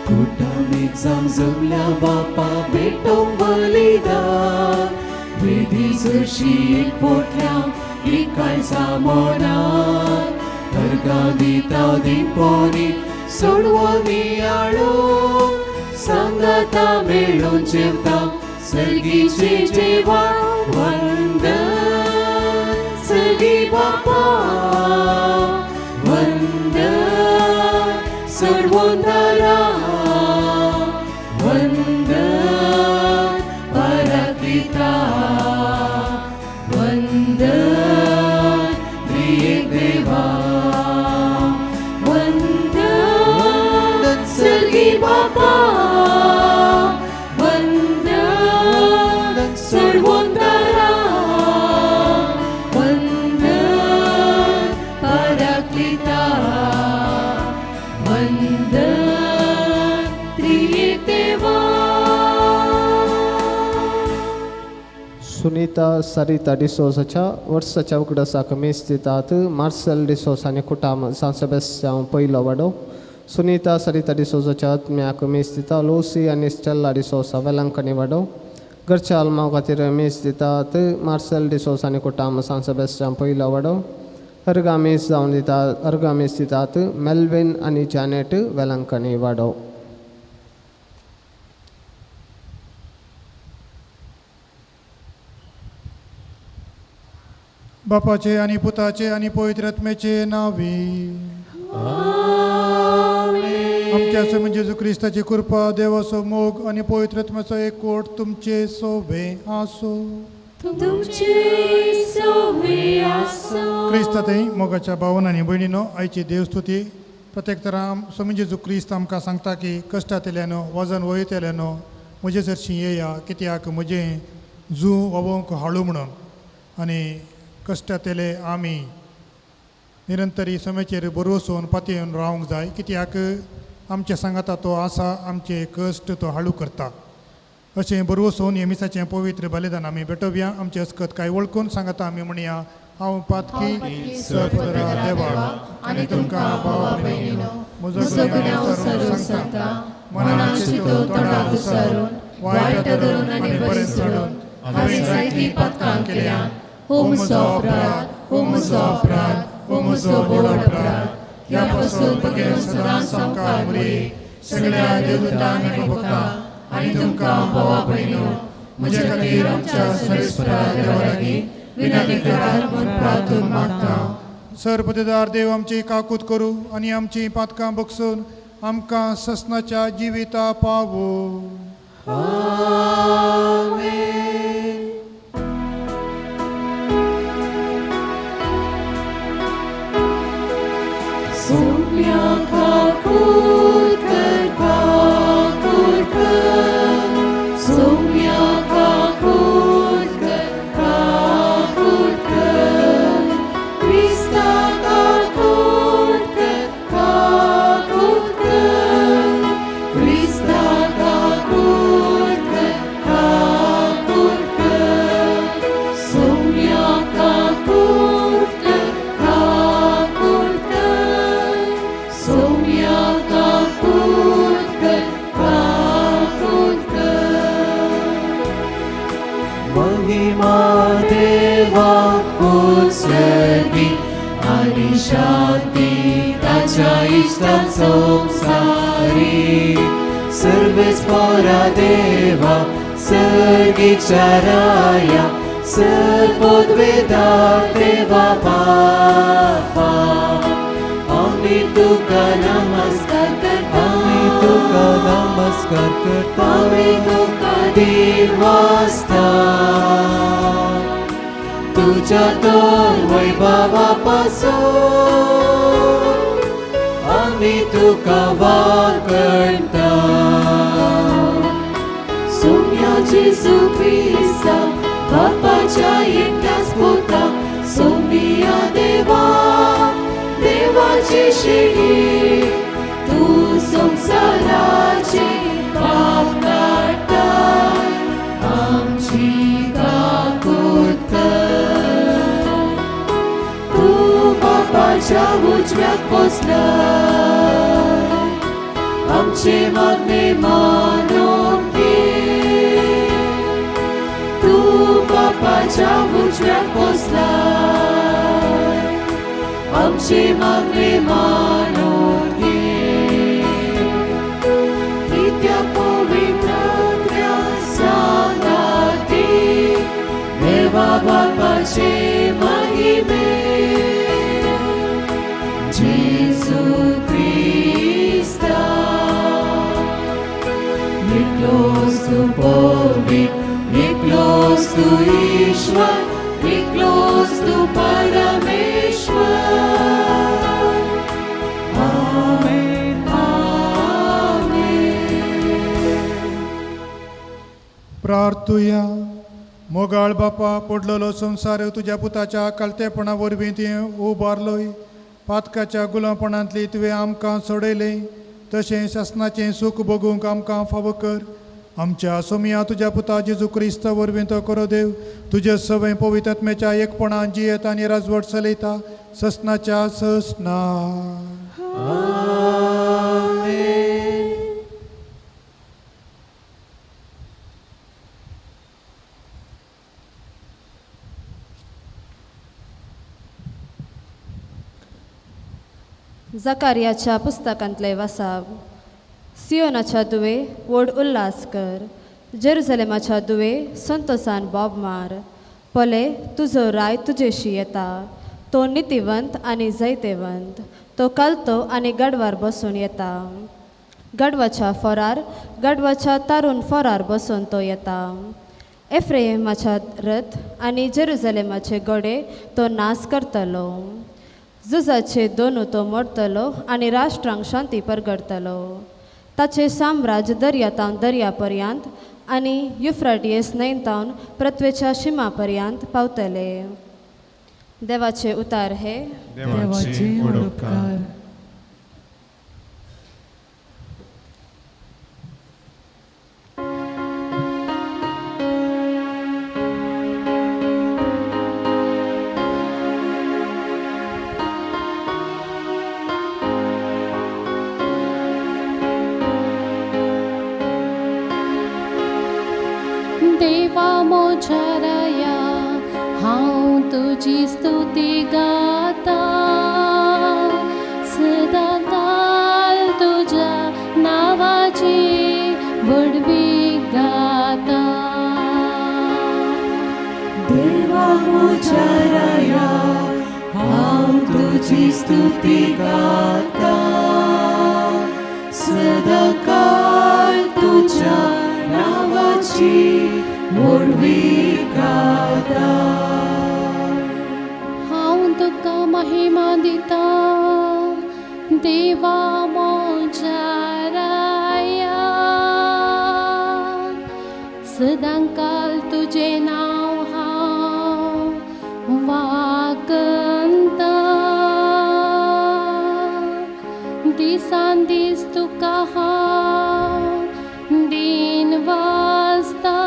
कुटामीत जमल्या बापा भेटोवंक बलिदान वेदी सरशी एकवटल्या एकायचा मनान अर्गां दिता दिपोनी सोडवणी हाडून सांगाता मेळून जेवता सर्गीचे जेवण वंदन सर्गी बापा वंदन सर्वोंतरा वंदन पराक्लिता वंदन त्रिएक देवा वंदन सर्गी बापा वंदन सर्वोंतरा वंदन पराक्लिता वंदन त्रिएक देवा. सुनीता सरिता डिसोजाच्या वर्साच्या उगडासाक मीस दितात मार्सेल डिसोज आनी कुटाम सांत सेबेस्त्यांव पयलो वाडो. सुनीता सरिता डिसोजाच्या आत्म्याक मीस दिता लुसी आनी स्टेल्ला डिसोजा वेलंकणी वाडो. घरच्या आल्मांव खातीर मीस दितात मार्सेल डिसोज आनी कुटाम सांत सेबेस्त्यांव पयलो वाडो. अर्गा मीस जावन दिता अर्गा मीस दितात मेल्विन आनी जॅनेट वेलंकणी वाडो. बापाचे आनी पुताचे आनी पवित्र आत्म्याचे नावी. आमच्या स्वामी जेजू क्रिस्ताची कृपा, देवाचो मोग आनी पवित्र आत्म्याचो एकवट तुमचे सोबे आसो. तुमचे सोवे आसो. क्रिस्तातय मोगाच्या भावन आनी भयणीनो, आयची देवस्तुती प्रत्येक तरा स्वामी जेजू क्रिस्त आमकां सांगता की कश्टांतल्यानो वजन वयतल्यानो म्हजे सरशीं येया, कित्याक म्हजें जू वोवंक हाडू म्हणून. आनी कश्टांतले आमी निरंतरी समेचेर बरोवसून पातयेवन रावंक जाय, कित्याक आमच्या सांगाता तो आसा, आमचे कश्ट तो हाळू करता. अशें बरोवसून हे मिसाचें पवित्र बलिदान आमी भेटोवया. आमचे अस्कत काय वळखून सांगाता आमी म्हणया, हांव पातकी सपदरा देवा आनी तुमकां भावा भयणीनो म्हजो गुन्यांव विसरून सांगता, मनान चिंतून तोंडाक उसारून वायट धरून आनी बरें सोडून हांवें जायतीं पातकां केल्या. हो म्हजो अपराध, हो म्हजो अपराध, हो म्हजो व्हड अपराध. ह्या पासून बगेर सदांच सामकार मुरी सगळ्या देवदूतांक आनी भक्तांक आनी तुमकां भावा भयणीनो म्हजे खातीर आमच्या सर्वेस्परा देवा लागीं विनंती करात म्हूण प्रार्थून मागता. सरपतेदार देव आमची काकूत करूं आनी आमची पातकां बगसून आमकां ससनाच्या जिविता पावो. सोम्या काकूत कर, काकूत कर, सोम्या काकूत कर, काकूत कर, क्रिस्ता काकूत कर, काकूत कर, क्रिस्ता काकूत कर, काकूत कर, सोम्या काकूत कर, काकूत कर, सोम्या काकूत कर, काकूत कर. महिमा देवा उत्सर्गी आनी शांती ताच्या इश्टान संवसारी. सर्वेस पोरा देवा सर्गीच्या राया सर्वोद्वेदा देवा बापा. आमी तुका नमस्कार करता, आमी तुका नमस्कार करता, आमी तुका देवास्ता. तुज्या तर वैभवा पासून आमी तुका वाकणता. सोम्या जेजू क्रिस्ता बापाच्या एकल्याच पुता, सोम्या देवा देवाची शिडी, तूं संवसाराचे पाप काडटा, आमची काकूत कर. तूं बापाच्या उजव्याक बसलाय, आमचे मागणे मानून घे. तूं बापाच्या उजव्याक बसलाय, आमचे मागणे मानून घे. कित्याक पवित्र आत्म्या सांगाती देवा बापाचे महिमे जेजू क्रिस्ता. एकलोच तूं पवित्र, एकलोच तूं ईश्वर, एकलोच तूं परमेश्वर. आमेन, आमेन. प्रार्थुया. मोगाळ बापा, पडलेलो संवसार तुज्या पुताच्या कालतेपणा वरवीं तुवें उबारलोय. पातकाच्या गुलामपणांतली तुवें आमकां सोडयलें, तशें शासनाचें सूख भोगूंक आमकां फावो कर. आमच्या सोमया तुज्या पुता जेजू क्रिस्ता वरवीं तो करो देव, तुजे सवय पवित्र आत्म्याच्या एकपणान जियेत आनी राजवट चलयता ससनाच्या ससना. जकारियाच्या पुस्तकांतले वसाव. सियोनाच्या दुवे, व्हड उल्हास कर. जेरुजलेमाच्या दुवे, संतोसान बोब मार. पले, तुजो राय तुजेशी येता, तो नितीवंत आनी जैतेवंत, तो कालतो आनी गाडवार बसून येता, गाडवाच्या फोरार, गाडवाच्या तारून फोरार बसून तो येता. एफ्रेमाच्या रथ आनी जेरुजलेमाचे घोडे तो नाश करतलो. झुजाचे दोनू तो मोडतलो आनी राष्ट्रांक शांती परगडतलो. ताचें साम्राज्य दर्या तावन दर्या पर्यंत आनी युफ्राडियस न्हंय तावन पृथ्वेच्या शिमा पर्यंत पावतले. देवाचे उतार हे. देवाचे व्हड उपकार. देवा म्हज्या राया, हांव तुजी स्तुती गाता, सदां काल तुज्या नांवाची व्हडवीक गाता. देवा म्हज्या राया, हांव तुजी स्तुती गाता, सदां काल तुज्या नांवाची व्हडवीक गाता. हांव तुका महिमा दिता देवा म्हज्या राया, सदां काल तुजें नांव हांव वाकंता, दिसान दीस तुका हांव दिन वाजता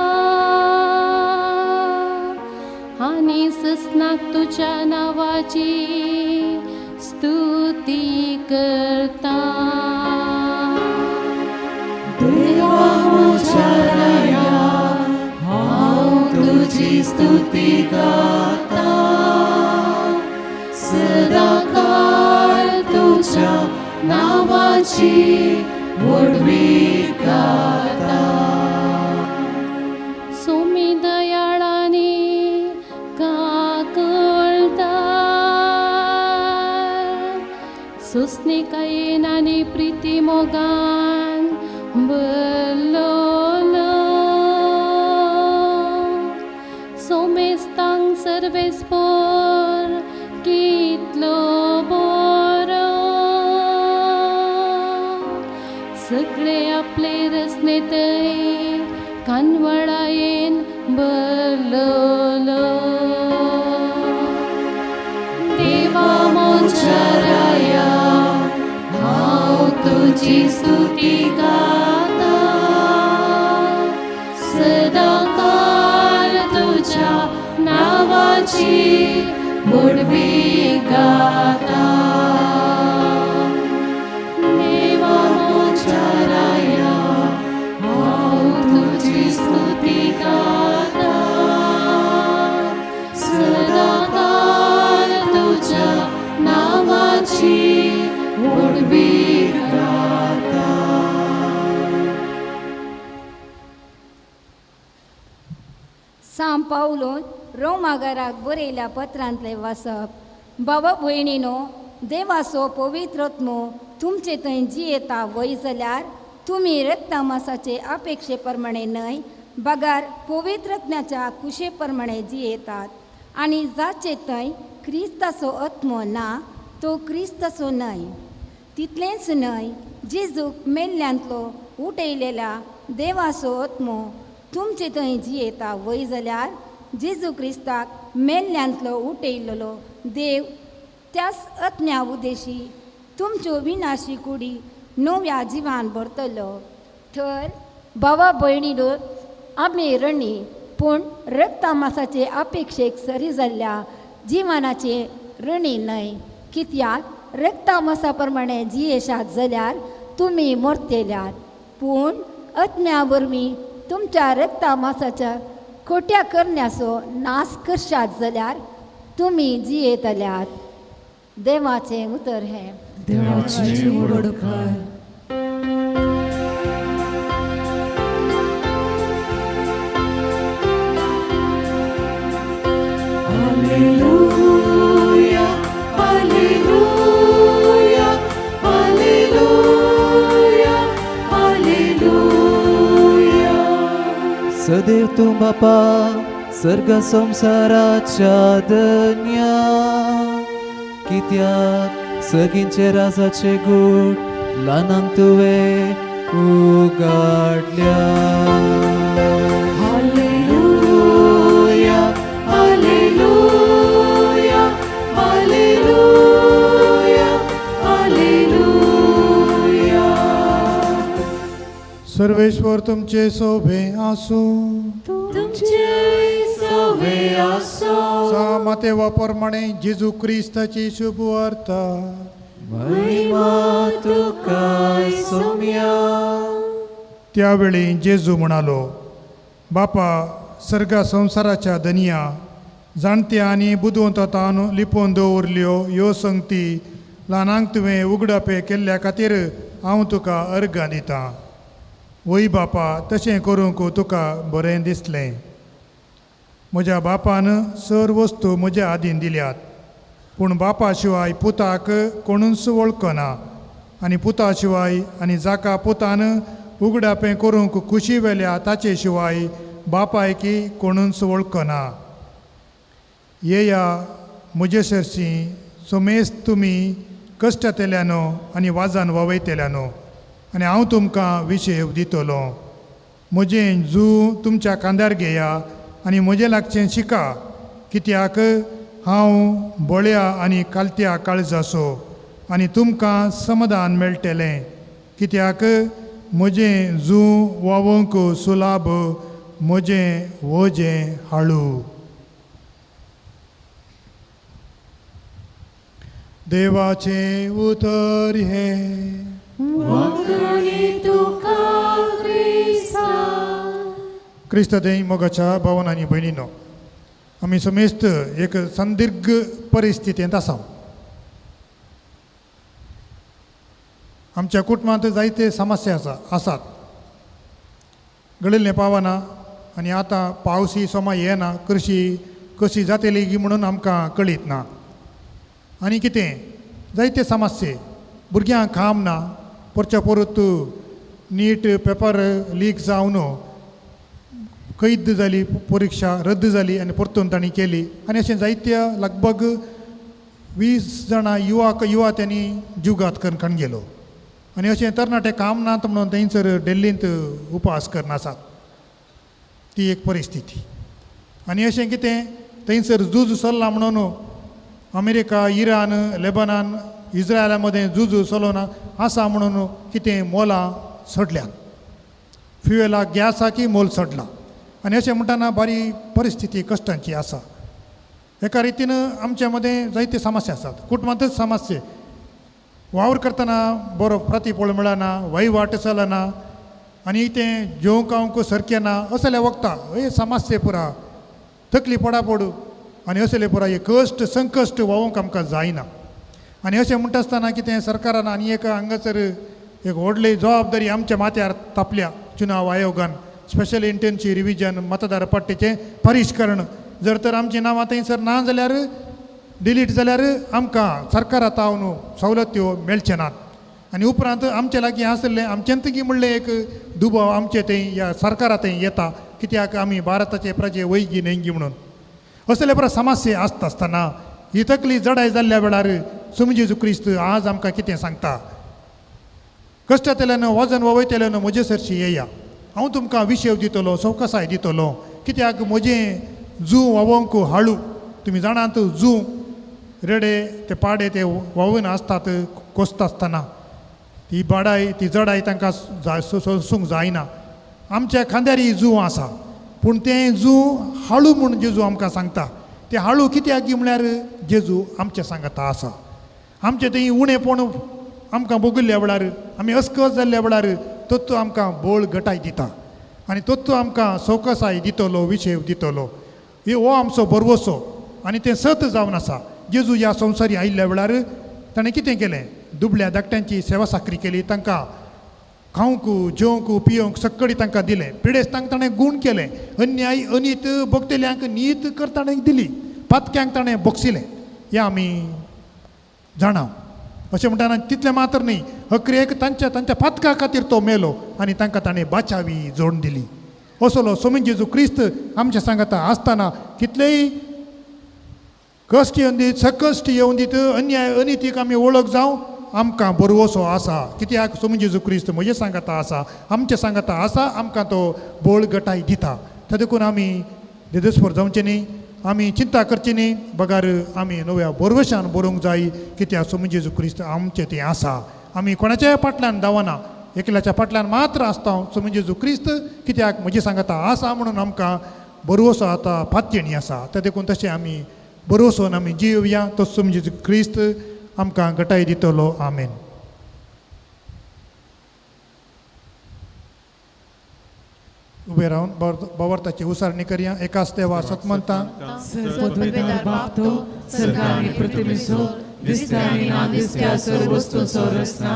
आनी ससनाक तुज्या नांवाची स्तुती करता. देवा म्हज्या राया, हांव तुजी स्तुती गाता, सदां काल तुज्या नांवाची व्हडवीक गाता. सोमी दयाळांनी काकळता, सोंसणीकायेन आनी प्रिती मोगान भरलोलो, सोमेस्तांक सर्वेस्पोर कितलो बरो, सगळे आपले रचनेतय कानवळायेन भरलोलो. देवा म्हज्या राया, हांव तुजी स्तुती गाता, सदां काल तुज्या नांवाची व्हडवीक गाता. देवा म्हज्या सां पावलून रोमागाराक बरयल्या पत्रांतलें वाचप. बाबा भयणीनो, देवाचो पवित्रत्मो तुमचे थंय जियेता वय जाल्यार तुमी रक्तमासाचे अपेक्षे प्रमाणे न्हय बगर पवित्रज्ञाच्या कुशे प्रमाणे जियेतात. आनी जाचे थंय क्रिस्ताचो आत्मो ना तो क्रिस्ताचो न्हय. तितलेंच न्हय, जेजूक मेल्ल्यांतलो उठयलेल्या देवाचो आत्मो तुमचे थंय जियेता वय जाल्यार जेजू क्रिस्ताक मेल्ल्यांतलो उठयलेलो देव त्याच आत्म्या उदेशी तुमच्यो विनाशी कुडी नव्या जिवान भरतलो. तर बाबा भयणीलो, आमी रणी पूण रक्तमासाचे अपेक्षेक सरी जाल्ल्या जिवनाचे रणी न्हय. कित्याक रक्तमासा प्रमाणे जियेशात जाल्यार तुमी मरतेल्यात, पूण आत्म्या वरवीं तुमच्या रक्तमासाच्या खोट्या करण्याचो नाश करशात जाल्यार तुमी जियेतल्यात. देवाचें उतर हें. देवाची व्हड उपकार. Alleluia, Alleluia, Alleluia, Alleluia. सदैव तूं बापा सर्ग संवसाराच्या धन्या, कित्याक सगींचे राजाचे गूट ल्हानांक तुवें उगाडल्या. Alleluia, Alleluia, Alleluia, Alleluia. Sarveshwar तुमचे सोभे आसूं. तुमचे सवे आसो. मातेवा प्रमाणे जेजू क्रिस्ताची शुभ वार्ता. महिमा तुका सोम्या. त्यावेळी जेजू म्हणालो, बापा सर्गा संवसाराच्या दनिया, जाणत्या आनी बुदवंतान लिपोवन दवरल्यो ह्यो संगती ल्हानांक तुवें उगडापे केल्ल्या खातीर हांव तुका अर्गां दितां. वय बापा, तशें करूंक तुका बरें दिसलें. म्हज्या बापान सर वस्तू म्हज्या आदीन दिल्यात, पूण बापा शिवाय पुताक कोणूच वळखना आनी पुता शिवाय आनी जाका पुतान उगडापें करूंक खुशी वेल्या ताचे शिवाय बापायकी कोणूच वळखना. येया म्हजे सरशीं सोमेस तुमी कश्टांतल्यानो आनी वाजान वावयतल्यानो, आनी हांव तुमकां विशेव दितलो. म्हजें जू तुमच्या खांद्यार घेया आनी म्हजें लागचें शिका, कित्याक हांव बळ्या आनी कालत्या काळजाचो, आनी तुमकां समाधान मेळटलें. कित्याक म्हजें जू वावोंक सुलाभ, म्हजें वजें हाळू. देवाचें उतर हें. वाखाणी तुका क्रिस्ता. क्रिस्त देई मोगाच्या भावन आनी भयणीनो, आमी समेस्त एक संदिग्ध परिस्थितींत आसा. आमच्या कुटुंबांत जायते समस्या आसात. घडिल्लें पावना आनी आतां पावसी सोमा येना, कृशी कशी जातली गी म्हणून आमकां कळीत ना. आनी कितें जायते समस्ये, भुरग्यांक काम ना, परच्या परत नीट पेपर लीक जावन कैद जाली, परिक्षा रद्द जाली आनी परतून तांणी केली. आनी अशें जायत्या लगभग 20 जाणां युवा त्यांनी जिवघात करून काण गेलो. आनी अशें तरणाटे काम नात म्हणून थंयसर दिल्लींत उपास करून आसात. ती एक परिस्थिती. आनी अशें कितें थंयसर झूज चल्लां म्हणून अमेरिका, इराण, लेबनान, इस्रायला मदें झूज चलोवन आसा म्हणून कितें मोलां चडल्यात, फ्युएलाक गॅसाकी मोल चडलां. आनी अशें म्हणटना बारी परिस्थिती कश्टांची आसा. एका रितीन आमच्या मदें जायते समस्या आसात. कुटुंबांतच समस्या, वावर करतना बरो प्रतिफळ मेळना, वहिवाट चलना आनी तें जेवंक खावंक सारकें ना. असल्या वखदां हे समस्या पुरा तकली पडापडू आनी असले पुरा हे कश्ट संकश्ट व्हांवूंक आमकां जायना. आनी अशें म्हणटा आसतना कितें सरकारान आनी एक हांगासर एक व्हडली जबाबदारी आमच्या माथ्यार तापल्या चुनाव आयोगान. स्पेशल इंटेन्सी रिविजन मतदार पट्टीचें परिष्करण. जर तर आमचीं नांवां थंयसर ना जाल्यार डिलीट जाल्यार आमकां सरकारा तावन सवलत्यो मेळचे नात. आनी उपरांत आमचे लागीं आसलें आमचेंत की म्हणलें एक दुबाव आमचे थंय ह्या सरकारा थंय येता कित्याक आमी भारताचे प्रजे वैगी न्हय म्हणून. असले बरो समस्या आसता आसतना ही तकली जडाय जाल्ल्या वेळार सोमी जेजू क्रिस्त आज आमकां कितें सांगता, कश्टांतल्यान वजन वयतल्यान म्हजे सरशी येया, हांव तुमकां विशेव दितलो, सवकासाय दितलो, कित्याक म्हजें जूं व्हांवोंक हाळू. तुमी जाणात जूं रेडे ते पाडे ते व्हांवून आसतात कोसता आसतना ती बाडाय ती जडाय तांकां सोसूंक जायना. आमच्या खांद्यार ही जूं आसा पूण तें जूं हाळू म्हूण जेजू आमकां सांगता. तें हाळू कित्याक म्हळ्यार जेजू आमच्या सांगता आसा. आमचें थंय उणेपण आमकां भोगिल्ल्या वेळार आमी अस्कस जाल्ल्या वेळार तत्व आमकां बळ गटाय दिता आनी तत्व आमकां सवकसाय दितलो, विशेव दितलो. हो आमचो भरवसो आनी तें सत जावन आसा. जेजू ह्या संवसारी आयिल्ल्या वेळार ताणें कितें केलें, दुबळ्या धाकट्यांची सेवा साकरी केली, तांकां खावंक जेवंक पियोवंक सक्कडी तांकां दिलें, पिडेस्तांक ताणें गूण केलें, अन्याय अनीत भोगतल्यांक नीत कर ताणें दिली, पातक्यांक ताणें बोगसिलें. हें आमी जाणा. अशें म्हणटाना तितलें मात्र न्ही, अकरेक तांच्या तांच्या पातका खातीर तो मेलो आनी तांकां ताणें बाचावी जोडून दिली. असलो सोमी जेजू क्रिस्त आमच्या सांगाता आसतना कितलेय कश्ट येवन दीत, सकश्ट येवन दीत, अन्याय अनितीक आमी वळख जावं, आमकां बरवसो आसा कित्याक सोमी जेजू क्रिस्त म्हजे सांगाता आसा, आमच्या सांगाता आसा, आमकां तो बळ गटाय दिता. ते देखून आमी देदेस्पर जावचें न्ही, आमी चिंता करची न्ही, बगार आमी नव्या बरवशान बरोवंक जाय कित्याक सोमी जेजू क्रिस्त आमचें तें आसा. आमी कोणाच्याय फाटल्यान धांवना, एकल्याच्या फाटल्यान मात्र आसता सोमी जेजू क्रिस्त कित्याक म्हजे सांगाता आसा म्हणून आमकां बरवसो आतां पातयेणी आसा. ते देखून तशें आमी बरवसोन आमी जियोया, तो सोमी जेजू क्रिस्त आमकां गटाय दितलो. आमेन. उबे रावन बावर्ताची उसारणी करया. एकाच देवा सतमंता सर्वपदवीधर बाप तो सर्गानी पृथ्वीचो दिसत्या आनी ना दिसत्या सर्व वस्तूंचो रचना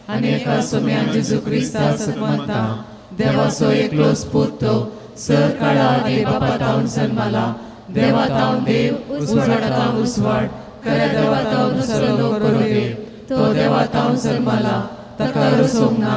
आनी एका सोम्या जेजू क्रिस्ता सतमंता देवाचो एकलोच पूत तो सर काळा आदी बापा तावन जन्माला, देवा तावन देव, उजवाडा तावन उजवाड, खऱ्या देवा तावन उसरलो खरो देव, तो देवा तावन जन्माला, ताका रचोवंक ना,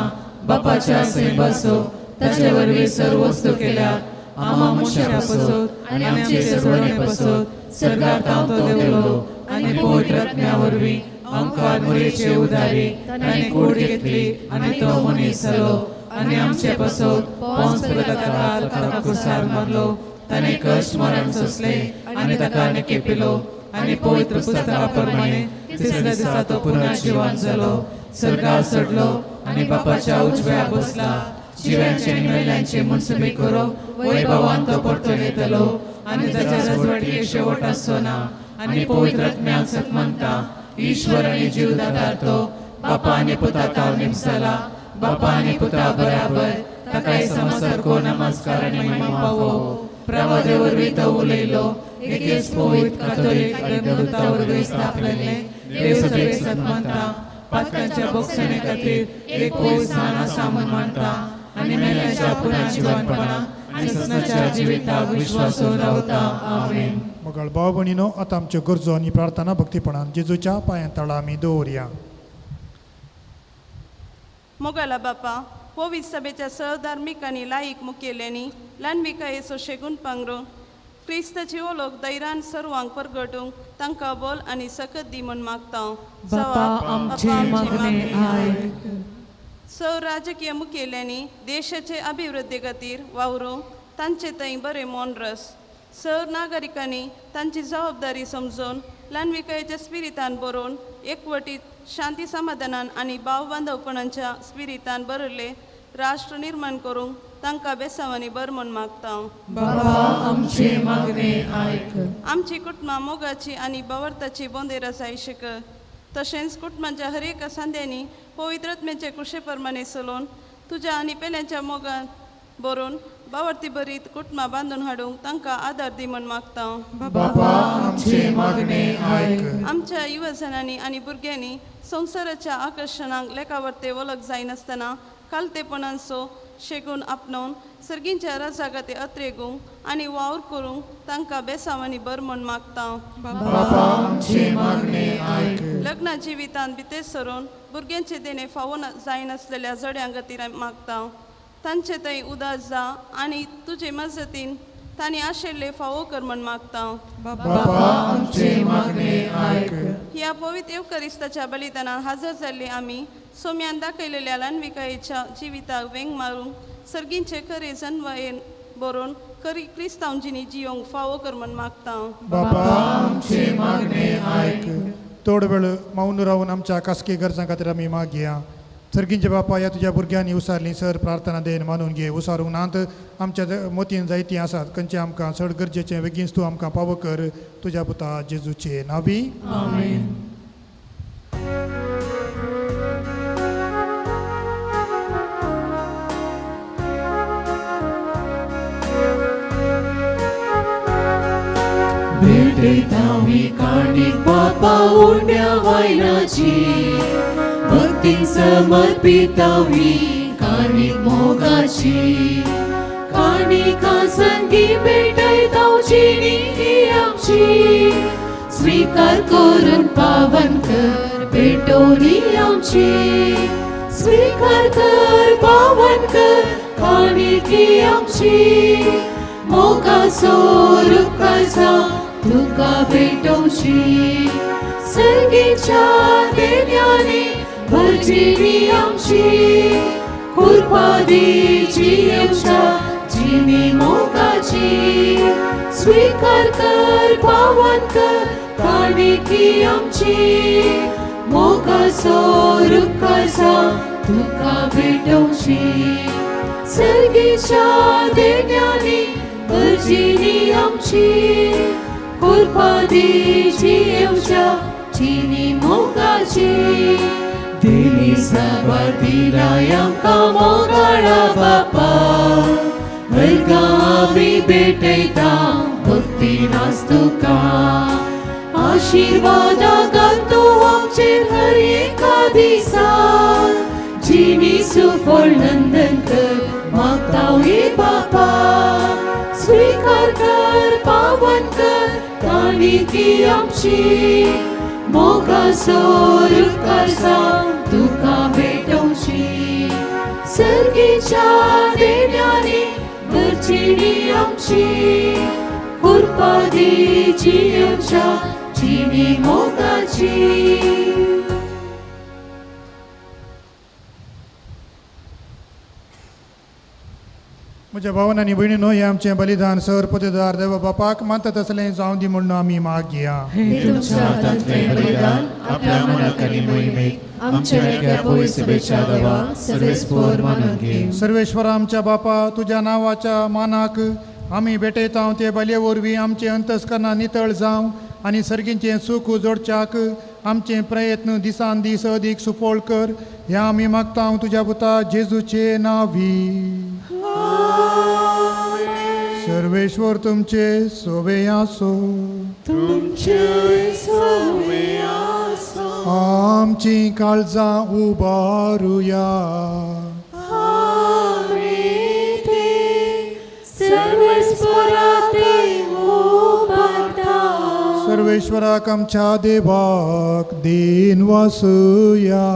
बापाच्या सैबाचो ताचे वरवीं सर्व वस्तू केल्यात, आमा मनशां पासत आनी आमचे सरवणे पासत सर्गार तावन तो देवलो आनी पवित्र आत्म्या वरवीं आमकां मोरेचे उदारी ताणें कूड घेतली आनी तो मनीस जालो आनी आमचे पासत पोंस पिलाताक ताका कुसार मारलो, ताणें कश्ट मरण सोंसलें आनी ताका निकेपिलो आनी पवित्र पुस्तका प्रमाणे तिसऱ्या दिसा तो पुनः जिवान जालो, सर्गार चडलो आनी बापाच्या उजव्या बसला, जिव्यांचे आनी मेल्यांचे मुनसबी करो वैभवान तो परतून येतलो आनी ताच्या राजवटीक शेवट आसचो ना. आनी पवित्र आत्म्याक सतमंता ईश्वर आनी जीवदातार तो बापा आनी पुता तावन निमसाला, बापा आनी पुता बराबर ताकाय समसारको नमस्कार आनी महिमा पावो. प्रवादे वरवीं तो उलयलो, एकेच पवित्र कातोलीक आनी देवता वरवीं स्थापलेलें देवसभेक सतमंता पातकांच्या बोगसणे खातीर एक पवित्र स्थान आसा म्हूण मानता आनी मेल्यांच्या पुनर्जिवनपणा आनी ससनाच्या जिविताक विश्वासून रावता. आमेन. मोगाळ भाव भयणीनो, आतां आमच्यो गरजो आनी प्रार्थना भक्तीपणान जेजूच्या पांयां तळा आमी दवरया. मोगाला बापा, पवित्र सभेच्या सहधार्मीक आनी लायक मुखेल्यांनी ल्हानविकायेचो शेगून पांगरून क्रिस्ताची ओळख धैर्यान सर्वांक परगटूंक तांकां बोल आनी सकत दी म्हूण मागता. बापा आमचे मागणें आयक. सौ राजकीय मुखेल्यांनी देशाचे अभिवृद्धी खातीर वावरूंक तांचे थंय बरें मन रस सर नागरिकांनी तांची जबाबदारी समजून ल्हानविकायेच्या स्पिरितान बरोवन एकवटीत शांती समाधानान आनी भाव बांदवपणाच्या स्पिरितान बरयल्ले राष्ट्र निर्माण करूंक तांकां बेसांवांनी बर म्हूण मागता. बाबा आमचे मागणें आयक. आमची कुटुंबां मोगाची आनी बवर्ताची बोंदेर जाय शिक, तशेंच कुटुंबाच्या हर एका सांद्यांनी पवित्र आत्म्याचे कुशे प्रमाणे चलोवन तुज्या आनी पेल्यांच्या मोगान बरोवन बावर्ती बरीत कुटुंबां बांदून हाडूंक तांकां आदार दी म्हूण मागता. बाबा आमचे मागणें आयक. आमच्या युवजनांनी आनी भुरग्यांनी संवसाराच्या आकर्शणाक लेखावर्ते वळख जायनासतना खालतेपणाचो शेगून आपणोवन सर्गींच्या रजा खातीर अत्रेगूंक आनी वावर करूंक तांकां बेसांवांनी बर म्हूण मागता. लग्न जिवितांत भितर सरून भुरग्यांचे देणे फावो जायनासलेल्या जड्यां खातीर मागता. तांचे थंय उदास जा आनी तुजे मजतीन तांणी आशिल्ले फावो कर म्हूण मागता. ह्या पवित्र येवकरिस्ताच्या बलिदानान हजर जाल्ले आमी सोम्यान दाखयलेल्या ल्हानविकायेच्या जिविताक वेंग मारूंक सर्गींचे खरे जन्मयेन बरोवन खरी क्रिस्तांव जिणी जियोंक फावो कर म्हूण मागता. थोडो वेळ मौन रावन आमच्या खासगी गरजां खातीर आमी मागया. सर्गींचे बापा, ह्या तुज्या भुरग्यांनी उसारली सर प्रार्थना then मानून घे. उसारूंक नात आमच्या मोतीन जायतीं आसात खंयचें आमकां चड गरजेचें बेगीनच तूं आमकां पावो कर तुज्या पुता जेजूचे नावी. आमेन. भेटयता काणीक बापा उंड्या वायनाची, भक्तीन समर्पितावी काणीक मोगाची. काणिका संगी भेटयता जिणी ही आमची, स्वीकार करून पावन कर भेटोनी आमची. स्वीकार कर पावन कर काणिकी आमची, मोगाचो रुखाचा तुका भेटोवची. सर्गीच्या देण्याने भरजिणी आमची, कृपा दी जियेवच्या जिणी मोगाची. स्वीकार कर पावन कर काणिकी आमची, मोगाचो रुखाचा तुका भेटोवची. सर्गीच्या देण्याने भरजिणी आमची, कृपा दी जियेवच्या जिणी मोगाची. दिली सभा दिलाय आमकां मोगाळा बापा, हरगा आमी भेटयता भक्तीन आस तुका. आशिर्वादा घाल तूं आमचेर हर एका दिसा, जिणी सुफळ नंदन कर मागता हे बापा. स्वीकार कर पावन कर काणिकी आमची, मोगाचो रुखाचा तुका भेटोवची. सर्गीच्या देण्याने भरजिणी आमची, कृपा दी जियेवच्या जिणी मोगाची. म्हज्या भावन आनी भयणीनो, हें आमचें बलिदान सर पतेदार देवा बापाक मानता तसलें जावं दी म्हणून आमी मागया. हे तुमच्या हातांतलें बलिदान आपल्या मनाक आनी मोहिमेक आमच्या एका पवित्र सभेच्या देवा सर्वेस्पोर मानून घे. सर्वेश्वर आमच्या बापा, तुज्या नांवाच्या मानाक आमी भेटयता ते बलये वरवीं आमचें अंतस्करणां नितळ जावं आनी सर्गींचें सूख जोडच्याक आमचे प्रयत्न दिसान दीस अदीक सुफळ कर. ह्या आमी मागता तुज्या पुता जेजूचे नावी. सर्वेश्वर तुमचे सोवे आसो. तुमचे सोवे आसो. आमची काळजां उबारुया. आमी ते सर्वेस्पराते उबारता. सर्वेश्वराक आमच्या देवाक दीन वासुया.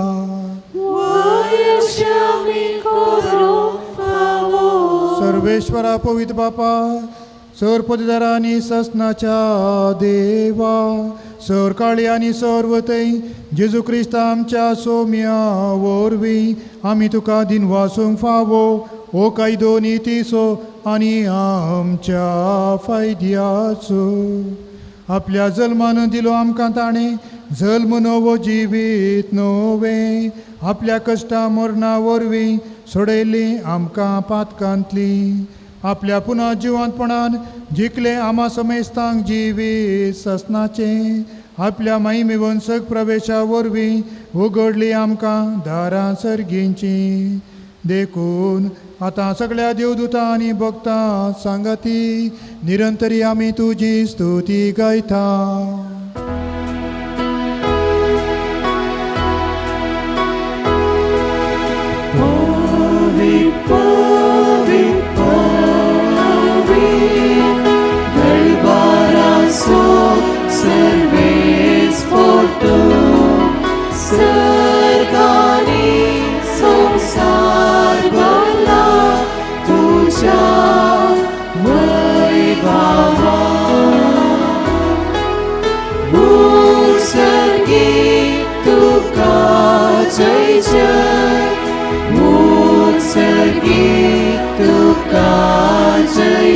सर्वेश्वरा पवित्र बापा, सर पदवीधरा आनी ससनाच्या देवा, सर काळी आनी सर्वतय जेजू क्रिस्त आमच्या सोम्या वरवीं आमी तुका दिनवासूंक फावो हो कायदो नितीचो आनी आमच्या फायद्याचो. आपल्या जल्मान दिलो आमकां ताणें जल्म नवो जिवीत नवें, आपल्या कश्टा मरणा वरवीं सोडयली आमकां पातकांतली, आपल्या पुना जिवंतपणान जिखले आमा समेस्तांक जिवीत ससनाचें, आपल्या महिमेवंसक प्रवेशा वरवीं उगडली आमकां दारां सर्गींची. देखून आतां सगळ्या देवदूतां आनी भक्तां सांगाती निरंतरी आमी तुजी स्तुती गायता.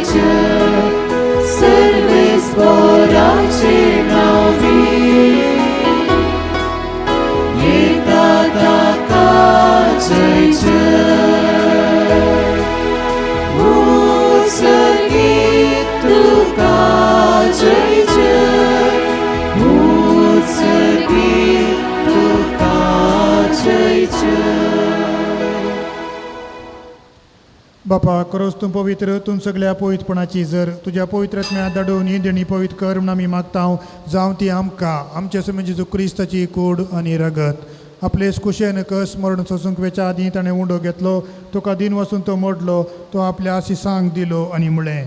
जय सर्वेस्पोराचे नांवी येता ताका जय जय उत्सर्गीत तुका जय जय उत्सर्गीत तुका जय जय. बापा करोस तूं पवित्र, तूं सगळ्या पवित्रपणाची जर तुज्या पवित्र आत्म्या धाडून ही देणी पवित्र कर म्हूण आमी मागता. जावं ती आमकां आमच्या स्वामी जेजू क्रिस्ताची कूड आनी रगत. आपले कुशेन कस मरण सोसूंक वेच्या आदीं ताणें उंडो घेतलो, तुका दिन वचून तो मोडलो, तो आपल्या आशिसांक दिलो आनी म्हळें,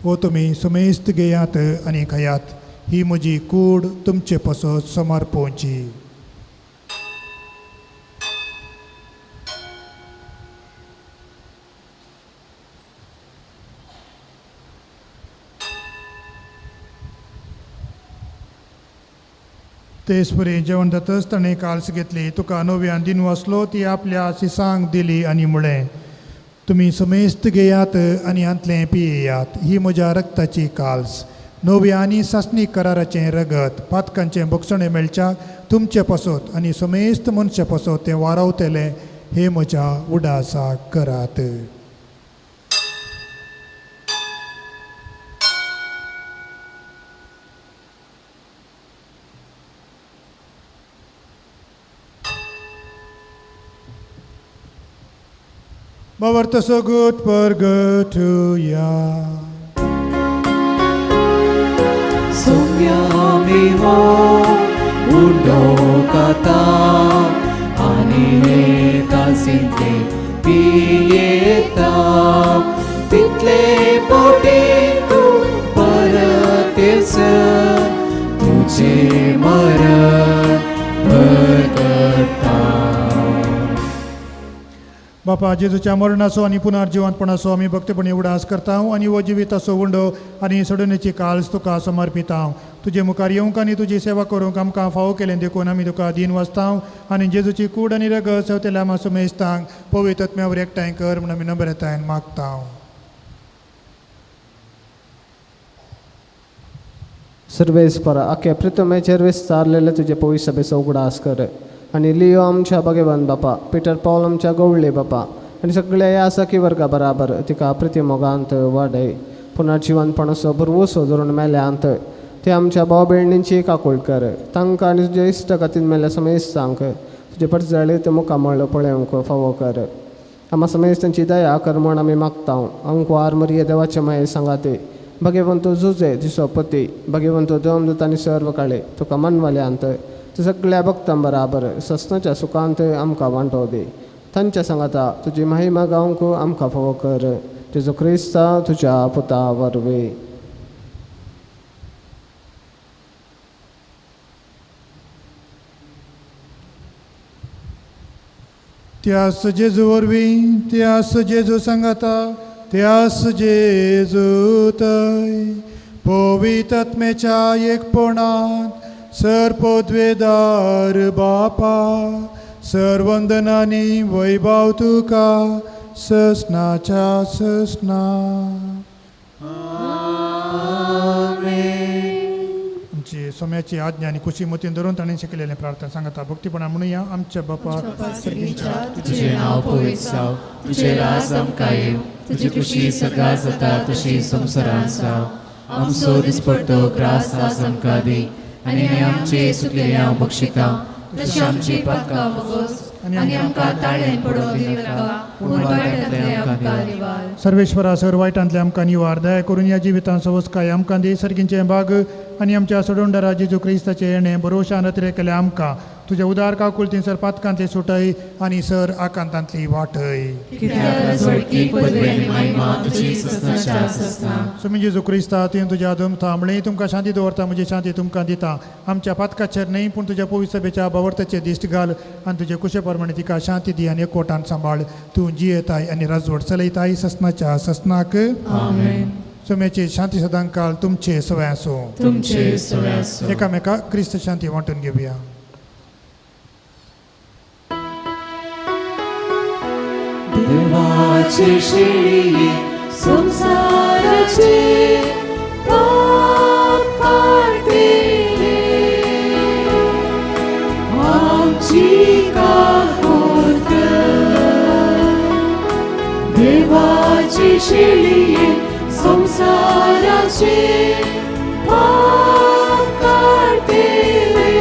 हो तुमी सुमेस्त घेयात आनी खायात, ही म्हजी कूड तुमचे पासत समर्पोवची. तेच परी जेवण जातच ताणें काल्स घेतली, तुका नव्यान दिन वाचलो, ती आपल्या शिसांक दिली आनी म्हळें, तुमी समेस्त घेयात आनी हांतलें पियेयात, ही म्हज्या रक्ताची काल्स, नव्या आनी सासणी कराराचें रगत, पातकांचें भोगसणें मेळच्याक तुमचे पासत आनी समेस्त मनशा पासत तें वारावतलें, हे म्हज्या उडासाक करात. बाबा तसो गुट परगटुया. सोम्या आमी हो उंडो खाता आनी हे कासींतले पियेता, तितले पोटी तूं परत येसर तुजें मरण परगटा. बापा जेजूच्या मरणाचो आनी पुनर्जिवंतपणाचो आमी भक्तपणी उडास करता आनी हो जिविताचो उंडो आनी सोडवणेची काल्स तुका समर्पिता. तुजे मुखार येवंक आनी तुजी सेवा करूंक आमकां फावो केलें देखून आमी तुका दीन वाचता आनी जेजूची कूड आनी रगत सेवतेल्या आमा सुमेस्तांक पवित्र आत्म्यावर एकठांय कर म्हूण आमी नम्रतायेन मागता. सर्वेस्पर आख्या प्रितमेचेर विस्तारलेले तुजे पवित्र सभेचो उगडास कर आनी लियो आमच्या भगवान बापा, पिटर पावल आमच्या गवळी बापा आनी सगळ्या ह्या सखी वर्गा बराबर तिका प्रिती मोगांत वाडय. पुनर्जिवनपणाचो भरवसो धरून मेल्यांत ते आमच्या भाव भयणींची काकूळ कर, तांकां आनी तुजे इश्ट खातीर मेल्ल्या समेस्तांक तुजे परजळीत मुखामळ पळोवंक फावो कर. आमा समेस्तांची दया कर म्हूण आमी मागता. अंकवार मरिये देवाचे माये सांगाते भगवंतो जुजे दिसो पती भगवंतो देवदूत आनी सर्व काळे तुका मनवाल्यांत तूं सगळ्या भक्तां बराबर सस्नाच्या सुखांत आमकां वांटो दी. तांच्या सांगाता तुजी महिमा गावंक आमकां फावो कर. जेजू क्रिस्ता तुज्या पुता वरवीं. त्यास जेजू वरवीं, त्यास जेजू सांगाता, त्यास जेजू थंय पवित्र आत्म्याच्या एकपणांत सर पदवेदार बापा सर्वंदनानी वैभव तुका ससनाच्या ससना. आमची सोम्याची आज्ञा आनी कुशी मतीन धरून ताणें शिकलेलें प्रार्थना सांगता भक्तीपणा म्हणुया. आमच्या बापा तुझे नांव पवित्र जावं, तुझे राज आमकां येवं, तुजी खुशी सगळ्या जाता तशी संवसारांत जावं. आमचो दिसपट्टो ग्रास आज आमकां दी आनी हे आमचे चुकलेले हांव बक्षिता तशी आमची पातकां बगोस आनी आमकां ताळेन पडोवंक दिनाका, पूण वायटांतले आमकां निवार. सर्वेश्वरा सर वायटांतले आमकां निवार, दया करून ह्या जिवितांत सवस्काय आमकां दी. सर्गींचें भाग आनी आमच्या सोडोंडरा जेजू क्रिस्ताचें येणें भरोशान अतिरेक केलें आमकां तुज्या उदार काकुळतीन सर पातकांतली सुटय आनी सर आकांतांतली वाटय. स्वामी जेजू क्रिस्ता तुवें तुज्या दमथा म्हणलें तुमकां शांती दवरता, म्हजी शांती तुमकां दिता. आमच्या पातकाचेर न्हय पूण तुज्या पवित्र सभेच्या बावर्ताचेर दिश्ट घाल आनी तुजे कुशे प्रमाणे तिका शांती दी आनी एकवटान सांबाळ. तूं जियेताय आनी राजवट चलयताय ससनाच्या ससनाक. आमेन. स्वाम्याची शांती सदांकाळ तुमचे सवय आसूं. तुमचे सवय आसूं. एकामेका क्रिस्त शांती वांटून घेवया. देवाचे शेळये संसाराचे संवसाराचे पाप काडटले, आमची काकूट कर. देवाची शेळये संवसाराचे पाप काडटले,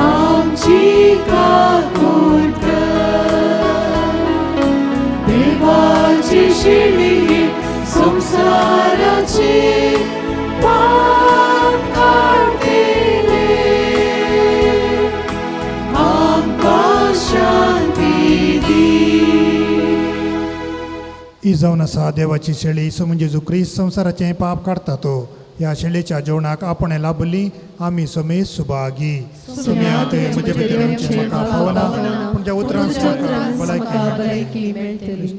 आमची काकूट कर. देवाची शेळये संवसाराचे पाप काडटले, आमकां शांती दी. ही जावन आसा देवाची शेळी सोमून जेजू क्रिस्त संवसाराचें पाप काडटा तो. ह्या शेळीच्या जेवणाक आपणें लाभली आमी समे सुभागी. सोम्या तुवें म्हजे भितर येवचें म्हाका फावना, पूण ज्या उतरान म्हाका भलायकी मेळटली.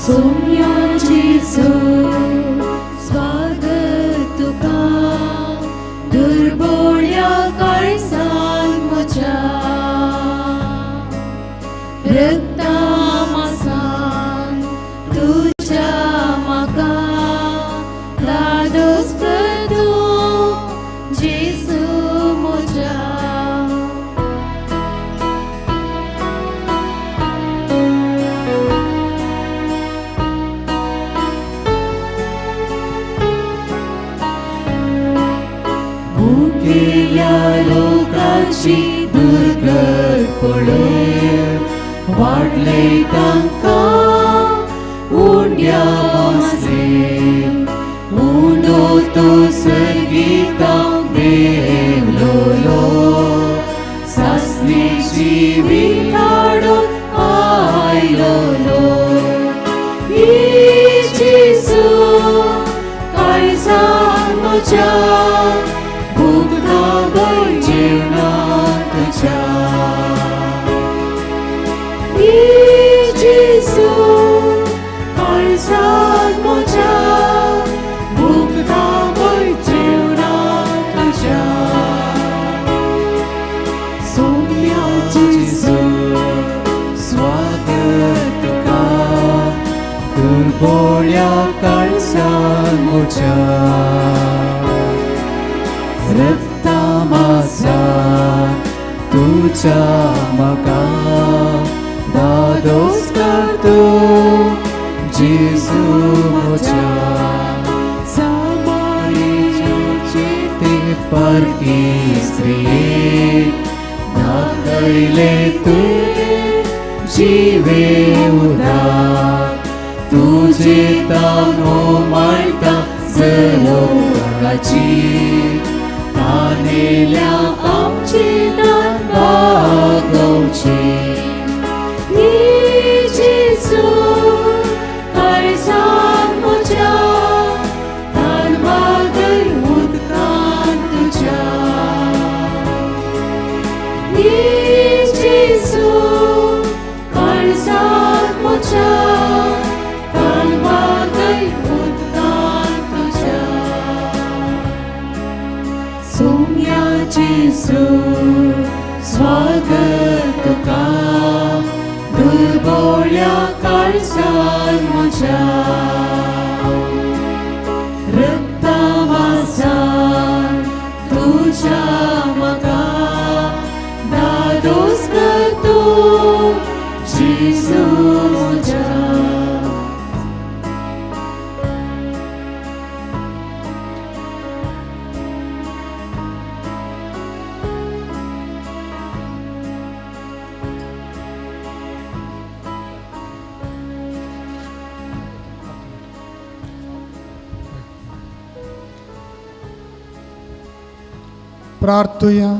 सोम्या जेजू स्वागत तुका, दुर्बोळ्या काळजान म्हज्या, रक्ता मासान तुज्या म्हाका धादोस कर तूं जेजू म्हज्या. भुकेल्या लोकांची दुर्गत पळय, वाडले तांकां उंड्या मासले, उंडो तो सर्गीता देवलोलो, सासणी जिवीत हाडून आयलोलो. जेजू काळजान म्हज्या, भूक जेवणा तुज्या. जेजू काळजान म्हज्या, भूक जेवणा तुज्या. सोम्या जेजू स्वागत तुका, दुर्बोळ्या काळजान म्हज्या, रक्ता मासान तुज्या म्हाका धादोस कर तूं जेजू म्हज्या. सामारीचे ते परकी स्त्रिये दाखयले तुवें जिवे उदार, तुजे तानो माळटा जलोकाची, तानेल्या आमची दान बागोवची. जेजू काळजान म्हज्या, तान बागय उदकान तुज्या. जेजू काळजान म्हज्या, तान बागय उदकान तुज्या. सोम्या जेजू स्वागत तुका, दुर्बोळ्या काळजान म्हज्या, रक्ता मासान तुज्या म्हाका धादोस कर तूं जेजू म्हज्या. प्रार्थुया.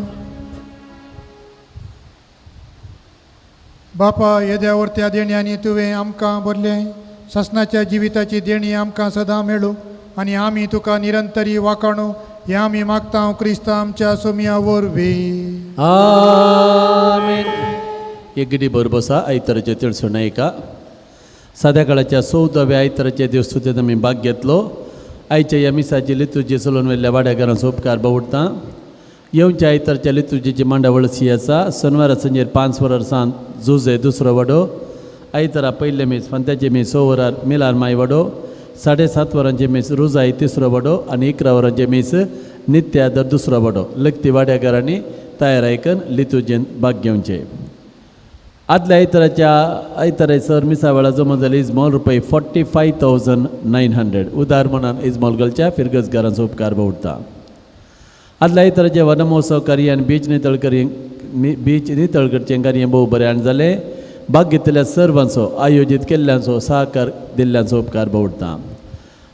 बापा येद्या वरत्या देण्यांनी तुवें आमकां भरलें सासणाच्या जिविताची देणी आमकां सदां मेळूं आनी आमी तुका निरंतरी वाखाणू हें आमी मागता क्रिस्ता आमच्या सोमया वरवीं. आमेन. एगडी बरोबर आयतराचे तिळसण एका साद्या काळाच्या 14व्या आयतराच्या देवस्तुतेंत आमी भाग घेतलो. आयच्या ह्या मिसाची लितुजी चलोवन व्हेल्ल्या वाड्याघरांचो उपकार बावडटा. येवच्या आयतरच्या लितुजीची मांडावळ सी आसा. शनवारा सांजेर 5 वरां सावन जुजे दुसरो वाडो, आयतरा पयलें मीस फांत्याचें मीस 6 वरार मिलार माय वाडो, 7:30 वरांचें मीस रोजाई तिसरो वाडो आनी 11 वरांचें मीस नित्यादर दुसरो वाडो. लग्ती वाड्याघरांनी तयार आयकन लितुजेन भाग घेवचे. आदल्या आयतराच्या आयतरा सर मिसा वेळार जमा जाली इजमॉल रुपये 45,900 उदार मनान इजमॉल घालच्या फिरगजगारांचो उपकार बावडटा. आदल्या आयतराचे वनमहोत्सव कार्य आनी बीच नितळ कार्य बीच नितळ करचें कार्य भोव बरें जालें. भाग घेतलेल्या सर्वांचो आयोजीत केल्ल्यांचो सहकार दिल्ल्यांचो उपकार बावडटा.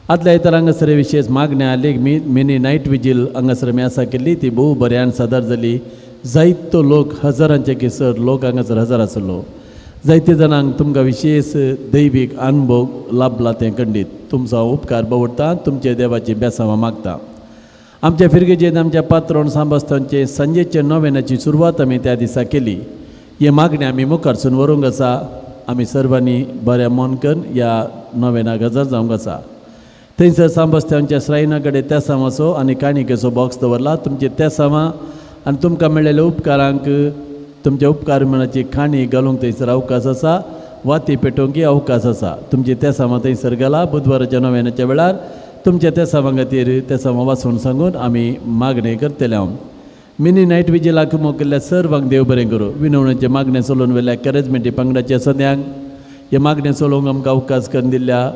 आदल्या आयतारा हांगासर विशेश मागण्या लेग मिनी नायट विजील हांगासर आमी आसा केल्ली ती भोव बऱ्यान सादर जाली. जायतो लोक हजारांचे केसर लोक हांगासर हजार आसलो. जायते जाणांक तुमकां विशेश दैवीक अनुभव लाभला तें खंडीत. तुमचो हांव उपकार बावडटा. तुमचे देवाची बेसांवां मागता. आमच्या फिरगेजेन आमच्या पात्रोण सांबास्तांचे सांजेचे नोवेनाची सुरवात आमी त्या दिसा केली. हे मागणें आमी मुखारसून व्हरूंक आसा. आमी सर्वांनी बऱ्या मन करून ह्या नोवेनाक हजर जावंक आसा. थंयसर सांबास्तांच्या श्रायना कडेन तेसांवाचो आनी काणिकेचो बॉक्स दवरला. तुमचे तेसांवां आनी तुमकां मेळ्ळेल्या उपकारांक तुमच्या उपकार मनाची खाणी घालूंक थंयसर अवकाश आसा. वाती पेटोवंकय अवकाश आसा. तुमची तेसांवां थंयसर घाला. बुधवाराच्या नोवेनाच्या वेळार तुमच्या तेसांवां खातीर तेसांवां वाचून सांगून आमी मागणें करतले. हांव मिनी नायट विजिलाक मोकिल्ल्या सर्वांक देव बरें करूं. विनवणेचें मागणें चलोवन व्हेल्या कॅरेजमेंटी पंगडाच्या सद्यांक हें मागणें चलोवंक आमकां अवकाश करून दिल्ल्या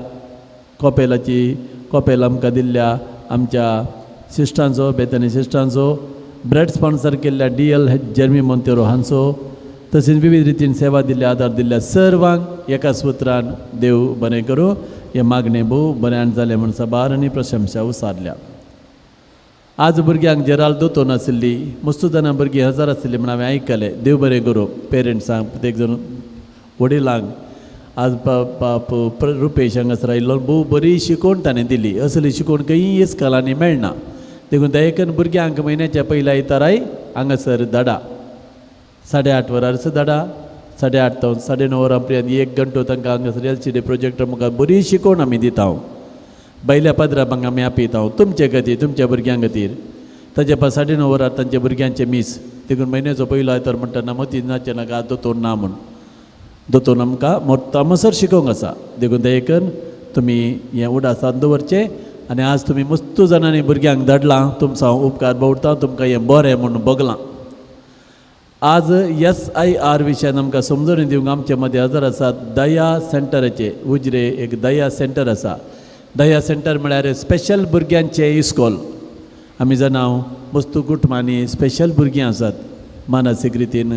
कॉपेलाची कॉपेल आमकां दिल्ल्या आमच्या सिस्टांचो बेतनी सिस्टांचो ब्रेड स्पॉन्सर केल्ल्या डी एल जर्मी मोंतेरो हांचो तशेंच विविध रितीन सेवा दिल्ल्या आदार दिल्ल्या सर्वांक एका सुत्रान देव बरें करूं. हें मागणें भोव बऱ्यान जालें म्हूण सबार आनी प्रशंसा उसारल्या. आज भुरग्यांक जेराल दोतोर नाशिल्ली मस्तू जाणां भुरगीं हजार आशिल्ली म्हूण हांवें आयकलें. देव बरें करूं पेरंट्सांक प्रत्येक जण वडिलांक. आज बाप रुपेश हांगासर आयिल्लो भोव बरी शिकवण ताणें दिली. असली शिकवण खंयी इस्कॉलांनी मेळना. देखून दयेकन भुरग्यांक म्हयन्याच्या पयल्या आयताराय हांगासर धाडा. 8:30 वरार धाडा. 8:30 तो 9:30 वरां पर्यंत 1 घंटो तांकां हांगासर LCD projector मुखार बरी शिकवण आमी दिता. बैल्या पदराबांक आमी आपयता तुमचे खातीर तुमच्या भुरग्यां खातीर. ताजे पास 9:30 वरार तांच्या भुरग्यांचे मीस. देखून म्हयन्याचो पयलो आयतार म्हणटना मतीन नाचें नाका दोतोर ना म्हूण. दोतोर आमकां मोत्तामसर शिकोवंक आसा. देखून दयेकन तुमी हें उडासान दवरचें. आनी आज तुमी मस्तू जाणांनी भुरग्यांक धाडलां. तुमचो हांव उपकार बावडटा. तुमकां हें बरें म्हूण भोगलां. आज SIR विशयान आमकां समजून दिवंक आमचे मदें हजर आसात दया सेंटराचे उजरे एक दया सेंटर आसा. दया सेंटर म्हळ्यार स्पेशल भुरग्यांचें इस्कॉल. आमी जाणा मस्तू कुटुंबांनी स्पेशल भुरगीं आसात मानसीक रितीन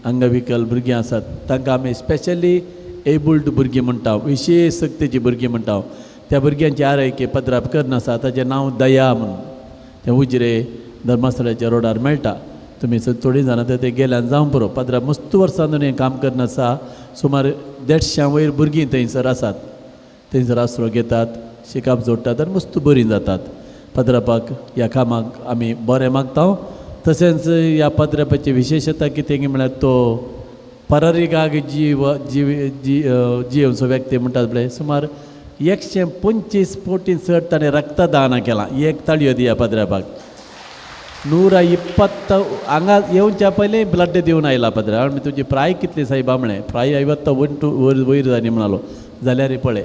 अंगविकल भुरगीं आसात. तांकां आमी स्पेशली एबल्ड भुरगीं म्हणटा, विशेश सक्तीचीं भुरगीं म्हणटा. त्या भुरग्यांची आरोग्य पत्राप करनासा. ताचें नांव दया म्हूण. तें उजरे धर्मस्थळाच्या रोडार मेळटा. तुमी थोडीं जाणां तर ते गेल्यान जावं पुरो. पाद्रा मस्तू वर्सां दोन हें काम करनासा. सुमार 150 वयर भुरगीं थंयसर आसात. थंयसर आसरो घेतात, शिकाप जोडटात आनी मस्तू बरीं जातात. पाद्रापाक ह्या कामाक आमी बरें मागता. तशेंच ह्या पाद्रापाची विशेशता कितें म्हळ्यार तो परारिगाग जीव जीव जियेवचो व्यक्ती म्हणटात पळय सुमार 125 कोटी चड ताणें रक्तदान केलां. एक ताळयो दिया पाद्रापाक. 120 हांगा येवच्या पयलीं ब्लड दिवन आयला पाद्रे. आनी तुजी प्राय कितली सायबा म्हळें प्राय 50 वयर वयर जाली म्हणालो. जाल्यार पळय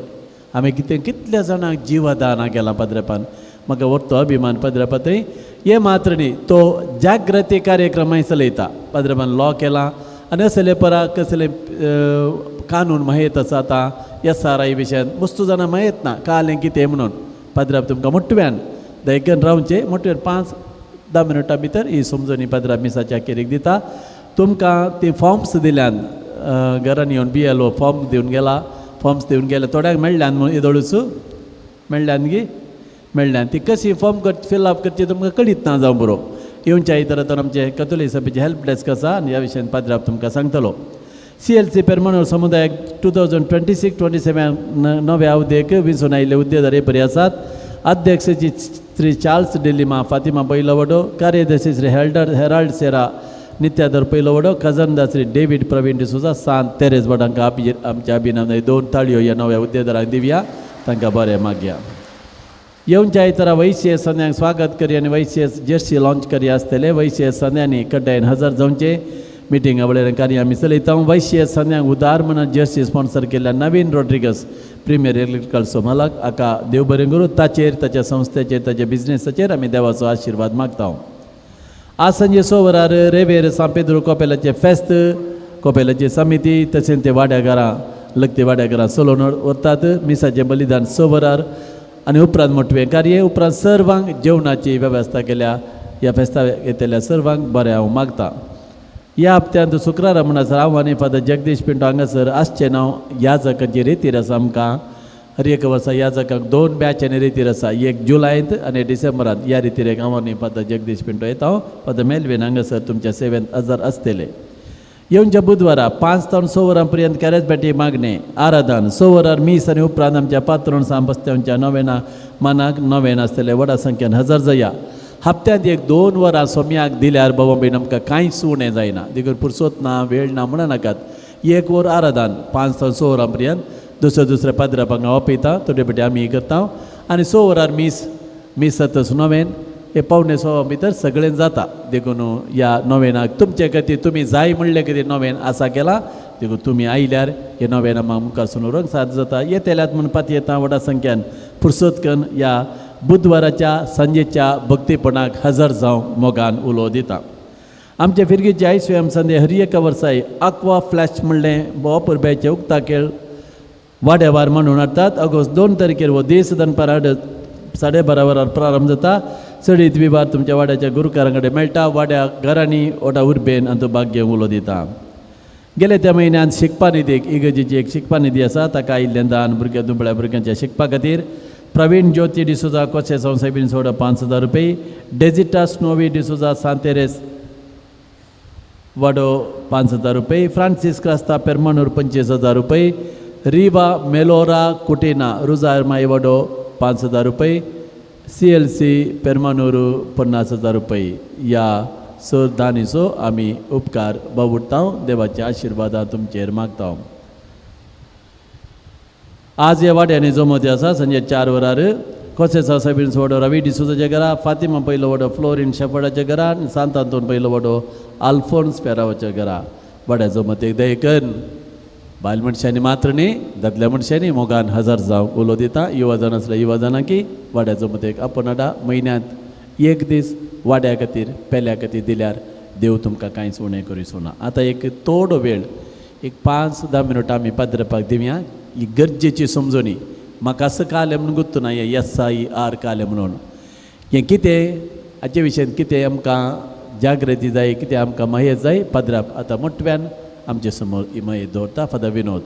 आमी कितें कितल्या जाणांक जिवदान केलां पाद्रेपान. म्हाका व्हडलो अभिमान पाद्रेपा थंय. हे मात्र न्ही तो जागृती कार्यक्रमय चलयता. पाद्रेपान लॉ केला आनी असले परा कसले कानून माहीत आसा आतां SRI विशयान मस्तू जाणां माहीत ना कालें कितें म्हणून. पाद्राप तुमकां मोटव्यान दयकन रावचें मोटव्यान 5-10 मिनटां भितर ही समजणी पाद्राप मिसाच्या अखेरीक दिता. तुमकां ती फॉर्म्स दिल्यान घरान येवन BLO form दिवन गेला. फॉर्म्स दिवन गेले थोड्यांक मेळ्ळ्यान म्हूण येदोळूच मेळ्ळ्यान गी मेळ्ळ्यान ती कशी फॉर्म फिलअप करची तुमकां कळीत ना जावं बरो. येवच्या आयतारा तर आमचे कथोलीक सभेचे हेल्प डेस्क आसा आनी ह्या विशयान पाद्राप तुमकां सांगतलो. CLC Permanur समुदायाक 2026-27 नव्या अवधेक विंचून आयिल्ले हुद्देदार हे परी आसात. अध्यक्ष श्री चार्ल्स डिलिमा फातिमा पयलो वडो, कार्यदर्शी श्री हेराल्ड सेरा नित्यादर पयलो वडो, खजानदार श्री डेवीड प्रवीण डिसोजा सांत तेरेज वडांका आमच्या अभिनंदन. 2 ताळयो ह्या नव्या हुद्देदारांक दिवया, तांकां बरें मागया. येवच्या आयतारा वैश्य संद्यांक स्वागत करी आनी वैश्य जर्सी लॉंच करी आसतले. वैश्य संद्यांनी कड्डायन हजर जावचे. मिटिंगा वळेर कार्य आमी चलयता. वैश्य संद्यांक उदार म्हणून जर्सी स्पॉन्सर केल्ल्या नवीन रॉड्रिगस प्रिमियर इलेक्ट्रिकल सोमालाक हाका देव बरें करूं. ताचेर, ताच्या संस्थेचेर, ताच्या बिजनेसाचेर आमी देवाचो आशिर्वाद मागता. आज सांजे 6 वरार रेवेर सांत पेद्रू कोपेलाचें फेस्त, कोपेलाची समिती तशेंच ते वाड्या घरां लगते वाड्या घरां चलोवन व्हरतात. मिसाचें बलिदान 6 वरार आनी उपरांत मोटवें कार्य. उपरांत सर्वांक जेवणाची वेवस्था केल्या. ह्या फेस्ता येतल्या सर्वांक बरें हांव मागता. ह्या हप्त्यांत शुक्रारा म्हणसर हांव आनी फादर जगदीश पिंटो हांगासर आसचें नांव याजकांची रितीर आसा. आमकां हर एक वर्सा याजकांक 2 बॅचांनी रितीर आसा, एक जुलायंत आनी डिसेंबरांत. ह्या रितीरेक हांव आनी फादर जगदीश पिंटो येता. फादर मेलवीन हांगासर तुमच्या सेवेंत हजर आसतले. येवच्या बुधवारा 5 ते 6 वरां पर्यंत कॅरेजबॅटी मागणें आराधन, 6 वरार मीस आनी उपरांत आमच्या पात्रोण सांबस्त्यांच्या नवेना मानाक नवेन आसतले. व्हडा संख्येन हजर जाया. हप्त्यांत एक 2 वरां सोम्याक दिल्यार बाबा बीन आमकां कांयच उणें जायना. देखून पुरसोत ना वेळ ना म्हणा नाकात. 1 वर आराधन 5 ते 6 वरां पर्यंत दुसऱ्या दुसऱ्या पाद्रापांक हांव आपयता, थोडे पेटी आमी करता आनी 6 वरार मीस, मीस जातच नवेन हे 5:45 भितर सगळें जाता. देखून ह्या नवेनाक तुमचे खातीर तुमी जाय म्हणले खातीर नवेन आसा केला. देखून तुमी आयल्यार हे नवेन आमकां मुखार सून व्हरूंक साद जाता. येतल्यात म्हूण पातयेता व्हडा संख्यान फुरसत कन्न ह्या बुधवाराच्या सांजेच्या भक्तीपणाक हजर जावंक मोगान उलो दिता. आमचे फिरगीचे आयस्वेम संदे हर एका वर्साय आक्वा फ्लॅश म्हणलें भोव परब्याचें उक्ता खेळ वाड्यावार म्हणून हाडटात. ऑगस्ट 2 तारखेर हो दीस दनपार 12:30 वरार प्रारंभ जाता. चडीत विवार तुमच्या वाड्याच्या गुरुकारां कडेन मेळटा. वाड्या घरांनी व्हडा उर्बेन आनी तो भाग घेवंक उलो दिता. गेले त्या म्हयन्यांत शिकपा निधीक इगर्जेची एक शिकपा निधी आसा, ताका आयिल्लें दान भुरग्या दुबळ्या भुरग्यांच्या शिकपा खातीर. प्रवीण ज्योती डिसोजा कोचे संवसाबीन सोडा 5,000 रुपये, डेजिटा स्नोवी डिसोजा सांतेरेस वाडो 5,000 रुपये, फ्रांसीस क्रास्ता पेरमानूर 25,000 रुपये, रिवा मेलोरा कुटेना रुजार माई वाडो 5,000 रुपये, CLC Permanur 50,000 रुपये. ह्या सर दानीचो आमी उपकार बाबुडटा. देवाच्या आशिर्वादां तुमचेर मागता. आज ह्या वाड्यांनी जमोती आसा. सांजे 4 वरार कोसे सासाबीन वडो रवी डिसोजाच्या घरा, फातिमा पयलो वडो फ्लोरीन शेफर्डाच्या घरा आनी सांत आंतोन पयलो वडो आल्फोन्स फेरावाच्या घरा. वाड्या जमतेक दयकन बायल मनशांनी मात्र न्ही दादल्या मनशांनी मोगान हजर जावंक उलो दिता. युवा जाण आसल्या युवा जाणां की वाड्या जमतेक आपोवन हाडा. म्हयन्यांत एक दीस वाड्या खातीर पेल्या खातीर दिल्यार देव तुमकां कांयच उणें करिसो ना. आतां एक थोडो वेळ एक 5-10 मिनटां आमी पाद्रपाक दिवया. ही गरजेची समजणी म्हाका असं कालें म्हणून गुत्तू ना, हें SIR कालें म्हणून हें कितें हाचे विशयान कितें आमकां जागृती जाय, कितें आमकां महेत जाय. पाद्राप आतां मोटव्यान आमचे समोर ही महेत दवरता. फादर विनोद.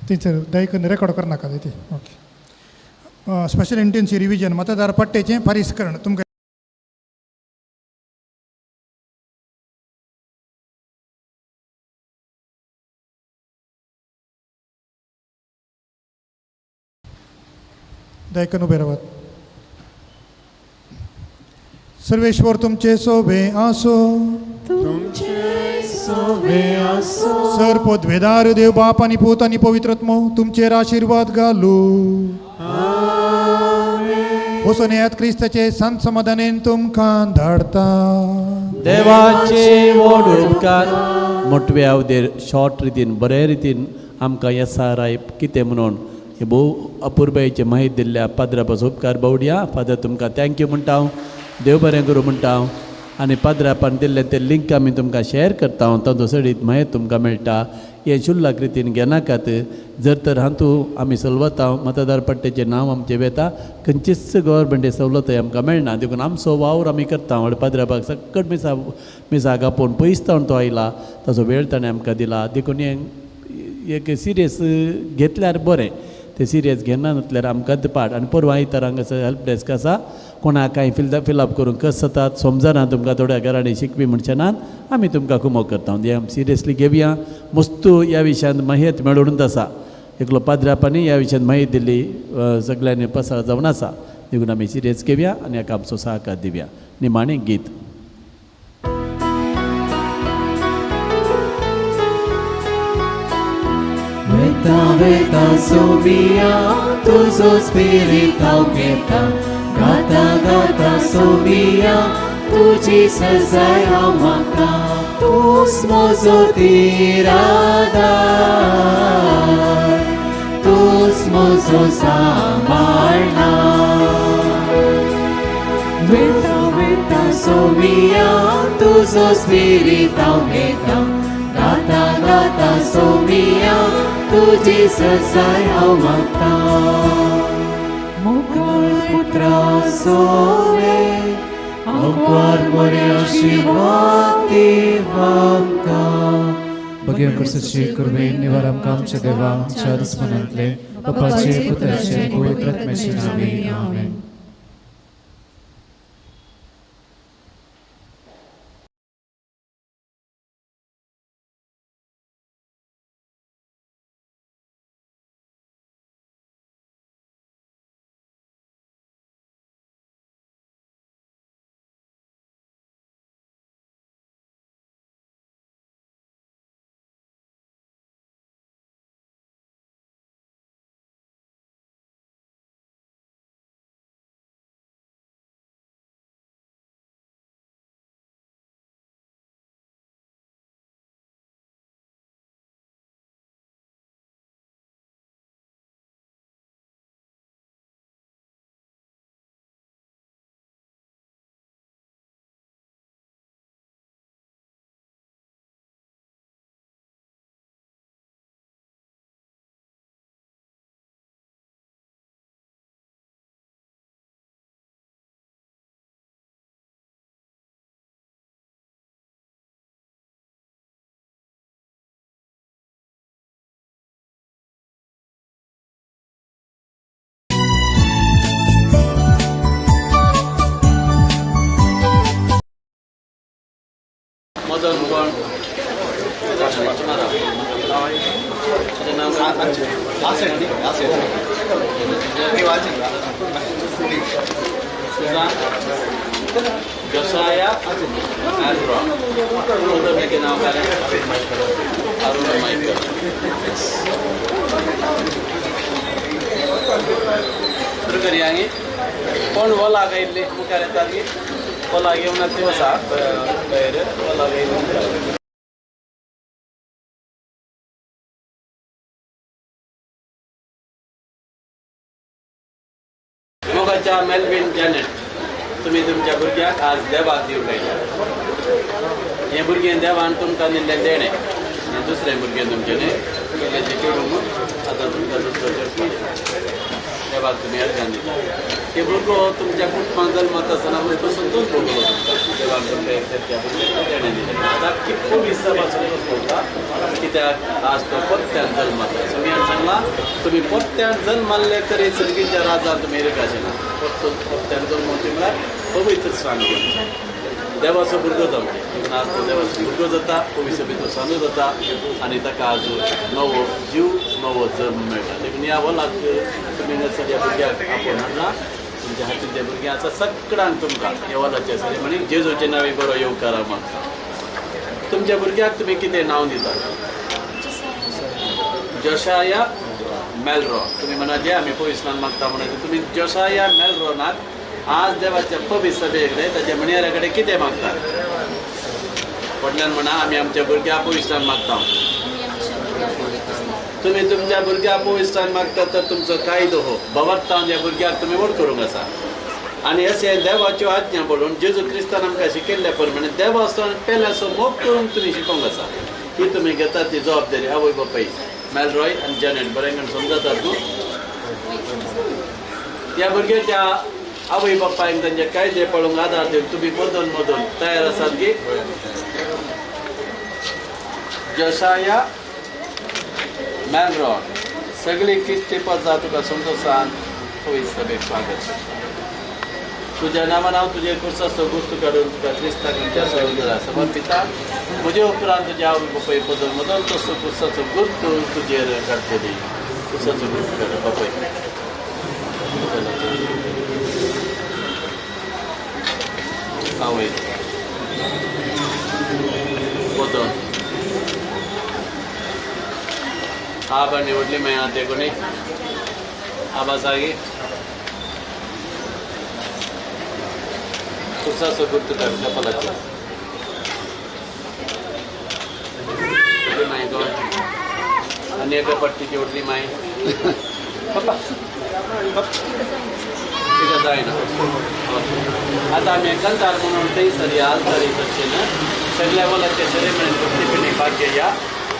टीचर दयकन रेकॉर्ड करनाका ती. ओके. स्पेशल इंटेन्सिव रिविजन मतदार पट्टेचें परिष्करण तुमकां दयकन उबे रावात. सर्वेश्वर तुमचे सोबे आसो, तुमचे सोबे आसो. सर पदवेदार देव बाप आनी पूत आनी पवित्र आत्मो तुमचेर आशिर्वाद घालू. वचून येयात क्रिस्ताचे संत समाधानेन तुमकां धाडता. देवाचे व्हड उपकार. मोटवे अवधेर शॉर्ट रितीन बरे रितीन आमकां SRI कितें म्हणून हे भोव अपुरबायेचे माहिती दिल्ल्या पाद्रा पासून उपकार बावड्या. फादर तुमकां thank you म्हणटा हांव, देव बरें करूं म्हणटा हांव. आनी पाद्रापान दिल्लें तें लिंक आमी तुमकां शेअर करता हांव, तातूंत चडीत माहिती तुमकां मेळटा. हें शुल्लक रितीन घेनाकात. जर तर हातूं आमी सलवता मतदार पट्टेचें नांव आमचें वेता, खंयचीच गव्हर्मेंट सवलतय आमकां मेळना. देखून आमचो वावर आमी करता. व्हड पाद्रापाक सकट मिसा मिसाक आपोवन पयस तावन तो आयला, ताचो वेळ ताणें आमकां दिला. देखून हें एक सिरियस घेतल्यार बरें. ते सिरियस घेना नासल्यार आमकां पाड. आनी परवां आयतार हांगासर हेल्प डेस्क आसा, कोणाक कांय फिलअप करूंक कस जातात समजना तुमकां, थोड्या घरांनी शिकपी म्हणचे नात, आमी तुमकां कुमोक करता. हें आमी सिरियसली घेवया. मस्तू ह्या विशयांत माहिती मेळोवनूच आसा, एकलो पाद्रापांनी ह्या विशयांत माहिती दिल्ली सगळ्यांनी पसार जावन आसा. देखून आमी सिरियस घेवया आनी हाका आमचो सहकार दिवया. निमाणें गीत. वेता वेता सोमिया तुजो स्पिरीत हांव घेता, गाता गाता सोमिया तुजी सजाय हांव मागता, तूंच म्हजो तिरादार, तूंच म्हजो सांबाळणार. वेता वेता सोमिया तुजो स्पिरीत हांव घेता, गाता गाता सोमिया तुजी सजाय हांव मागता. मुखार पुत्रा सोवे आंकवार मोऱ्या शिवा देवांका. बघ्या कर्साची कुर्बेन निवार आमकां आमच्या देवा आमच्या दुस्मनांतले बापाचे पुत्राचे पवित्र आत्म्याचे नांवे आमेन. मदन कोण जोसाया नांव काय? अरुण मायकल. सुरू करया न्ही. कोण वोला गायिल्ली मुखार येतात गी वोला घेवन ती आसा भायर वोला गायिल्ली. मोगाच्या मेलवीन जॅनेट, तुमी तुमच्या भुरग्याक आज देवाक दिवंक आयल्या. हें भुरगें देवान तुमकां दिल्लें देणें, हें दुसरें भुरगें तुमचें न्ही, पयल्याचें चेडूं आतां तुमकां दुसरो चेडूं देवाक तुमी अर्जान दिता. हे भुरगो तुमच्या कुटुंबांत जल्मत आसतना पसून तोच भुरगो तुमकां देवान तुमकां एक त्या भुरग्याक देणें दिलें. आतां कितको विसापासून तोच भोगता, कित्याक आज तो परत्यान जल्मता. सुमयान सांगलां तुमी परत्यान जल्माल्ले तरी सर्गीच्या राजान तुमी रिगाचेना. परत्यान जल्मवचें म्हळ्यार पवित्र सांग घेवचें, देवाचो भुरगो जावचें. देखून आज तो देवाचो भुरगो जाता, पवित्र भितर सांजू जाता आनी ताका आज नवो जीव नवो जल्म मेळटा. देखून ह्या वोलाक तुमी हांगासर ह्या भुरग्याक आपोवन हाडला, तुमच्या हातीन जे भुरगें आसा सगळ्यांक तुमकां ह्या वोलाचें सेरेमनी जेजूचे नांवे बरो येवकार मागता. तुमच्या भुरग्याक तुमी कितें नांव दितात? जोशाया मेलरो. तुमी म्हणा जे आमी पविस्नान मागता म्हणा, तुमी जोशाया मेलरोनाक आज देवाच्या पवित्र सभे कडेन ताच्या म्हणयाऱ्या कडेन कितें मागतात? व्हडल्यान म्हणा, आमी आमच्या भुरग्या पविस्तान मागता. तुमी तुमच्या भुरग्या पविस्तान मागतात तर तुमचो कायदो हो भवत्तान ह्या भुरग्याक तुमी व्हड करूंक आसा. आनी अशें देवाच्यो आज्ञा पडून जेजू क्रिस्तान आमकां शिकयल्ल्या प्रमाणे देवाचो पेल्याचो मोग करूंक तुमी शिकोवंक आसा. ही तुमी घेतात ती जबाबदारी आवय बापाय मेलरॉय आनी जॅनेट बरें करून समजतात न्हू. ह्या भुरग्याच्या आवय बापायक तांचे कायदे पळोवंक आदार दिवन तुमी मदून मदून तयार आसात की? जोशाया मेलरॉन सगळी क्रिस्ती पजा तुका संतोशान पवित्र सभेक स्वागत करता. तुज्या नांवान हांव तुजे कुर्साचो गुर्तू काडून तुका क्रिस्ताक आमच्या सहोदरा समर्पिता. म्हजे उपरांत तुज्या आवय बापाय बदल मदल तसो कुर्साचो गुर्तू तुजेर काडटली. कुर्साचो गुर्तू काड बापाय. आवय बदल आबा निवडली मागीर आतां कोणी आबा सागी कुर्साचो गुर्तू काड कपालाचेर. व्हडली माय गोय आनी एका पट्टीची व्हडली माय पप्पा तिका जायना. आतां आमी कांतार म्हणून थंयसर ह्या आल्तारी चर्चेन सगळ्या वलाच्या सेरेमनी भक्तीपणी भाग घेया.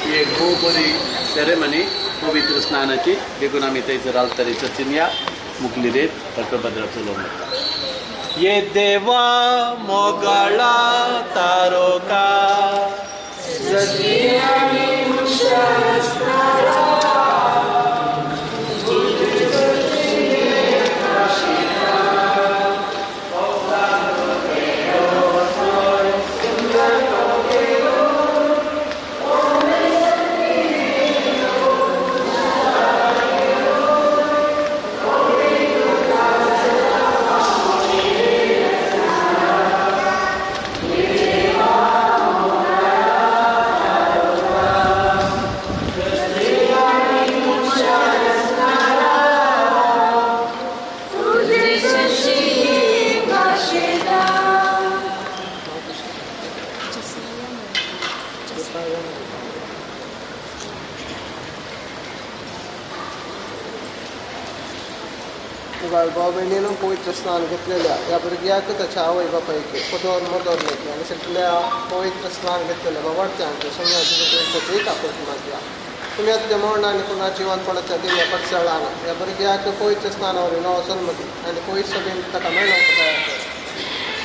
ही एक भोव बरी सेरेमनी पवित्र स्नानाची. देखून आमी थंयसर आल्तारी चर्चेन या मुकली रेत डॉक्टर भद्रा चलोवंक वता. ये देवा मोगाळा तारोका मुगाळ भाव भयणीनो पवित्र स्नान घेतलेल्या ह्या भुरग्याक ताच्या आवय बापायक पदोर मोदोर लेखी आनी सगल्या पवित्र स्नान घेतलेल्या बाबार्थ्यांक सोम्या तुज्या काकुळट मागया. तुमी तुज्या मरण आनी पुन्हा जिवनपणाच्या दिव्या पडसाळान ह्या भुरग्याक पवित्र स्नानावर नवो जल्म दी आनी पवित्र सभेन ताका मेळोवंक तयार कर.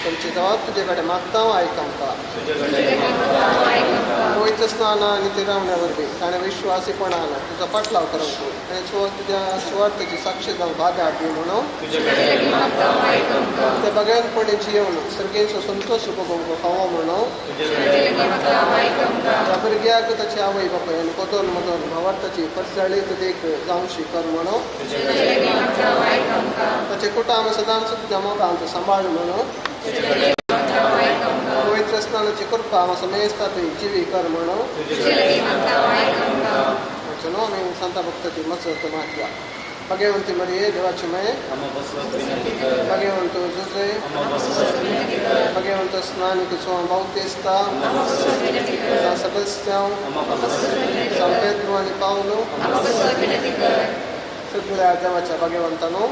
तुमची जबाब तुजे कडेन मागता आयक आमकां. पवित्र स्नान आनी तिरावण्या वरवीं ताणें विश्वासीपणान तुजो फाटलाव करूंक आनी तुज्या सुवार्थेची साक्षी जावंक बादा दी म्हणून ते बगेनपणी जियेवन सर्गेचो संतोश उपभोगूंक फावो म्हणून ह्या भुरग्याक ताची आवय बापाय आनी कोदोर मदोर भावार्थाची परसाळी तुजेक जावशी कर म्हणून ताचे कुटाम सदांच तुज्या मोगांत सांबाळ म्हणून पवित्र स्नानाची कृपा आमकां समेस्ता तुजी जिवी कर म्हणून नो आमी सांता भक्ताची मसत मागया. भगवंती मरिये देवाची मये, Bhagwant Jose, Bhagwant स्नानिक जुआं बाउतिस्ता, San Sebastião, San Pedro आनी पावलो, सगळ्या देवाच्या भगवंतानो,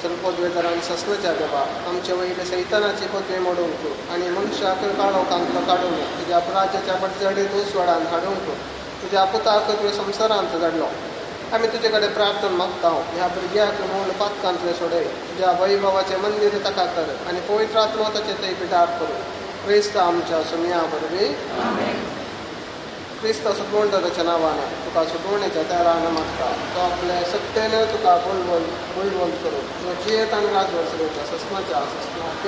सर्व पदवेदारान ससनाच्या देवा आमचे वयले सैतानाची पदवी मोडूंक आनी मनशाक काळोखांतलो काडून तुज्या अपराजाच्या पडझडीत उजवाडान हाडूंक तुज्या पुताक तुवें संवसारांत धाडलो. आमी तुजे कडेन प्रार्थना मागता ह्या भुरग्याक मूळ पातकांतले सोडय, तुज्या वैभवाचें मंदीर ताका कर आनी पवित्र आत्मो ताचें थंय पिटार करूं. क्रिस्त आमच्या सुमया वरवीं. क्रिस्त सुटवणदाराच्या नांवान तुका सुटवणेच्या तयारान मागता. तो आपले सत्तेन तुका बळवंत बळवंत करूं जो जियेत आनी राजवट चलयता सस्नाच्या सस्नाक.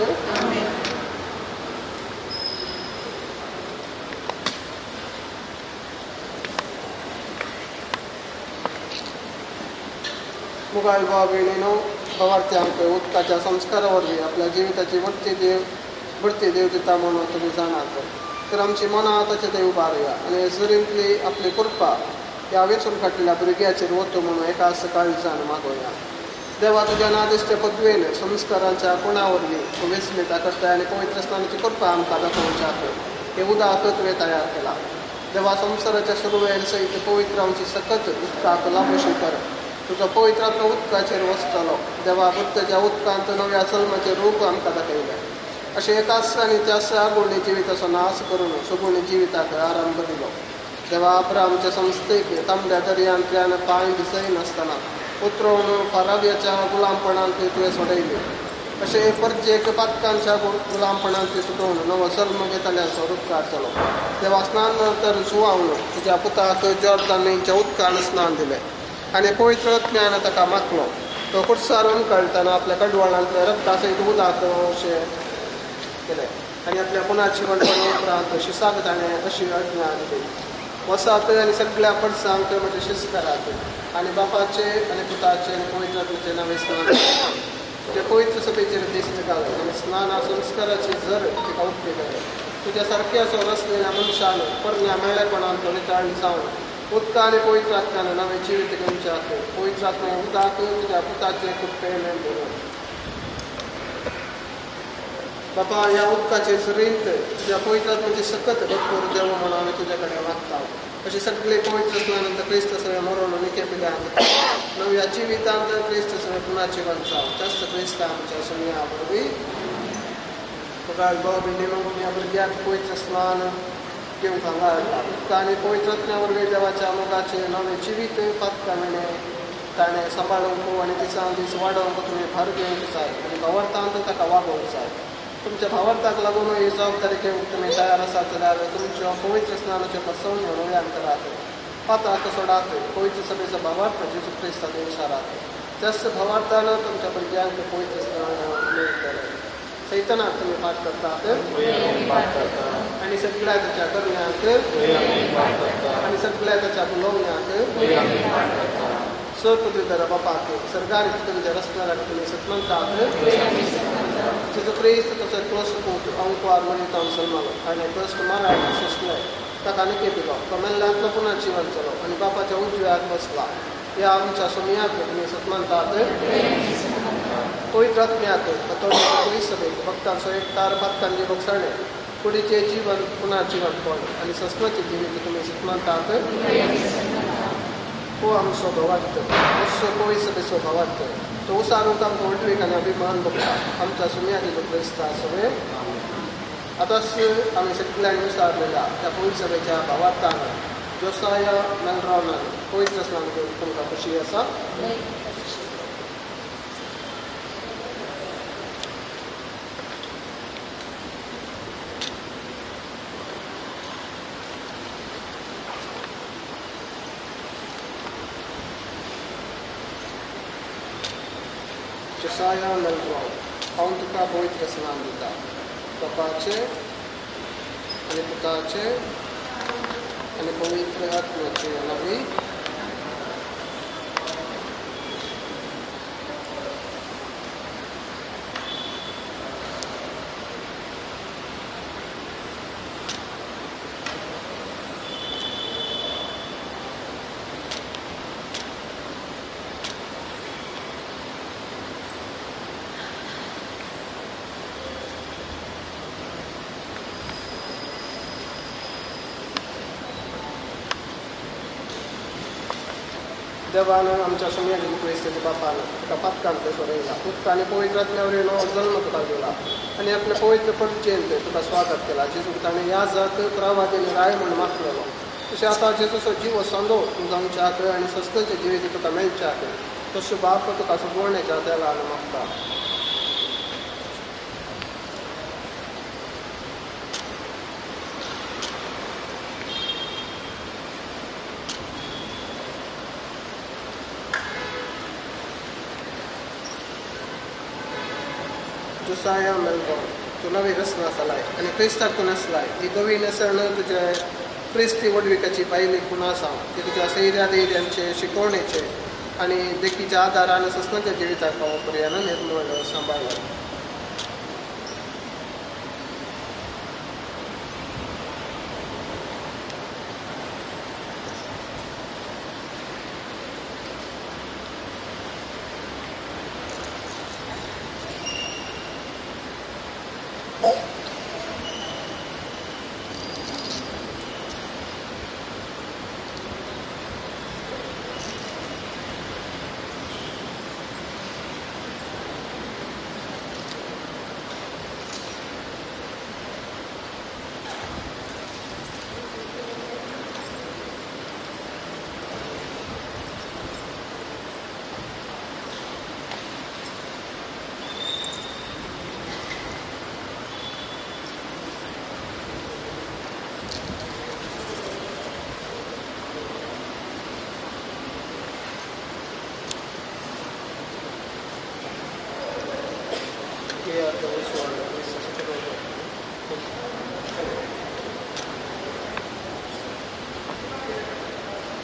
मुगाळ भाव भयणीनो, भावार्थ्यांक उदकाच्या संस्कारा वरवीं आपल्या जिविताची बढती देव दिता म्हणून तुमी जाणात. तर आमची मनां ताचे थंय उबारुया आनी जरींतली आपली कृपा ह्या वेंचून काडलेल्या भुरग्याचेर वतू म्हणून एका काळजान मागोया. देवा तुज्या नादिश्ट पदवेन संस्कारांच्या गुणा वरवीं तूं विस्मिता करता आनी पवित्र स्नानाची कृपा आमकां दाखोवच्याक हें उदक तुवें तयार केलां. देवा संवसाराच्या सुरवेर सयत पवित्र आमची सकत उदकाक लाबोशी कर. तुजो पवित्र आत्मो उदकाचेर वसतलो. देवा बुद्धाच्या उदकांत नव्या जल्माचें रूप आमकां दाखयलें. अशें एकाच आनी त्याच आगुणी जिविताचो नाश करून सुगुणी जिविताक आरंभ दिलो. देवा अब्रामच्या संस्थेक तांबड्या दर्यांतल्यान पांय भिजयनासतना उतरोवन फाराब्याच्या गुलामपणांत तुवें सोडयली. अशें परचेक पातकांच्या गुलामपणांत सुटोवन नवो जल्म घेतल्याचो उपकार जालो. देवा स्नान तर सुवावन तुज्या पुताक जॉर्दान न्हंयच्या उदकान स्नान दिलें आनी पवित्र आत्म्यान ताका माखलो. तो कुडसारून कळटना आपल्या कडवळांतल्या रक्ता सयत उदक अशें केलें आनी आपल्या पुना जिवनपणा उपरांत शिसाक ताणें अशी आज्ञा दिली, वसात आनी सगळ्या पडसांक म्हजें शिस करात आनी बापाचे आनी पुताचे आनी पवित्र आत्म्याचे नांवे स्नान करात. तुज्या पवित्र सभेचेर दिश्ट घाल आनी स्नाना संस्काराची जर तिका उक्ती कर. तुज्या सारक्या असो रसलेल्या मनशान परण्या मेळ्ळेपणान नितळ जावन उदका आनी पवित्र आत्म्यान नवें जिवीत घेवच्याक पवित्र आत्म्या उदक तुज्या पुताचें कृपे मेळटलें. बापा ह्या उदकाचे जरींत तुज्या पवित्र आत्म्याची सकत भरपूर देव म्हणून आमी तुज्या कडेन मागता. अशें सगळे पवित्र स्नानांत क्रिस्त सगळें मरोण निके पिल्यांत नव्या जिवितांत क्रिस्त सगळें पुना जिवन जावं. जास्त क्रिस्त आमच्या सुमया वरवीं पगार भाव भयणी मगून ह्या भुरग्याक पवित्र स्नान घेवंक हांगा हाडला. उदका आनी पवित्र आत्म्या वरवीं देवाच्या मोगाचें नवें जिवीत पातकाविणें ताणें सांबाळूंक आनी दिसान दीस वाडोवंक तुमी भार घेवंक जाय आनी भावार्थांत ताका वागोवंक जाय. तुमच्या भावार्थाक लागून ही जबाबदारी घेवंक तुमी तयार आसात जाल्यार तुमच्यो पवित्र स्नानाच्यो बसवण्यो नव्यान करात. पाताक सोडात. पवित्र सभेचो भावार्थ जेजू क्रिस्ता विचारात. त्याच भावार्थान तुमच्या भुरग्यांक पवित्र स्नान मेळटलें. सैतनाक तुमी पाठ करतात आनी सगळ्या ताच्या करण्यांक आनी सगळ्या ताच्या उलोवण्याक सर पदवीधर बापाक सरकारी तुमच्या रस्त्याक तुमी सतमंतात. जेजू क्रिस्त तसो क्लोस पूत अंकवार मरितावन सलमालो आनी कश्ट मारायला सोंसले ताका निके दिलो. तो मेल्ल्यांतलो पुना जिवन जालो आनी बापाच्या उजव्याक बसला. ह्या आमच्या सुमयाक तुमी सतमंतात. पवित्र आत्म्याक कथोलीक सभेक भक्तांचो एकतार पातकांची भोगसणें कुडीचें जीवन पुना जिवनपण आनी सस्नाचें जिवीत तुमी सतमंतात. हो आमचो भावार्थ उत्सव पवित्र सभेचो भावार्थ तो उसारूंक आमकां व्हडवीक आनी अभिमान भोगता. आमच्या सुमया जेजू क्रिस्ता सगळें आतांच आमी सगळ्यांनी विचारलेल्या त्या पवित्र सभेच्या भावार्थान जोसाया मेलरावनान पवित्र स्नान घेवन तुमकां खुशी आसा. जोसाया मेलराव, हांव तुका पवित्र स्नान दिता बापाचे आनी पुताचे आनी पवित्र आत्म्याचे नांवी. देवान आमच्या सुमया जेजू क्रिस्ताच्या बापान तुका पातकांतलें सोडयला. उदका आनी पवित्र आत्म्या वरवीं नवो जल्म तुका दिला आनी आपल्या पवित्र परचेंत तुका स्वागत केला. जेजूक ताणें ह्या जात प्रावादी आनी राय म्हूण मागलेलो. तशें आतां जेजूचो जीव सांदो तूं जावच्याक आनी सस्तेचें जिवीत तुका मेळच्याक तसो बाप तुका सुगवण्याच्या तेलान मागता. जोसाया मेलराव, तूं नवी रचना जालाय आनी क्रिस्ताक तूं नेसलाय. ही नवी नेसण तुज्या क्रिस्ती व्हडविकाची पायली खुणा आसा. ती तुज्या सैऱ्या दैर्यांचे शिकवणेचे आनी देखीच्या आदारान सस्नाच्या जिविताक पावोपर्यान निर्मळ सांबाळ्ळो. संवसारांतलो उजवाड क्रिस्ताचो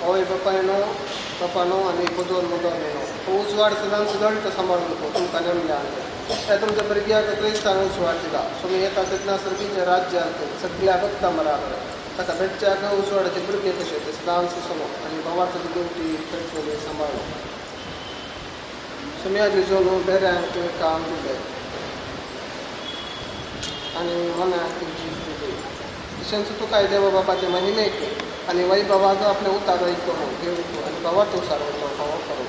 आवय बापायनो बापानो आनी पदोर मोदोर न्हय हो उजवाड सदांच जळटा सांबाळून नको तुमकां नेमल्या ह्या तुमच्या भुरग्याक क्रिस्तान उजवाड दिला. सुमी येता तेन्ना सर्गीचें राज्यांत सगल्या भक्तां बराबर ताका भेटच्याक उजवाडाचे भुरगे कशे ते सदांच सोनो आनी भावार्थाची देवटी पेटवली सांबाळून सुमया जेजून बेऱ्यांक काम दिलें आनी मनाक जीव दिली. तशेंच तुकाय देवा बापाचे महिमेक आनी वैभवाक आपले उतारो करूं घेवंक आनी भावार्थ सारवचो फावो करूं.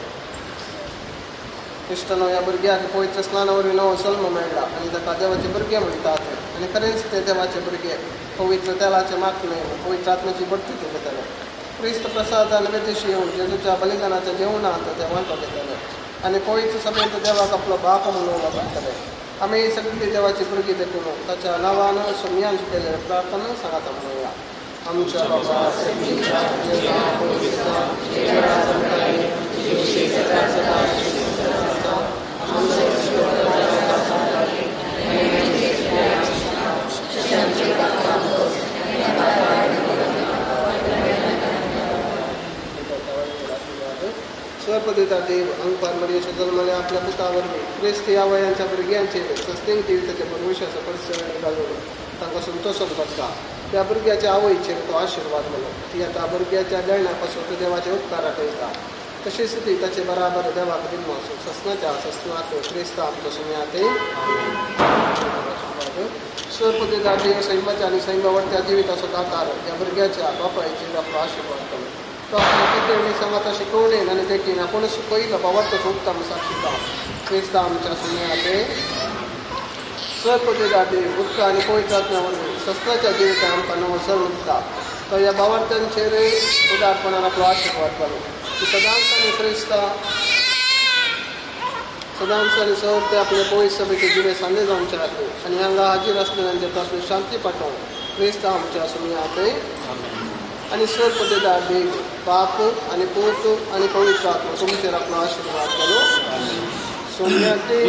क्रिश्टनो ह्या भुरग्याक पवित्र स्नाना वरवीं नवो जल्म मेळ्ळा आनी ताका देवाचे भुरगे म्हणटात आनी खरेंच ते देवाचे भुरगे पवित्र तेलाचे माखणे पवित्र आत्म्याची बडती ते घेतले. क्रिस्त प्रसादान वेदेशी येवन जेजूच्या बलिदानाच्या जेवणांत ते वांटो घेतले आनी पवित्र सभेंत देवाक आपलो बाप म्हणून वापरतले. आमी सगळीं देवाची भुरगीं देखून ताच्या नांवान सोमयान केल्ले प्रार्थना सांगाता म्हणुया. आमच्या बाबा तुझें नांव पवित्र जावं, तुजें राज्य येवं, तुजी इत्सा सदां स्वपदिता देव अंगपार मरियेच्या जल्मल्या आपल्या पुता वरवीं क्रिस्त ह्या वयांच्या भुरग्यांचेर सस्तेन जिविताच्या भरवशाचो परिसर घालून तांकां संतोषात बसता. त्या भुरग्याच्या आवयचेर तो आशिर्वाद घालो. ती आतां भुरग्याच्या देण्या पासून देवाचे उपकार आठयता. तशीच ती ताचे बराबर देवाक दिल्लो आसूं ससनाच्या ससनाक क्रिस्त आमचो सुमयाते. स्वपदिता देव सैमाच्या आनी सैमावरत्या जिविताचो दातार ह्या भुरग्याच्या बापायचेर आपलो आशिर्वाद घालो. तो आपल्या पितळी सांगाता शिकवणेन आनी देखीन आपूणच पयलो भावार्थाचो उत्तम साक्षिता क्रिस्त आमच्या सुमयाते. स्वपदिता देव उदका आनी पवित्र आत्म्या वरवीं सस्नाच्या जिवितांत आमकां नवो जल्म दिता. तो ह्या भावार्थांचेर उदारपणान आपलो आशिर्वाद घालो. ती सदांच आनी क्रिस्ता सदांच आनी सहज ते आपले पवित्र सभेचे जिवे सांदे जावचे खातीर आनी हांगा हाजीर आसलेल्यांचेर आपली शांती पाठोवंक क्रिस्त आमच्या सुमयाते. आनी स्वपदिता देव बाप आनी पूत आनी पवित्र आत्मा तुमचेर आपलो आशिर्वाद घालो. सोम्याते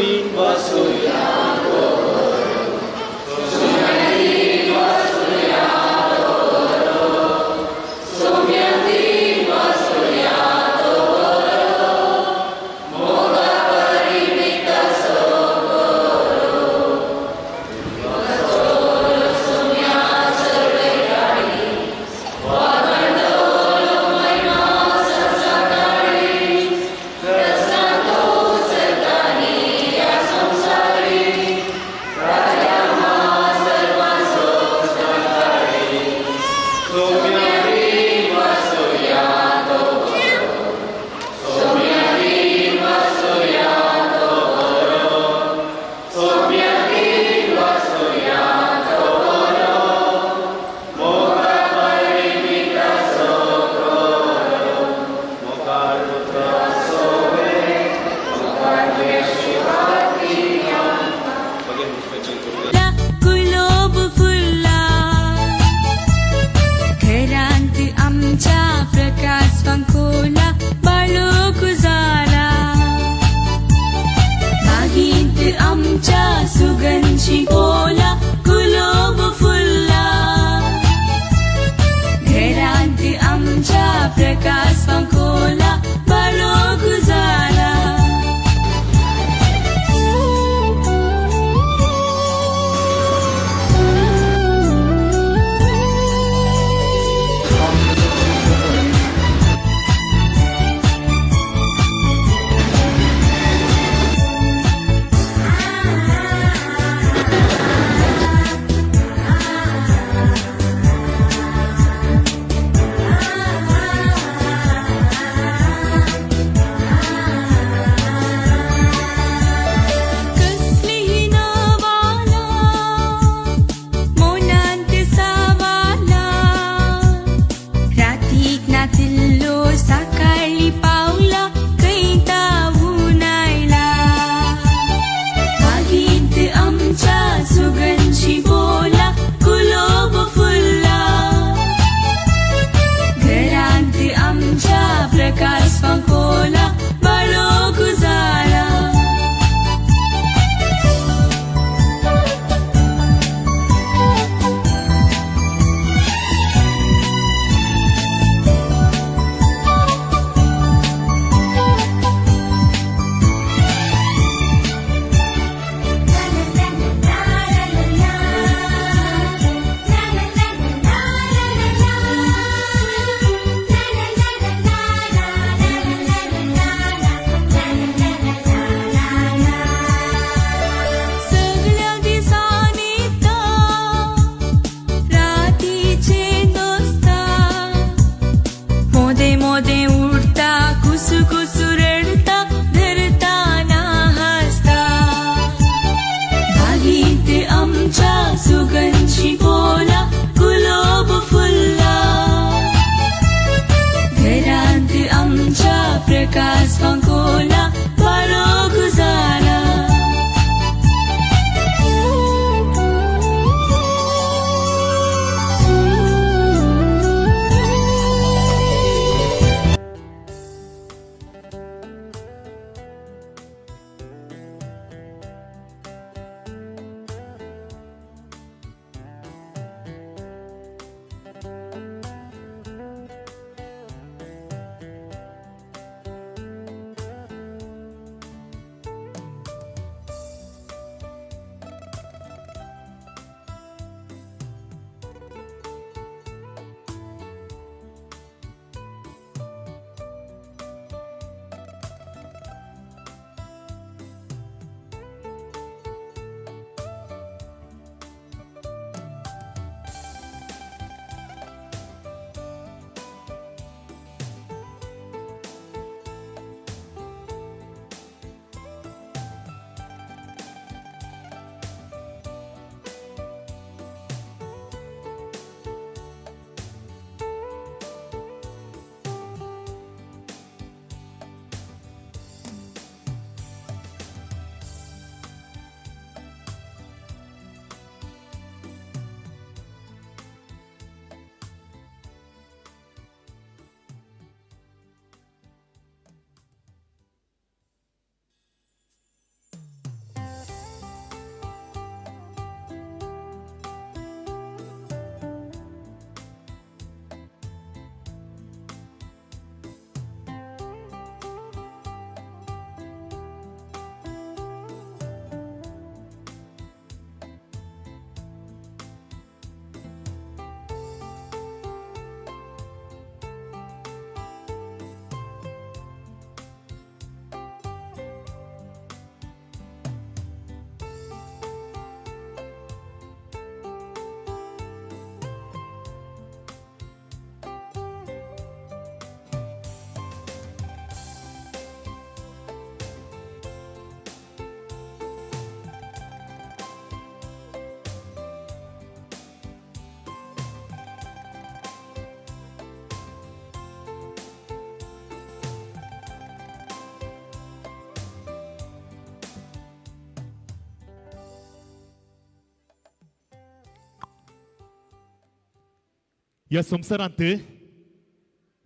ह्या संवसारांत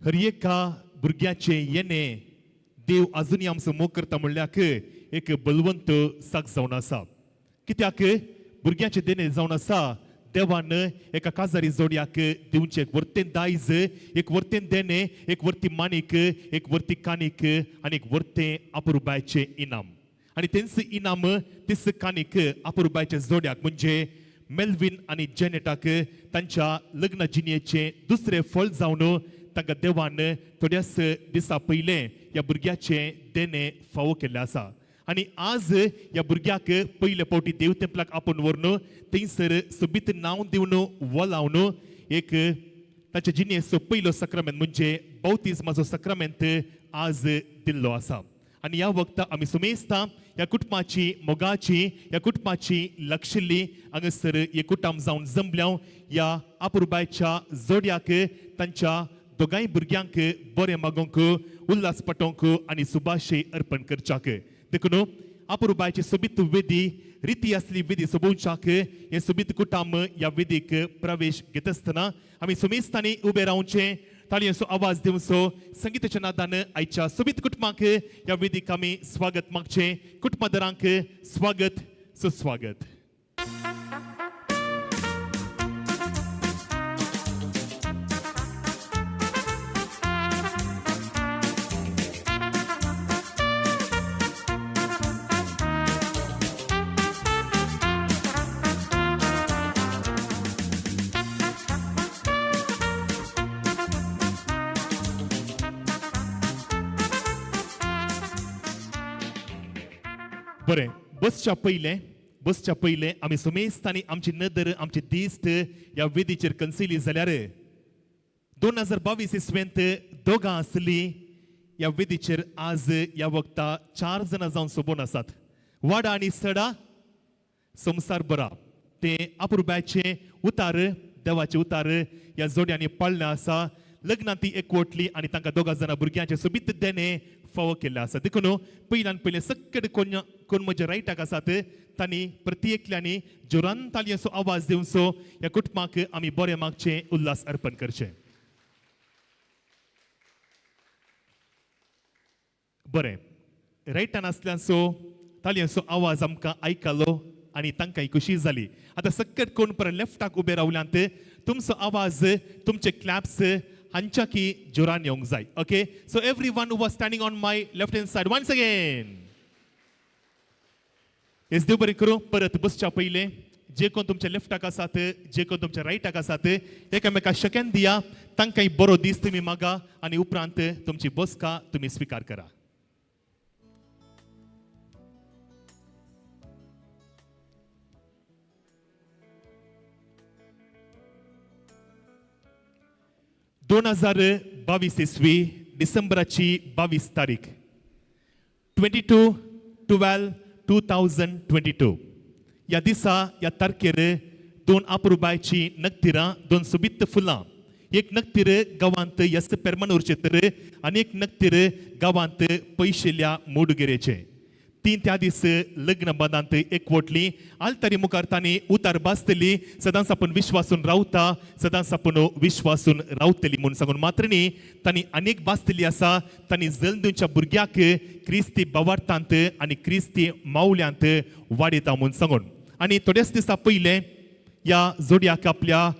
हर एका भुरग्याचें येणें देव आजुनूय आमचो मोग करता म्हणल्याक एक बलवंत साक्ष जावन आसा. कित्याक भुरग्याचें देणें जावन आसा देवान एका काजारी जोडयाक दिवचें एक वर्तें दायज, एक वर्तें देणें, एक वर्ती माणीक, एक वर्ती काणीक आनी एक वर्तें अपुरबायचें इनाम. आनी तेंच इनाम, तेच काणीक अपुरबायच्या जोड्याक म्हणजे मेल्वीन आनी जेनेटाक तांच्या लग्न जिणेचें दुसरें फळ जावन तांकां देवान थोड्याच दिसा पयलें ह्या भुरग्याचें देणें फावो केल्लें आसा. आनी आज ह्या भुरग्याक पयले फावटी देव तेंपलाक आपोवन व्हरून थंयसर सोबीत नांव दिवन वलावन एक ताच्या जिणेचो पयलो सक्रामेंत म्हणजे बावतिज्माचो सक्रामेंत आज दिल्लो आसा. आनी ह्या वखता आमी सुमेस्ता ह्या कुटुंबाची मोगाची, ह्या कुटुंबाची लक्षिल्ली हांगासर हे कुटुंब जावन जमल्या ह्या अपुरबायच्या जोडयाक तांच्या दोगांय भुरग्यांक बरें मागोवंक, उल्हास पटोवंक आनी सुभाशे अर्पण करच्याक. देखून अपुरबायची सोबीत वेदी, रिती आसली वेदी सोबोवच्याक हे सोबीत कुटुंब ह्या वेदीक प्रवेश घेत आसतना आमी सुमेस्तांनी उबे रावचें, ताळयांचो आवाज दिवचो, संगिताच्या नादान आयच्या सोबीत कुटुंबाक ह्या वेदीक आमी स्वागत मागचें. कुटुंबादरांक स्वागत, सुस्वागत. बरें, बसच्या पयलें आमी सुमेस्तांनी आमची नदर, आमची दिश्ट ह्या वेदीचेर कन्सिली जाल्यार 2022 इसवेंत दोगां आसली, ह्या वेदीचेर आज ह्या वक्ता चार जाणां जावन सोबोन आसात. वाडा आनी सडा संवसार बरा ते अपुरबायचे उतार, देवाचे उतार ह्या जोड्यांनी पाळलें आसा. लग्नांत ती एकवटली आनी तांकां दोगां जाणां भुरग्यांचे सोबीत देणें फावो केल्लें आसा. देखून पयल्यान पयलें सकट कोण कोण म्हज्या रायटाक आसात तांणी प्रत्येकल्यांनी जोरान तालयांचो आवाज दिवचो. ह्या कुटुंबाक आमी बरें मागचें, उल्हास अर्पण करचें. बरें, रायटान आसल्यांचो तालयांचो आवाज आमकां आयकलो आनी तांकांय खुशी जाली. आतां सकट कोण परत लेफ्टाक उबे रावल्यांत, तुमचो आवाज, तुमचे क्लॅप्स हांच्याकी जोरान येवंक जाय. Okay, so everyone was standing on my left hand side, once again. Yes, देव बरें करूं. परत बसच्या पयलें जे कोण तुमच्या लेफ्टाक आसात, जे कोण तुमच्या रायटाक आसात, एकामेका शकेन दिया, तांकांय बरो दीस तुमी मागा आनी उपरांत तुमची बसका तुमी स्विकार करा. 2022 इसवी डिसेंबराची 22 तारीख, 22/12/2022, ह्या दिसा, ह्या तारखेर दोन अपुरबायची नकतिरां, दोन सोबीत फुलां, एक नकतीर गांवांत यस पेरमनूरचे तर आनी एक नकतीर गांवांत पयशिल्ल्या मुडगेरेचे. तीं त्या दीस लग्न बांदांत एकवटली. आलतारी मुखार तांणी उतार बासतली, सदांच आपूण विश्वासून रावता, सदांच आपूण विश्वासून रावतली म्हूण सांगून. मात्र न्ही, तांणी अनेक बासतली आसा, तांणी जल्म दिवच्या भुरग्याक क्रिस्ती बवार्थांत आनी क्रिस्ती मावल्यांत वाडयता म्हूण सांगून. आनी थोड्याच दिसा पयलें ह्या जोडयाक आपल्या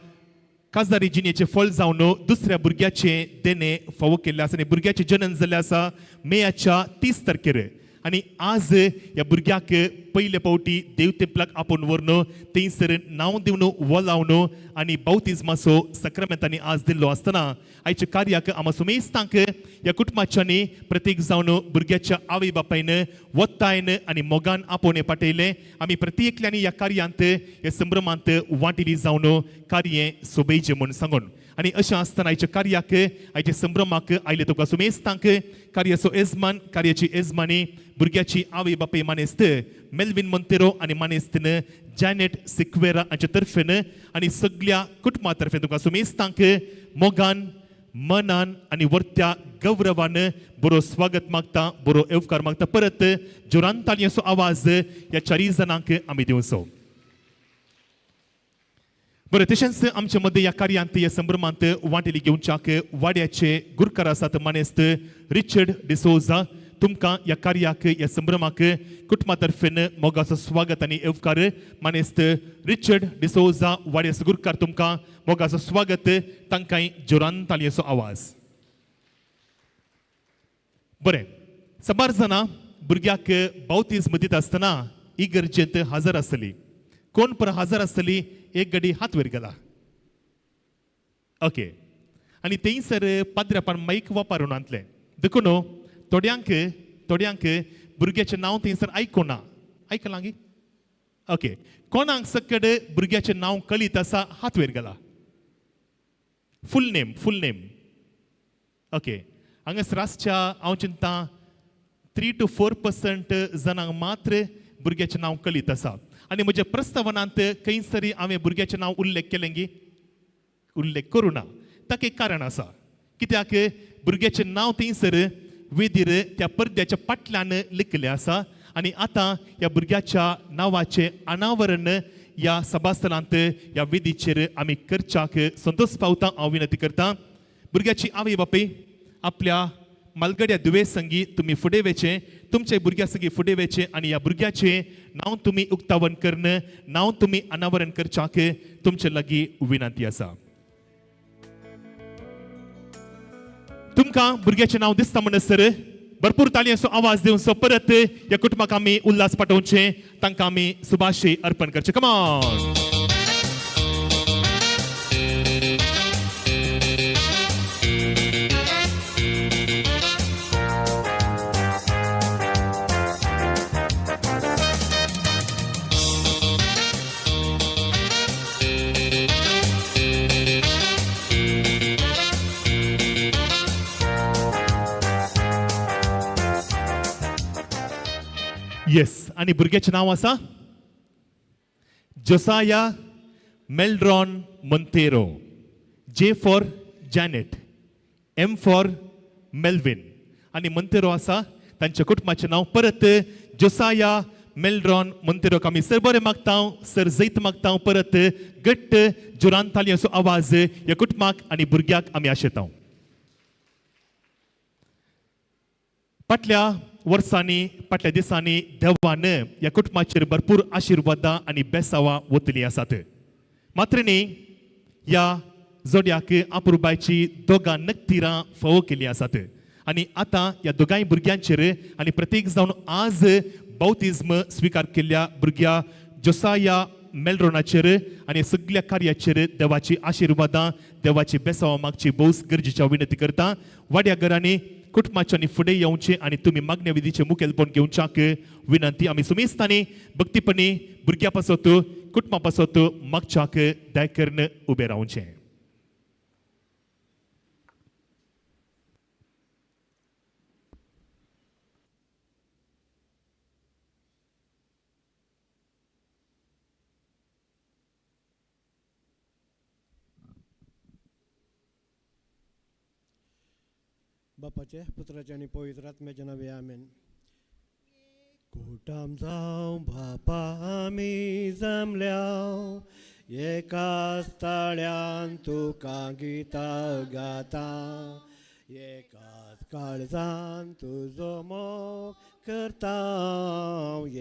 काजारी जिणेचें फळ जावन दुसऱ्या भुरग्याचें देणें फावो केल्लें आसा आनी भुरग्याचें जनन जाल्लें आसा मेयाच्या 30 तारखेर. आनी आज ह्या भुरग्याक पयले फावटी देव तेंपलाक आपोवन व्हरून थंयसर नांव दिवन वलावन आनी बावतिज्माचो सक्रामेंतांनी आज दिल्लो आसतना आयच्या कार्याक आमा सुमेस्तांक ह्या कुटुंबाच्यांनी प्रतीक जावन भुरग्याच्या आवय बापायन वत्तायन आनी मोगान आपोवणें पाठयलें. आमी प्रत्येकल्यांनी ह्या कार्यांत, ह्या संभ्रमांत वांटिली जावन कार्य सोबयचें म्हूण सांगून. आनी अशें आसतना आयच्या कार्याक, आयच्या संभ्रमाक आयले तुका सुमेस्तांक कार्याचो येजमान, कार्याची येजमानी, भुरग्याची आवय बापाय मानेस्त मेल्विन मोंतेरो आनी मानेस्तीन जॅनेट सिक्वेरा हांचे तर्फेन आनी सगल्या कुटुंबा तर्फेन तुका सुमेस्तांक मोगान, मनान आनी वर्त्या गौरवान बरो स्वागत मागता, बरो येवकार मागता. परत जोरान ताळयांचो आवाज ह्या चारी जाणांक आमी दिवचो. बरें, तशेंच आमचे मदें ह्या कार्यांत ह्या संभ्रमांत वांटेली घेवच्याक वाड्याचे गुरकार आसात मानेस्त रिचर्ड डिसोजा. तुमकां ह्या कार्याक ह्या संभ्रमाक कुटुंबा तर्फेन मोगाचो स्वागत आनी येवकार. मानेस्त रिचर्ड डिसोजा वाड्याचो गुरकार, तुमकां मोगाचो स्वागत. तांकांय जोरान तालयेचो आवाज. बरें, साबार जाणां भुरग्याक बावतीज्म दिता आसतना इगर्जेंत हजर आसतली. कोण पर हजर आसतली? एक गडी हात वयर गेला. ओके, आनी थंयसर पाद्र्यापान मायक वापरून आणलें देखून थोड्यांक थोड्यांक भुरग्याचें नांव थंयसर आयकुना. आयकलां गी? ओके, कोणाक सकड भुरग्याचें नांव कळीत आसा? हात वयर गेला. Full name, full name. Okay, हांगासर आसच्या हांव चिंता 3 to 4% जाणांक मात्र भुरग्याचें नांव कळीत आसा. आनी म्हज्या प्रस्तावनांत खंयसरी हांवें भुरग्याचें नांव उल्लेख केलें गी? उल्लेख करूं ना. ताका एक कारण आसा, कित्याक भुरग्याचें नांव थंयसर वेदीर त्या पडद्याच्या फाटल्यान लिखलें आसा आनी आतां ह्या भुरग्याच्या नांवाचें अनावरण ह्या सभास्थलांत ह्या वेदीचेर आमी करच्याक संतोश पावता. हांव विनंती करता, भुरग्याची आवय बापूय आपल्या मालगड्या दुवे संगी तुमी फुडें वेचें, तुमच्या भुरग्या संगी फुडें वेचें आनी ह्या भुरग्याचें नांव तुमी उक्तावण करून नांव तुमी अनावरण करच्याक तुमचे लागीं विनंती आसा. तुमकां भुरग्याचें नांव दिसता म्हणसर भरपूर ताळयांचो आवाज दिवचो. परत ह्या कुटुंबाक आमी उल्हास पाठोवचे, तांकां आमी सुभाशी अर्पण करचे. कमॉन. येस, आनी भुरग्याचें नांव आसा जोसाया मेल्ड्रॉन Monteiro. J for Janet, M for Melvin आनी मोंतेरो आसा तांच्या कुटुंबाचें नांव. परत जोसाया मेल्ड्रॉन मोंतेरोक आमी सर बरें मागता, सर जैत मागता. परत घट्ट जोरान तालयांचो आवाज ह्या कुटुंबाक आनी भुरग्याक आमी आशेता. फाटल्या वर्सांनी, फाटल्या दिसांनी देवान ह्या कुटुंबाचेर भरपूर आशिर्वादां आनी बेसावां वतलीं आसात. मात्र न्ही, ह्या जोड्याक अपुरबायची दोगां नक्तिरां फावो केल्लीं आसात आनी आतां ह्या दोगांय भुरग्यांचेर आनी प्रत्येक जावन आज बावतिज्म स्विकार केल्ल्या भुरग्या जोसाया मेल्ड्रोनाचेर आनी सगल्या कार्याचेर देवाची आशिर्वादां, देवाची बेसावां मागची भोवच गरजेच्या विनंती करता. वाड्या घरांनी कुटुंबाच्यांनी फुडें येवचें आनी तुमी मागण्या विधीचें मुखेलपण घेवच्याक विनंती. आमी सुमेस्तांनी भक्तीपणी भुरग्या पासत, कुटुंबा पासत मागच्याक दया करून उबें रावचें. बापाचे, पुत्राचे आनी पवित्र आत्म्याचे नांवे, आमेन. कुटाम जावं बापा आमी जमल्या, एकाच ताळ्यान तुका गितां गाता, एकाच काळजान तुजो मोग करता,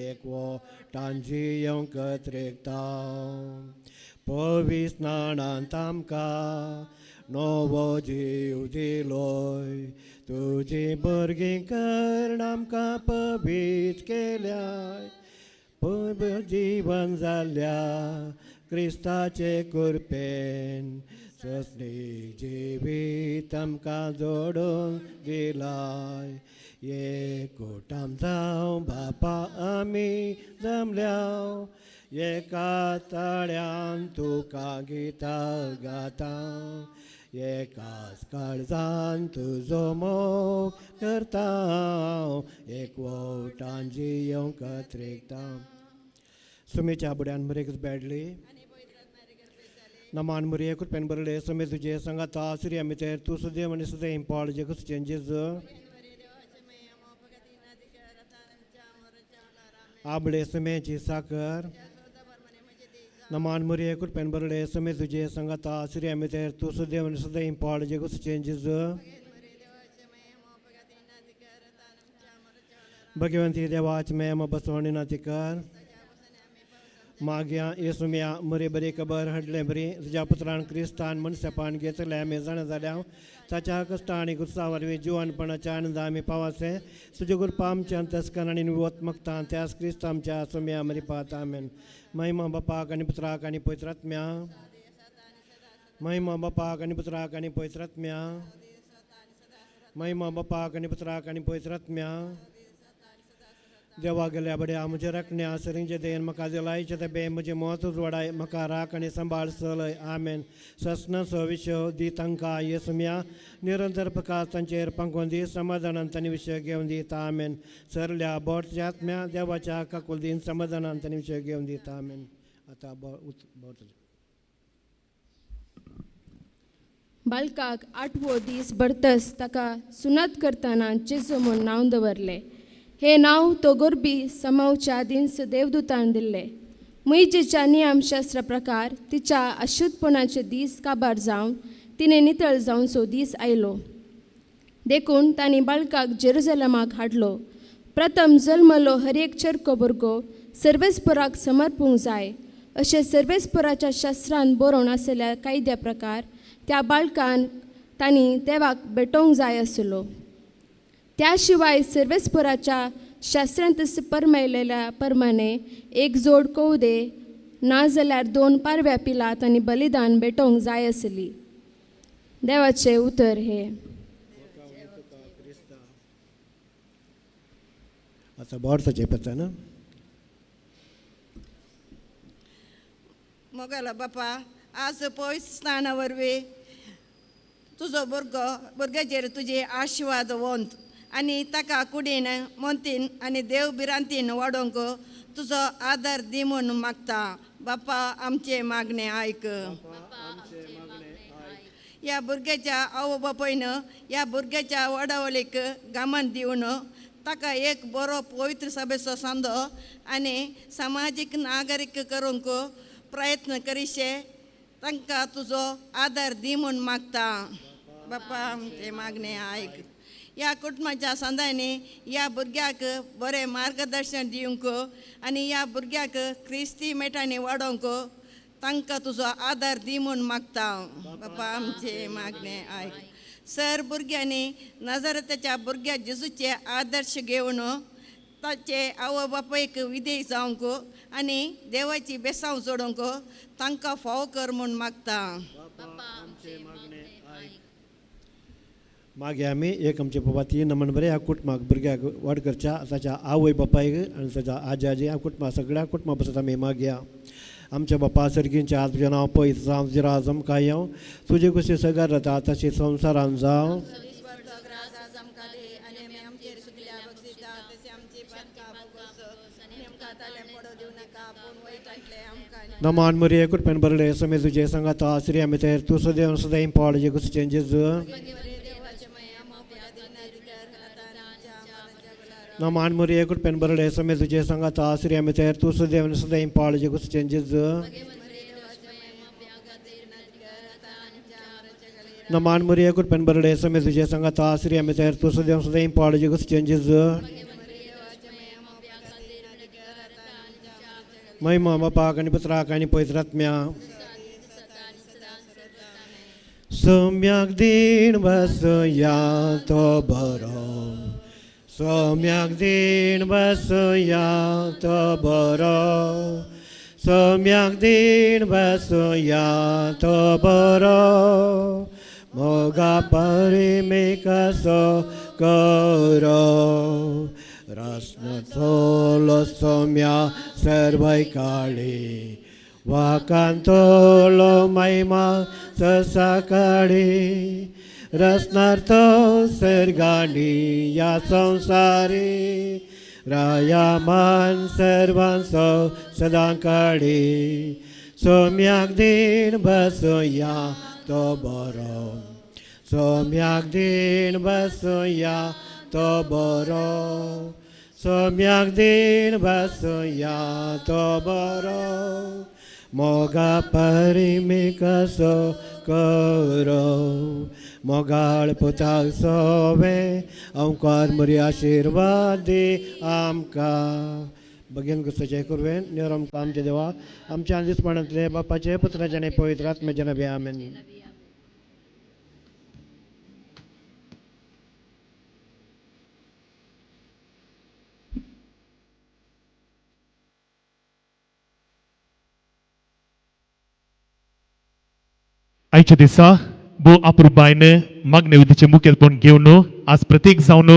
एकवटान जियोंक त्रेकता. पवीस नाणांत आमकां नवो जीव दिलोय, तुजी भुरगीं कर्ण आमकां पवीत केल्याय, पवित्र जीवन जाल्या क्रिस्ताचे कृपेन, सस्नीक जिवीत आमकां जोडून दिलाय. एकवटान जावं बापा आमी जमल्या, एका ताळ्यान तुका गितां गाता, एकाच काळजान तुजो मोग करता, एकवटान जियोंक त्रेकता. सुमेच्या बुड्यान मरेकच बॅडली नमान मुरये कृपेन बरले, सुमे तुजे संगाता, सुर्या मितेर तूं सदैव आनी सदैव इम्पॉल जे चेंजीस. आबळे सुमेची साकर. नमान मरिये कृपेन भरले समे तुझे संगाता श्री मितेर तूं सदैव आनी सदां पाड जेगुसचें जेजू. भगवंती देवाच मेम बसवणी नातिकर माग्या येसुम्या मरे बरी खबर हाडले बरी तुज्या पुत्रान क्रिस्तान मनशापान घेतले आमी जाणा जाल्या ताच्या कश्टा आनी गुस्सा वरवीं जिवनपणाच्या आनंदा आमी पावासे तुजे कृपा आमच्या अंतस्करण आनी निवोत्मकता त्यास क्रिस्त आमच्या सुम्या मरी पात आमेन. महिमा बापाक आनी पुत्राक आनी पवित्र आत्म्या. महिमा बापाक आनी पुत्राक आनी पवित्र आत्म्या. महिमा बापाक आनी पुत्राक आनी पवित्र आत्म्या. देवा गेल्या बड्या म्हज्या राखण्या सरिंचे देन म्हाका दिलायचे तेबे म्हजें मत उजवाडाय म्हाका राख आनी सांबाळ चलय आमेन. सस्न सविश्व दी तांकां येसुम्या निरंतर प्रकाश तांचेर पांकोवन दी समाधानान तांणी विशय घेवन दिता आमेन. सरल्या बोटच्या आत्म्या देवाच्या काकुलदीन समाधानान तांणी विशय घेवन दिता आमेन. आतां बोट बालकाक आठवो दीस भरतस ताका सुनात करतना जेजू म्हूण नांव दवरलें. हे नांव तो गोरबी समावच्या दिनस देवदूतान दिल्ले. मुयजेच्या नियमशास्त्र प्रकार तिच्या अशुद्धपणाचे दीस काबार जावन तिणें नितळ जावचो दीस आयलो. देखून तांणी बाळकाक जेरुजलमाक हाडलो. प्रथम जल्मलो हर एक चरको भुरगो सर्वेस्पराक समर्पूंक जाय अशें सर्वेस्पराच्या शास्त्रान बरोवन आशिल्ल्या कायद्या प्रकार त्या बाळकान तांणी देवाक भेटोवंक जाय आसलो. त्या शिवाय सर्वेस्पराच्या शास्त्रांत परमायलेल्या परमाने एक जोड कवदे ना जाल्यार दोन पारव्या पिलात आनी बलिदान भेटोवंक जाय आसली. देवाचें उतर हे. आतां बोर्साचें पेता ना मोगेलो बापा आज पयस स्नाना वरवीं तुजो भुरगो भुरग्याचेर तुजे आशिर्वाद वंत आनी ताका कुडीन मोंतीन आनी देव भिरांतीन वाडोवंक तुजो आदार दी म्हूण मागता. बापा आमचें मागणें आयक. ह्या भुरग्याच्या आवय बापायन ह्या भुरग्याच्या वाडावलीक गामान दिवन ताका एक बरो पवित्र सभेचो सांदो आनी समाजीक नागरीक करूंक प्रयत्न करिशे तांकां तुजो आदार दी म्हूण मागता. बापा आमचें मागणें आयक. ह्या कुटुंबाच्या संदांनी ह्या भुरग्याक बरें मार्गदर्शन दिवंक आनी ह्या भुरग्याक क्रिस्ती मेटांनी वाडोवंक तांकां तुजो आदार दी म्हूण मागता. बापा आमचें मागणें आयक. सर भुरग्यांनी नजरताच्या भुरग्या जेजूचे आदर्श घेवन ताचे आवय बापायक विधेय जावंक आनी देवाची बेसांव जोडूंक तांकां फावो कर म्हूण मागता. मागीर आमी एक आमचे बाबा तीन नमन बरें ह्या कुटुंबाक भुरग्याक वाड करच्या ताच्या आवय बापायक आनी ताच्या आजी आजी ह्या कुटुंबा सगळ्या कुटुंबा बसत आमी मागया. आमच्या बापा सर्गींच्या हात तुजें नांव पयस जावं तुजें राज आमकां येवं तुजे कशी सगळ्यार जाता तशी संवसारान जावं. नमान मरिये कृपेन भरले समे तुझे संगाता श्री आमी तूं सदैव सदां पाड जे कुसचें जेजू. नमान मरिये कृपेन भरले समे तुझे संगाता श्री आमी तूं सदैव सदां पाड जे कुसचें जेजू. नमान मरिये कृपेन भरले समे तुझे संगाता श्री आमी तूं सदैव सदां पाड जे कुसचें जेजू. महिमा बापाक आनी पुत्राक आनी पवित्र आत्म्या. सम्याक दीन बसया तो बरो सम्याक दीन बसया तो बरो सम्याक दीन बसया तो बरो मोगा परिमेकसो करो रस्न थोलो सौम्या सर्वै काळी वाकांतोलो महिमा सकाळी रसनार्थ सर्गाणी या संसारी रायामान सर्वांसो सदां काळी सौम्याक दीन बसया तो बरो सौम्याक दीन बसया तो बरो सम्याक दीन बसया तो बरो मोगा परिमिकसो करो मोगाळ पुताक सोवे अंकार मुरी आशिर्वाद दी आमकां. भगीन गुस्साचे कुरवेन निरम आमच्या देवा आमच्या आंदिसपणांतले बापाचे पुत्राचे आनी पवित्र आत्म्याचे नांवे आमेन. आयच्या दिसा भोव अप्रुबायन मागणे विधीचें मुखेलपण घेवन आज प्रत्येक जावन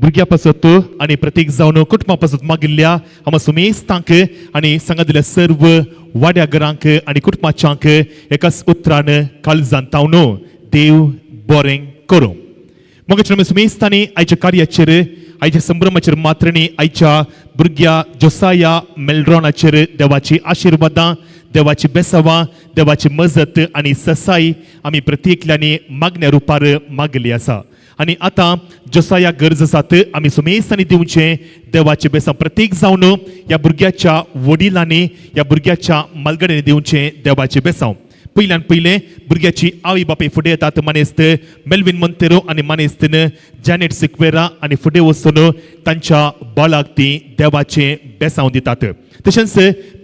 भुरग्या पासत आनी प्रत्येक जावन कुटुंबा पासत मागिल्ल्या आमा सुमेस्तांक आनी सांगा दिल्या सर्व वाड्या घरांक आनी कुटुंबाच्यांक एकाच उतरान काळजान तावन देव बरें करूं. मगाच्या आमी सुमेस्तांनी आयच्या कार्याचेर आयच्या संभ्रमाचेर मात्र न्ही आयच्या भुरग्या जोसाया मेलड्रॉनाचेर देवाची आशिर्वादां देवाची बेसावां देवाची मजत आनी ससाई आमी प्रत्येकल्यांनी मागण्या रुपार मागली आसा. आनी आतां जोसाया गरज आसात आमी सुमेस्तांनी दिवचें देवाचे बेसांव प्रत्येक जावन ह्या भुरग्याच्या वडिलांनी ह्या भुरग्याच्या मालगड्यांनी दिवचें देवाचे बेसांव. पयल्यान पयलें भुरग्याची आवय बापूय फुडें येतात मानेस्त मेल्विन मंतेरो आनी मानेस्तीन जॅनेट सिक्वेरा आनी फुडें वचून तांच्या बाळाक ती देवाचें बेसांव दितात. तशेंच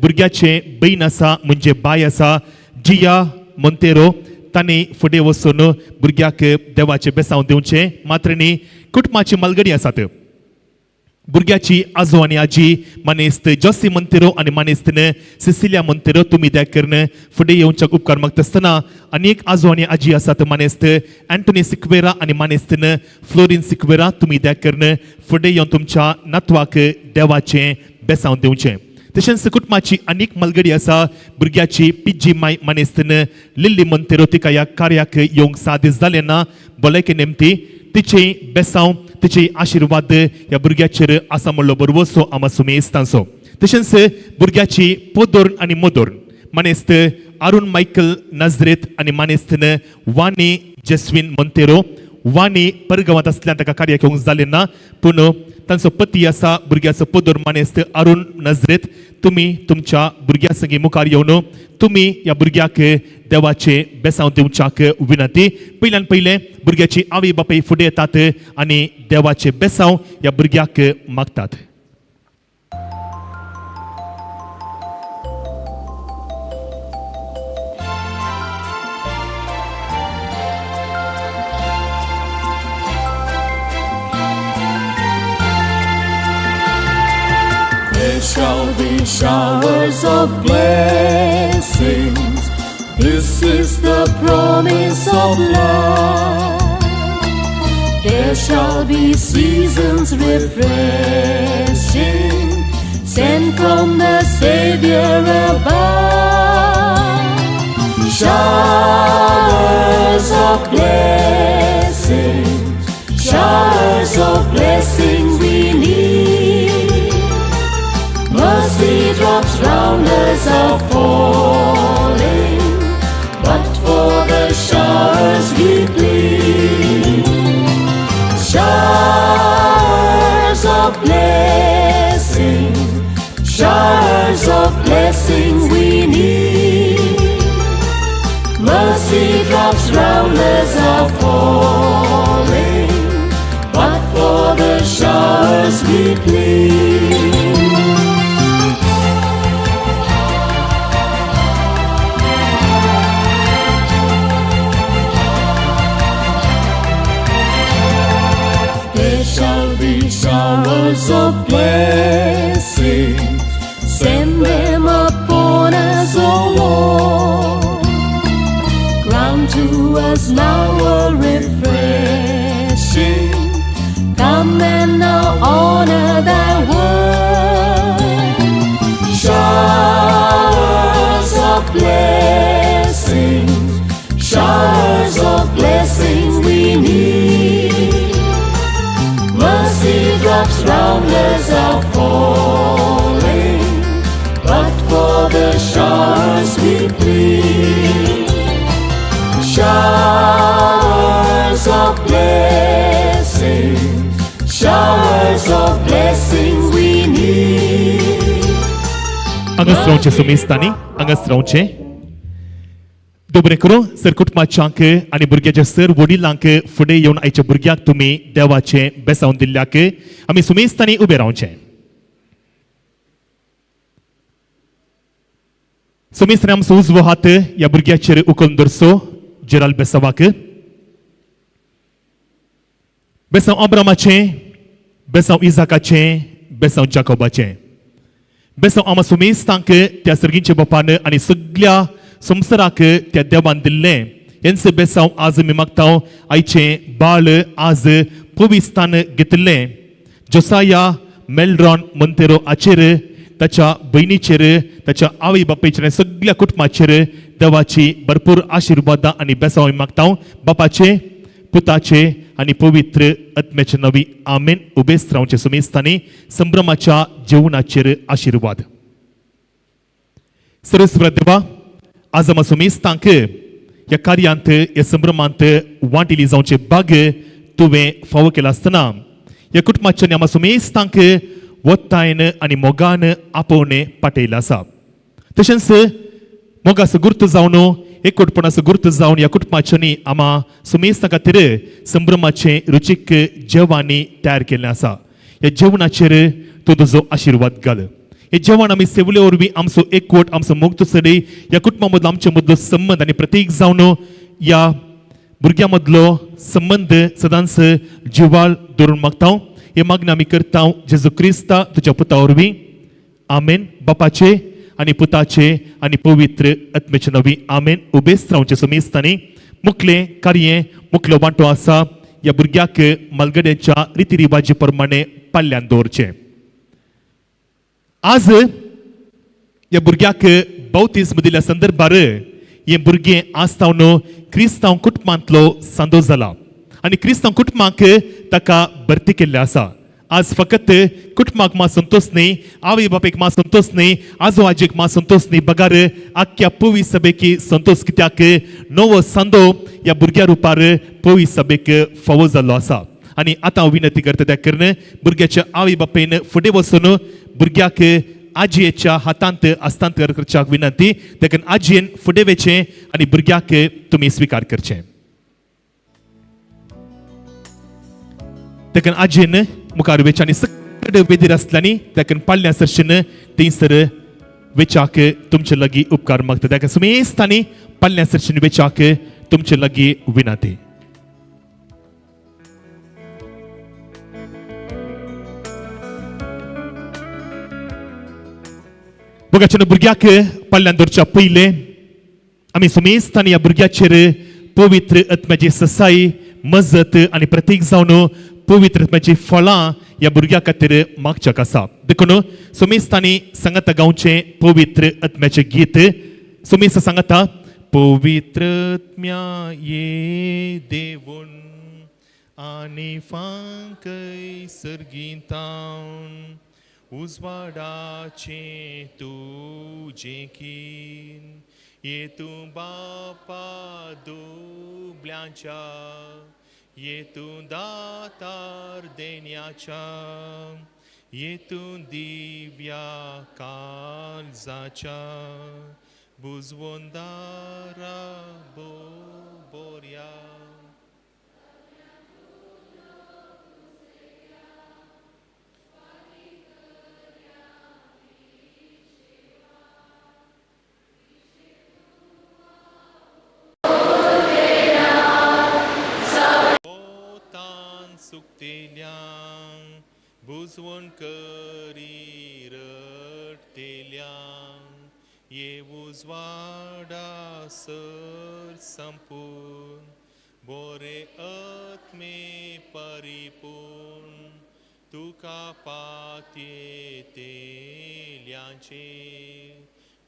भुरग्याचें बयण आसा म्हणजे बाय आसा जिया मंतेरो तांणी फुडें वचून भुरग्याक देवाचें बेसांव दिवचें. मात्र न्ही कुटुंबाची मालगडी आसात भुरग्याची आजो आनी आजी मानेस्त जोसी मंतेरो आनी मानेस्तीन सिसिलिया मंतेरो तुमी द्या करून फुडें येवच्याक उपकार मागता आसतना आनी एक आजो आनी आजी आसात मानेस्त अँटोनी सिक्वेरा आनी मानेस्तीन फ्लोरीन सिक्वेरा तुमी द्या करून फुडें येवन तुमच्या नातवाक देवाचें बेसांव दिवचें. तशेंच कुटुंबाची आनीक मालगडी आसा भुरग्याची पिज्जी माय मानेस्तीन लिल्ली मंतेरो तिका ह्या कार्याक येवंक साध्य जालें ना भलायके नेमती तिचे बेसांव तिचे आशिर्वाद ह्या भुरग्याचेर आसा म्हणलो बरवसो आमा सुमेस्तांचो. तशेंच भुरग्याची पोदोर्न आनी मोदोर्न मानेस्त अरुण मायकल नजरेत आनी मानेस्तीन वाणी जेस्विन मंतेरो वाणी परगांवांत आसल्यान ताका कार्याक येवंक जालें ना पूण तांचो पती आसा भुरग्याचो पोदोर मानेस्त अरुण नजरेत तुमी तुमच्या भुरग्या संगी मुखार येवन तुमी ह्या भुरग्याक देवाचे बेसांव दिवच्याक विनंती. पयल्यान पयलें भुरग्याची आवय बापूय फुडें येतात आनी देवाचे बेसांव ह्या भुरग्याक मागतात. There shall be showers of blessings. This is the promise of love. There shall be seasons refreshing, sent from the Savior above. Showers of blessings, showers of blessings we need. Mercy drops round us are falling, but for the showers we plead. Showers of blessing, showers of blessing we need. Mercy drops round us are falling, but for the showers we plead. There shall be showers of blessings, send them upon us, O Lord. Grant to us now a refreshing, come and now honor thy word. Showers of blessings, showers of blessings we need. Mercy drops round us are falling, but for the showers we plead. Showers of blessings, showers of blessings we need. हांगाच रावचें सुमेस्तांनी, हांगाच रावचें. देव बरें करूं sir कुटुंबाच्यांक आनी भुरग्याच्या sir वडिलांक फुडें येवन आयच्या भुरग्याक तुमी देवाचें बेसावन दिल्ल्याक आमी सुमेस्तांनी उबें रावचें. सुमेस्तांनी आमचो उजवो हात ह्या भुरग्याचेर उखलून दवरचो जेराल बेसावाक. बेसांव अब्रामाचें, बेसांव इजाकाचें, बेसांव जाकोबाचें, बेसांव आमा सुमेस्तांक त्या सर्गींच्या बापान आनी सगल्या संवसाराक त्या देवान दिल्लें हेंच बेसांव आज आमी मागता. आयचें बाळ आज पविस्थान घेतिल्लें जोसाया मेलड्रॉन मोंतेरो हाचेर, ताच्या भयणीचेर, ताच्या आवय बापायचेर आनी सगल्या कुटुंबाचेर देवाची भरपूर आशिर्वादां आनी बेसांव आमी मागता. बापाचे, पुताचे आनी पवित्र आत्म्याचे नवी आमेन. उबेस रावचे सुमेस्तांनी. संभ्रमाच्या जेवणाचेर आशिर्वाद. सरस्वर देवा, आज आमा सुमेस्तांक ह्या कार्यांत, ह्या संभ्रमांत वांटिली जावचे भाग तुवें फावो केला आसतना ह्या कुटुंबाच्या आमा सुमेस्तांक वत्तायन आनी मोगान आपोवणें पाटयलें आसा. तशेंच मोगाचो गुर्त जावन, एकवटपणाचो गुर्त जावन ह्या कुटुंबाच्यांनी आमा सुमेस्तां खातीर संभ्रमाचें रुचीक जेवणांनी तयार केल्लें आसा. ह्या जेवणाचेर तूं तुजो आशिर्वाद घाल. हे जेवण आमी सेवले वरवीं आमचो एकवट, आमचो मोग चडय, ह्या कुटुंबा मदलो आमचे मदलो संबंद आनी प्रतीक जावन ह्या भुरग्यां मदलो संबंद सदांच जिवाळ दवरून मागता. हे मागणें आमी करता जेजू क्रिस्ता तुज्या पुता वरवीं, आमेन. बापाचे आनी पुताचे आनी पवित्र आत्म्याचे नवी आमेन. उबेस रावचे सुमेस्तांनी. मुखलें कार्य, मुखलो वांटो आसा ह्या भुरग्याक मालगड्याच्या रिती रिवाजी प्रमाणे पाल्यान दवरचें. आज ह्या भुरग्याक बावतिज्म दिल्या संदर्भार हें भुरगें आज तावन क्रिस्तांव कुटुंबांतलो सांदो जाला आनी क्रिस्तांव कुटुंबाक ताका भरती केल्लें आसा. आज फकत कुटुंबाक मात संतोष न्ही, आवय बापायक मात संतोष न्ही, आजो आजयेक मात संतोष न्ही, बगार आख्ख्या पवी सभेकी संतोष. कित्याक नवो सांदो ह्या भुरग्या रुपार पवी सभेक फावो जाल्लो आसा. आनी आतां हांव विनंती करता त्या करून भुरग्याच्या आवय बापायन फुडें वचून भुरग्याक आजयेच्या हातांत हस्तांतर करच्याक विनंती. देखून आजयेन फुडें वचचें आनी भुरग्याक तुमी स्विकार करचें. देखून आजयेन मुखार वचचें आनी सगळे वेदीर आसल्यांनी देखून पाडल्या सरशीन थंयसर वेच्याक तुमचे लागीं उपकार मागता. देखून सुमेस्तांनी पाडल्या सरशीन वेच्याक तुमचे लागीं विनंती. भुरग्याच्या भुरग्याक पाल्यान दवरच्या पयलें आमी सुमेस्तांनी ह्या भुरग्याचेर पवित्र आत्म्याची ससाई, मजत आनी प्रतीक जावन पवित्र आत्म्याची फळां ह्या भुरग्या खातीर मागच्याक आसा. देखून सुमेस्तांनी सांगाता गावचें पवित्र आत्म्याचें गीत. सुमेस्त सांगाता, पवित्र आत्म्या ये देवून आनी फांकय सर्गीतावन उजवाडाचें तुजें कीन ये तूं बापा दुबल्यांच्या, ये तूं दातार देण्याच्या, ये तूं दिव्या काळजाच्या बुजवंदारा बोर्या. पोतान सुकतेल्यांक बुजवण करी रडटेल्यांक ये उजवाडा सर संपूर्ण बोरे आत्मे परिपूर्ण तुका पातयेतेल्यांचे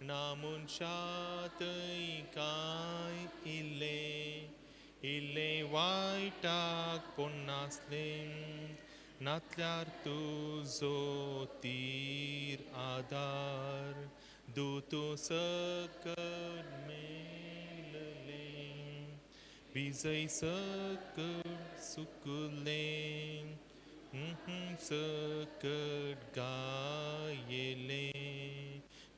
ना मनशांतय कांय इल्लें इल्लें वायटाक पडनासलें नातल्यार तुजो तीर आदार दूत सकट मेळलें विजय सकट सुकलें सकट गायलें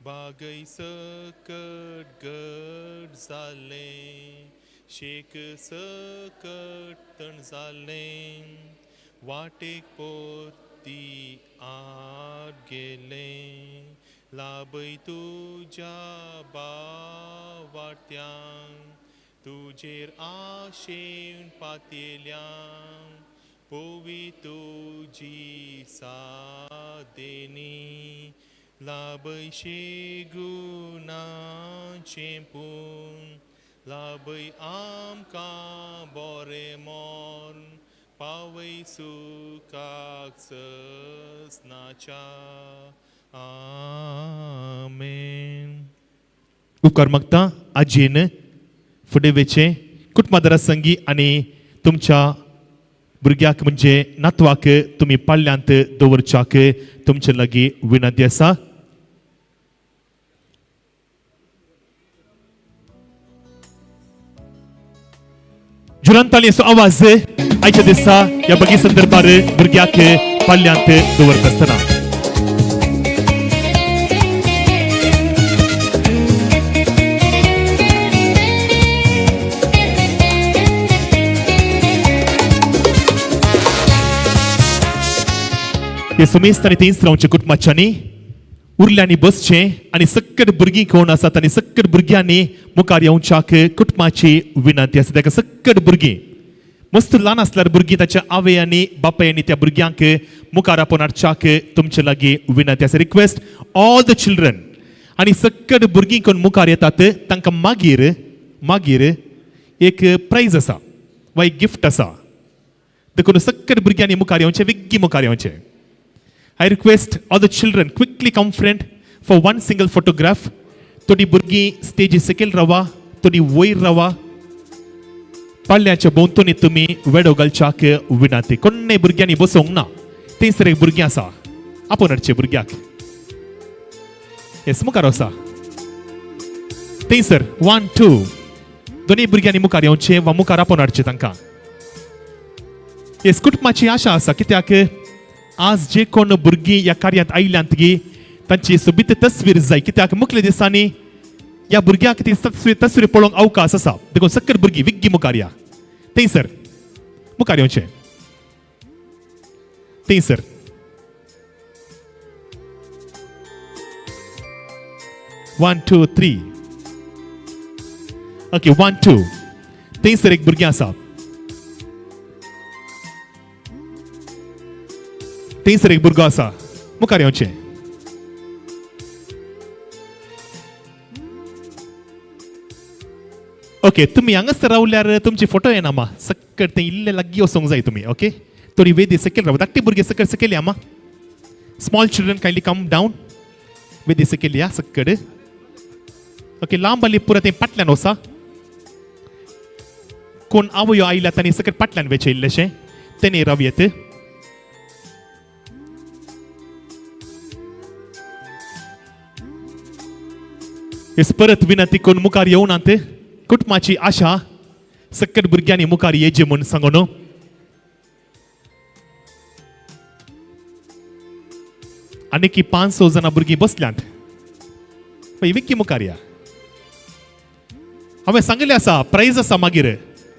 बागय सकट गट जालें शेक सकट तण जालें वाटेक पोती आड गेलें लाभय तुज्या बावाट्यांक तुजेर आशेन पातयेल्यांक पोवी तुजी सादेनी लाभय शेगुणाचें पूण लाभय आमकां बोरें मोर पावय सुखाक ससनाच्या आमेन. उपकार मागता आजयेन फुडें वेचें कुटुंबादारा संगी आनी तुमच्या भुरग्याक म्हणजे नातवाक तुमी पाल्यांत दवरच्याक तुमचे लागीं विनंती आसा. जुरांताली आवाज आयच्या दिसा ह्या बगी संदर्भार भुरग्याक पाल्यांत दवरता आसतना हे सुमेस्त आनी थंयच रावचे कुटुंबाच्यांनी उरल्यांनी बसचें आनी सक्कट भुरगीं कोण आसात आनी सक्कट भुरग्यांनी मुखार येवच्याक कुटुंबाची विनंती आसा. ताका सक्कट भुरगीं मस्त ल्हान आसल्यार भुरगीं ताच्या आवय आनी बापाय आनी त्या भुरग्यांक मुखार आपोवन हाडच्याक तुमचे लागीं विनंती आसा. रिक्वेस्ट ऑल the children आनी सक्कट भुरगीं कोण मुखार येतात तांकां मागीर मागीर एक प्रायज आसा वा एक गिफ्ट आसा. देखून सक्कट भुरग्यांनी मुखार येवचें, वेगीं मुखार येवचें. I request all the children quickly come front for one single photograph. थोडी भुरगीं स्टेजी सकयल रावा, थोडी वयर रावा. पाल्याच्या भोंवतणी तुमी वेडो घालच्याक विनंती. कोण्णय भुरग्यांनी बसोवंक ना, थंयसर एक भुरगीं आसा, आपोवन हाडचें भुरग्याक. येस मुखार वसा थंयसर 1 2 दोनूय भुरग्यांनी मुखार येवचें वा मुखार आपोवन हाडचें तांकां. येस कुटुंबाची आशा आसा कित्याक आज जे कोण भुरगीं ह्या कार्यांत आयल्यांत गी तांची सोबीत तस्वीर जाय कित्याक मुखल्या दिसांनी ह्या भुरग्यांक ती तस्वीर पळोवंक अवकाश आसा. देखून सक्कट भुरगीं विग्गी मुखार या, थंयसर मुखार येवचें, थंयसर. 1 2 3 ओके 1 2 थंयसर एक भुरगें आसा, थंयसर एक भुरगो आसा, मुखार येवचें. ओके तुमी हांगासर रावल्यार तुमची फोटो येना मा, सक्कट थंय इल्ले लागीं वचोंक जाय तुमी. ओके थोडी वेदी सकयल राव, धाकटी भुरगीं सकयल सकयल या मा. Small children kindly come down, वेदी सकयल या सक्कड. ओके लांब आली पुरा थंय फाटल्यान वसा. कोण आवयो आयल्या तांणी सकयल फाटल्यान वेचें इल्लेशें, तेणी राव येत. परत विनंती कोण मुखार येवनात, कुटुंबाची आशा सक्कट भुरग्यांनी मुखार येची म्हूण सांगो न्हू. आनी 5-6 जाणां भुरगीं बसल्यांत, पळय विक्की मुखार या. हांवें सांगिल्लें आसा प्रायज आसा, मागीर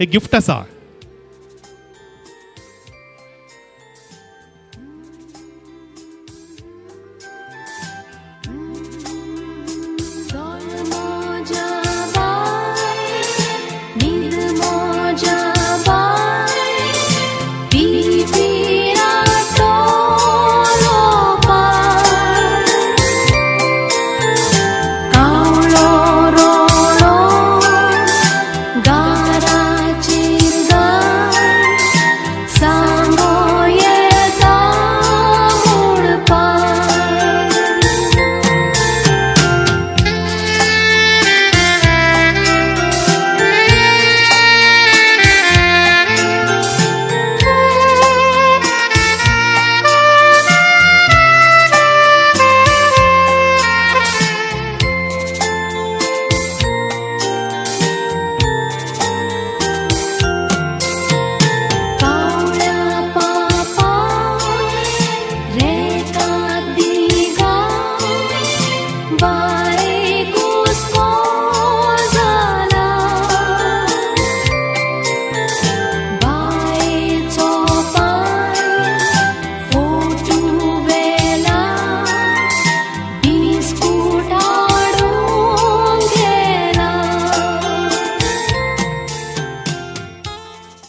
एक गिफ्ट आसा. गाराचेर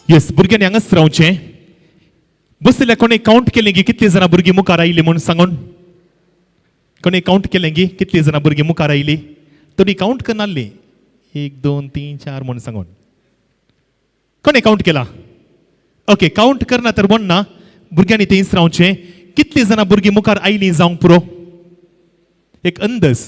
येस, भुरग्यांनी हांगाच रावचें. बसलेल्या कोणें कावंट केलें की कितलीं जाणां भुरगीं मुखार आयलीं म्हूण सांगून? कोणें कावंट केलें की कितलीं जाणां भुरगीं मुखार आयलीं? थोडीं कावंट करनासलीं, 1 2 3 4 म्हूण सांगून. कोणें कावंट केला? ओके, कावंट करना तर म्हण ना, भुरग्यांनी थंयच रावचें. कितलीं जाणां भुरगीं मुखार आयलीं जावंक पुरो, एक अंदाज.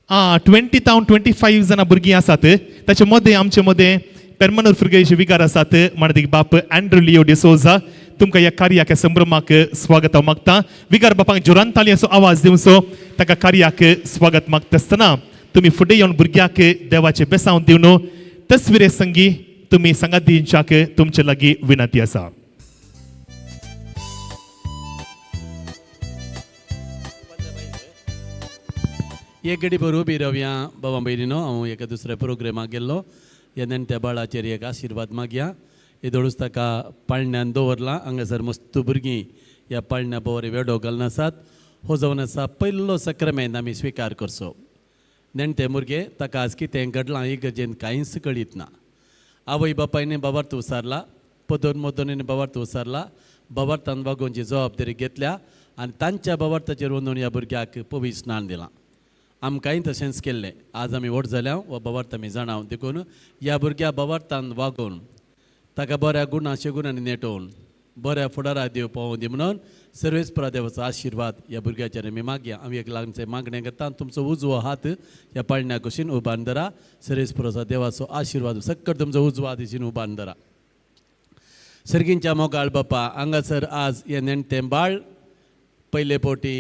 20 तावन 25 जाणां भुरगीं आसात. ताचे मदें आमचे मदें पेरमनूर फिर्गजेचे विगार आसात, माणदीक बाप एंड्रू लियो डिसोजा. तुमकां ह्या कार्याक, ह्या संभ्रमाक स्वागत हांव मागता. विगार बापांक जोरान तालयांचो आवाज दिवचो. ताका कार्याक स्वागत मागता आसतना तुमी फुडें येवन भुरग्याक देवाचें बेसांव दिवन तस्विरे संगी तुमी सांगात दिवच्याक तुमचे लागीं विनंती आसा. एक घडी बरोबर उबी रावया बाबा भयणीनो. हांव एका दुसऱ्या प्रोग्रामाक गेल्लो. ह्या नेणट्या बाळाचेर एक आशिर्वाद मागया. येदोळूच ताका पाळण्यान दवरला. हांगासर मस्त भुरगीं ह्या पाळण्या बोवर वेडो घालून आसात. हो जावन आसा पयलो सक्रामेंत आमी स्विकार करचो. नेणटे भुरगे ताका आज कितें घडलां ही गरजेन कांयच कळीत ना. आवय बापायने बाबार्थ उसारला, पदोन मदोनीन बाबार्थ उसारला, बाबार्थान वागोवची जबाबदारी घेतल्या आनी तांच्या बाबार्थाचेर वचून ह्या भुरग्याक पवित्र स्नान दिलां. आमकांय तशेंच केल्लें. आज आमी व्हड जाल्या वा बाबार्थ आमी जाणाव. देखून ह्या भुरग्या बाबार्थान वागोवन ताका बऱ्या गुणा शेगुणांनी नेटोवन बऱ्या फुडाराक देव पावोवन दी म्हणून सर्वेस देवाचो आशिर्वाद ह्या भुरग्याचेर आमी मागया. आमी एक लागचे मागणें करता. तुमचो उजवो हात ह्या पाळण्या कुशीन उबान धरा. सर्वेस देवाचो आशिर्वाद सक्कट तुमचो उजवो हात दिशीन उबान धरा. सर्गींच्या मोगाळ बापा, हांगासर आज हें नेणटें बाळ पयले पोटी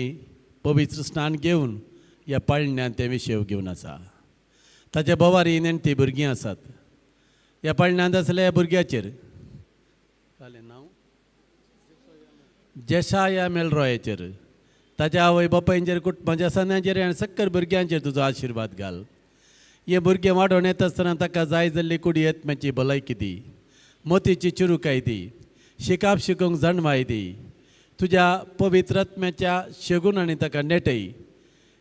पवित्र स्नान घेवन ह्या पाळण्यान तें विशेव घेवन आसा. ताच्या बोवार ही नेणटी भुरगीं आसात. ह्या पाळण्यांत आसल्या ह्या भुरग्याचेर नांव जेशाया मेलरॉयाचेर, ताच्या आवय बापायचेर, कुटुंबाच्या सन्यांचेर आनी सक्कर भुरग्यांचेर तुजो आशिर्वाद घाल. हे भुरगें वाडोवन येता आसतना ताका जाय जाल्ली कुडी येतम्याची भलायकी दी, मोतीची चिरुकाय दी, शिकाप शिकोवंक जाणवाय दी, तुज्या पवित्र आत्म्याच्या शेगुणांनी ताका नेटय.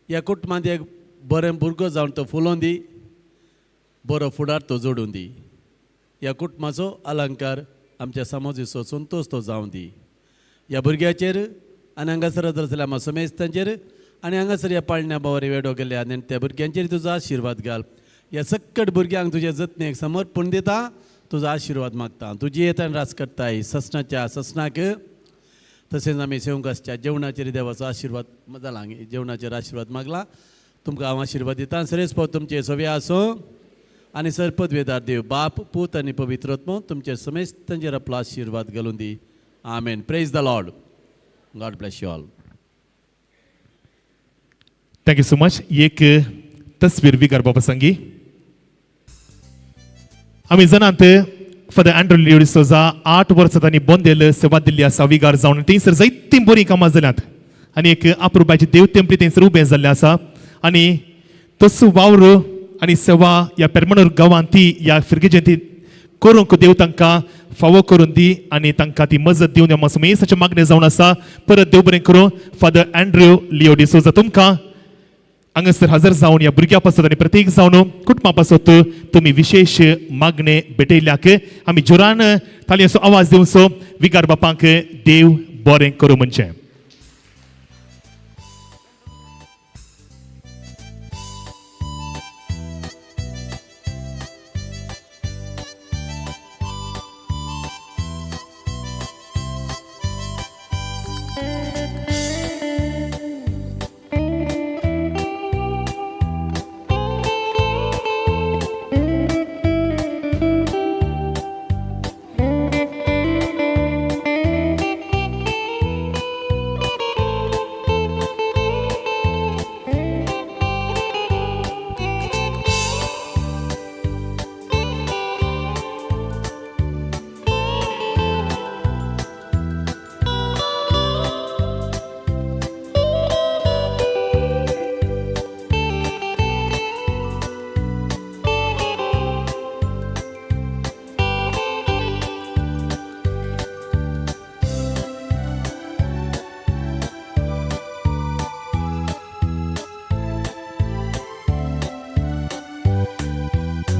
ह्या कुटुंबांत एक बरें भुरगो जावन तो फुलोवन दी, बरो फुडार तो जोडून दी. ह्या कुटुंबाचो अलंकार आमच्या समाजेचो संतोश तो जावं दी. ह्या भुरग्याचेर आनी हांगासर आसल्या आमच्या समेस्तांचेर आनी हांगासर ह्या पाळण्या बावारी वेडो गेल्ल्या आनी त्या भुरग्यांचेर तुजो आशिर्वाद घाल. ह्या सक्कट भुरग्यांक तुज्या जतनेक समर्पण दिता, तुजो आशिर्वाद मागता. तुजी येतान रास करताय ससनाच्या ससनाक. तशेंच आमी सेवंकासच्या जेवणाचेर देवाचो आशिर्वाद जाला, जेवणाचेर आशिर्वाद मागला. तुमकां हांव आशिर्वाद दिता. सरेस पाव तुमचे सवे आसूं आनी सर पदवेदार देव बाप पूत आनी पवित्र आत्मो तुमचे समेस्तांचेर आपलो आशिर्वाद घालून दी. आमेन. Praise the Lord. God bless you all. Thank you so much. एक तस्वीर विगार बाबा संगी आमी जाणात फादर एंड्रू लियो डिसोजा 8 वर्सां तांणी बोंदेल सेवा दिल्ली आसा विगार जावन. थंयसर जायतीं बरीं कामां जाल्यांत आनी एक अप्रुबायची देव तेंपली थंयसर उबें जाल्लें आसा आनी तसो वावर आनी सेवा ह्या पेरमणूर गांवांत ती ह्या फिर्गजेंत ती करूंक देव तांकां फावो करून दी आनी तांकां ती मजत दिवन ह्या मसमेसाचें मागणें जावन आसा. परत देव बरें करूं. फादर एंड्रू लियो डिसोजा तुमकां हांगासर हजर जावन ह्या भुरग्यां पासत आनी प्रत्येक जावन कुटुंबा पासत तुमी विशेश मागणें भेटयल्याक आमी जोरान तालयांचो आवाज दिवचो. विगार बापांक देव बरें करूं म्हणचें.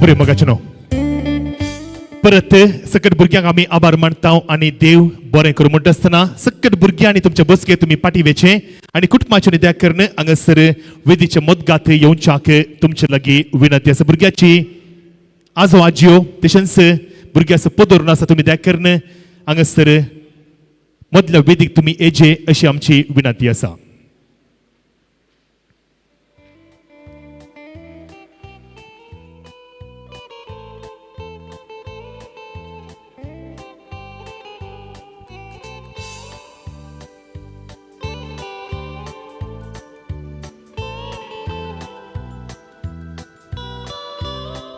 बरें मोगाचें न्हू परत सकट भुरग्यांक आमी आभार मानता आनी देव बरें करूं म्हणटा आसतना सकट भुरग्यां आनी तुमचे बसके तुमी पाटी वेचे आनी कुटुंबाचे निद्या करून हांगासर वेदीचे मदगात येवच्याक तुमचे लागीं विनंती आसा. भुरग्याची आजो आजयो तशेंच भुरग्याचो पदर आसा तुमी द्या करून हांगासर मदल्या वेदीक तुमी येचे अशी आमची विनंती आसा.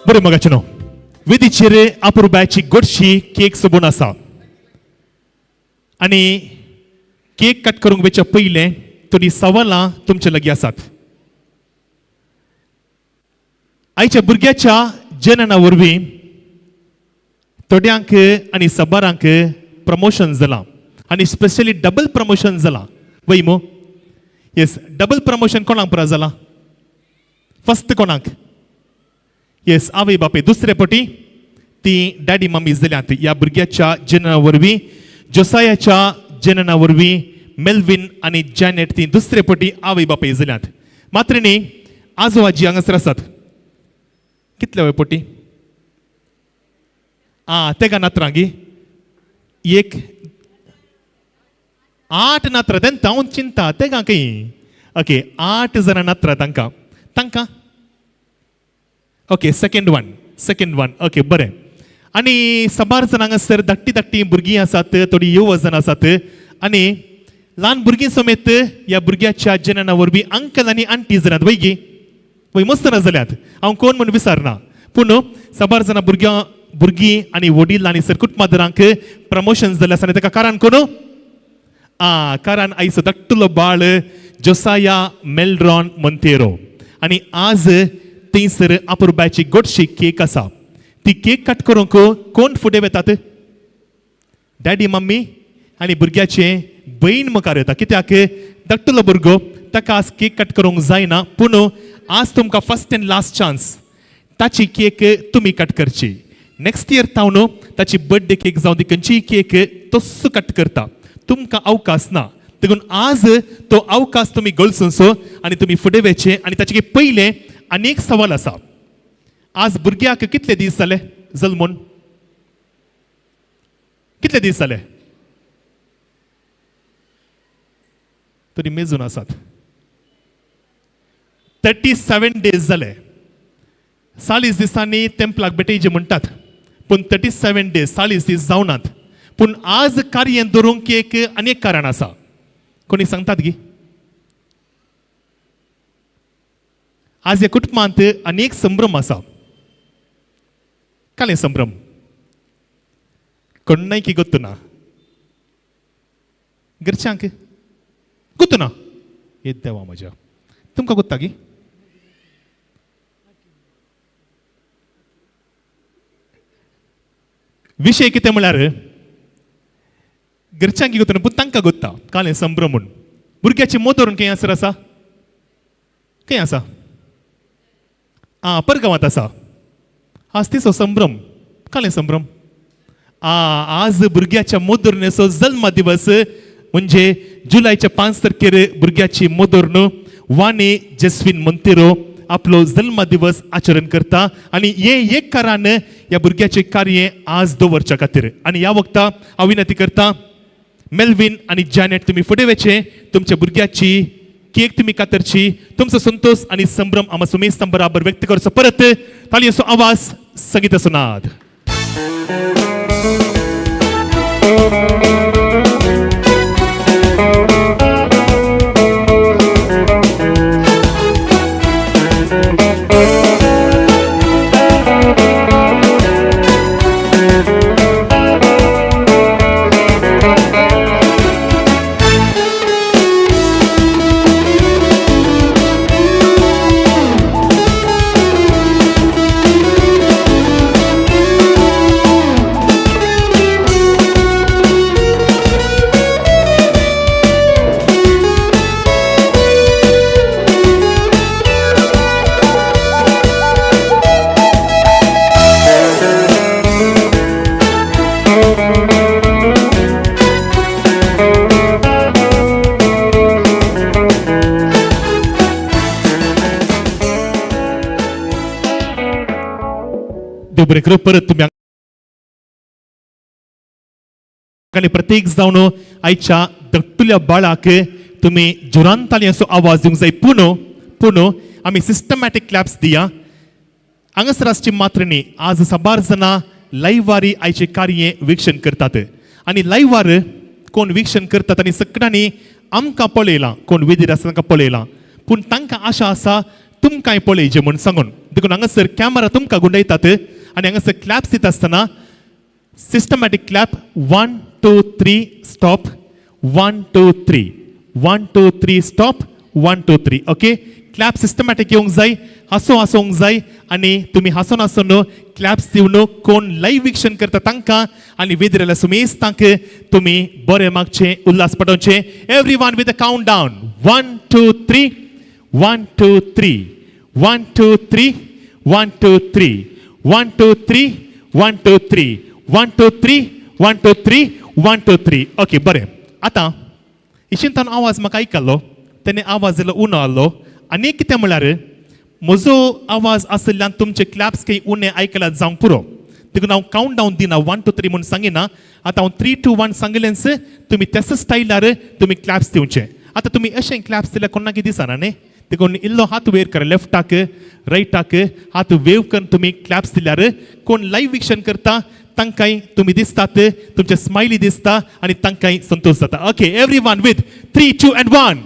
बरें मोगाचें न्हू वेदीचेर अपुरबायची गोडशी केक सोबून आसा आनी केक कट करूंक वेच्या पयलें थोडीं सवालां तुमचे लागीं आसात. आयच्या भुरग्याच्या जनना वरवीं थोड्यांक आनी सबारांक प्रमोशन जालां आनी स्पेशली डबल प्रमोशन जालां वय मू? येस, डबल प्रमोशन कोणाक पुरा जालां? फस्ट कोणाक? येस, आवय बापूय. दुसरे पटी ती डॅडी मम्मी जाल्यात ह्या भुरग्याच्या जनना वरवीं, जोसायाच्या जनना वरवीं मेल्विन आनी जॅनेट ती दुसरे पटी आवय बापूय जाल्यात. मात्र न्ही आजो आजी हांगासर आसात. कितले वय पटी? आं, तेगा नातरां गी एक 8 नातरां. तेन्ना हांव चिंता तेगा खंय? ओके, 8 जाणां नातरां तांकां तांकां. Okay, second one. Okay, बरें. आनी साबार जाण हांगासर धाकटी धाकटी भुरगीं आसात, थोडीं युवजण आसात आनी ल्हान भुरगीं समेत ह्या भुरग्याच्या जनना वरवीं अंकल आनी आंटी जाल्यात वय गी? वय मस्त ना जाल्यात. हांव कोण म्हूण विचारना, पूण साबार जाणां भुरगीं आनी वडील आनी सर कुटुंबादरांक प्रमोशन जाल्लें आसा आनी ताका कारण कोण? आं, कारण आयचो धाकटुलो बाळ जोसाया मेल्ड्रॉन मोंतेरो आनी आज थंयसर अपुरबायची गोडशी केक आसा. ती केक कट करूंक कोण फुडें वेतात? डॅडी मम्मी आनी भुरग्याचे भयण मुखार येता. कित्याक धाकटुलो भुरगो ताका आज केक कट करूंक जायना, पूण आज तुमकां फर्स्ट एंड लास्ट चान्स, ताची केक तुमी कट करची. नेक्स्ट इयर तावन ताची बर्थडे केक जावं ती खंयचीय केक तस्सो कट करता, तुमकां अवकाश ना. देखून आज तो अवकाश तुमी गळसूनसो आनी तुमी फुडें वेचे. आनी ताचे पयलें आनी एक सवाल आसा, आज भुरग्याक कितले दीस जाले जल्मून? कितले दीस जाले? तरी मेजून आसात 37 डेज जाले. 40 दिसांनी तेंपलाक भेटयचे म्हणटात, पूण 37 डेज 40 दीस जावनात. पूण आज कार्य दवरूंक एक आनी एक कारण आसा. कोणी सांगतात गी? आज ह्या कुटुंबांत अनेक संभ्रम आसा. काले संभ्रम कोण्णाय की गोत्तु ना, घरच्यांक गोत्तु ना. हे देवा म्हज्या, तुमकां गोत्ता गी? विशय कितें म्हळ्यार घरच्यांक गोत्तु ना, पूण तांकां गोत्ता कालें संभ्रम म्हूण. भुरग्याची मोदरून खंय आसर आसा? खंय आसा? आं, परगांवांत आसा. आज तिचो संभ्रम. कालें संभ्रम? आं, आज भुरग्याच्या मोदरणेचो जल्म दिवस म्हणजे जुलयच्या 5 तारखेर भुरग्याची मोदरण वाणी जेस्विन मोंतेरो आपलो जल्म दिवस आचरण करता आनी हे एक कारण ह्या भुरग्याचें कार्य आज दवरच्या खातीर. आनी ह्या वखता हांव विनंती करता मेल्विन आनी जॅनेट तुमी फुडें वेचे, तुमच्या भुरग्याची केक तुमी कातरची, तुमचो संतोष आनी संभ्रम आमा सुमेस्तां बराबर व्यक्त करचो. परत ताळयेचो आवाज, संगीताचो नाद. देव बरें करूं. परत तुमी आनी प्रत्येक जावन आयच्या दट्टुल्या बाळाक तुमी जोरान तालयांचो आवाज दिवंक जाय. पूण पूण आमी सिस्टमॅटीक क्लॅप्स दिया. हांगासर आसची मात्र न्ही, आज साबार जाणां लायव्हारी आयचें कार्य विक्षण करतात आनी लायव्हार कोण विक्षण करतात आनी सगळ्यांनी आमकां पळयलां, कोण वेदीर आसा तांकां पळयलां, पूण तांकां आशा आसा तुमकांय पळयचें म्हूण सांगून. देखून हांगासर कॅमेरा तुमकां गुंडयतात आनी हांगासर क्लॅप्स दिता आसतना systematic clap, 1 2 3 stop, 1 2 3, 1 2 3 stop, 1 2 3. Okay, clap systematic येवंक जाय, हांसो हांसोवंक जाय आनी तुमी हांसोन हांसोन क्लॅप्स दिवन कोण लायव्ह विक्षण करता तांकां आनी वेदरेल्या सुमेस्तांक तुमी बरें मागचें, Ulhas पटोवचें. Every one with a count down, 1 2 3, 1 2 3, 1 2 3, 1 2 3, 1 2 3, 1 2 3, 1 2 3, 1 2 3, 1 2 3. Okay, बरें. आतां इशिंतान आवाज म्हाका आयकलो, तेणे आवाज इल्लो उणो आहलो आनी कितें म्हळ्यार म्हजो आवाज आशिल्ल्यान तुमचे क्लॅप्स काही उणें आयकल्यार जावंक पुरो. देखून हांव कावंट डावन दिना, 1 2 3 म्हूण सांगिना. आतां हांव 3 2 1 सांगिल्लेंच तुमी त्याच स्टायलार तुमी क्लॅप्स दिवचे. आतां तुमी अशें क्लॅप्स दिल्यार कोणाक दिसना न्ही, देखून इल्लो हात वयर कर, लेफ्टाक रायटाक हात वेव करून तुमी क्लॅप्स दिल्यार कोण लायव्ह विक्षण करता तांकांय तुमी दिसतात, तुमचे स्मायली दिसता आनी तांकांय संतोश जाता. Okay, every one with 3 2 and 1.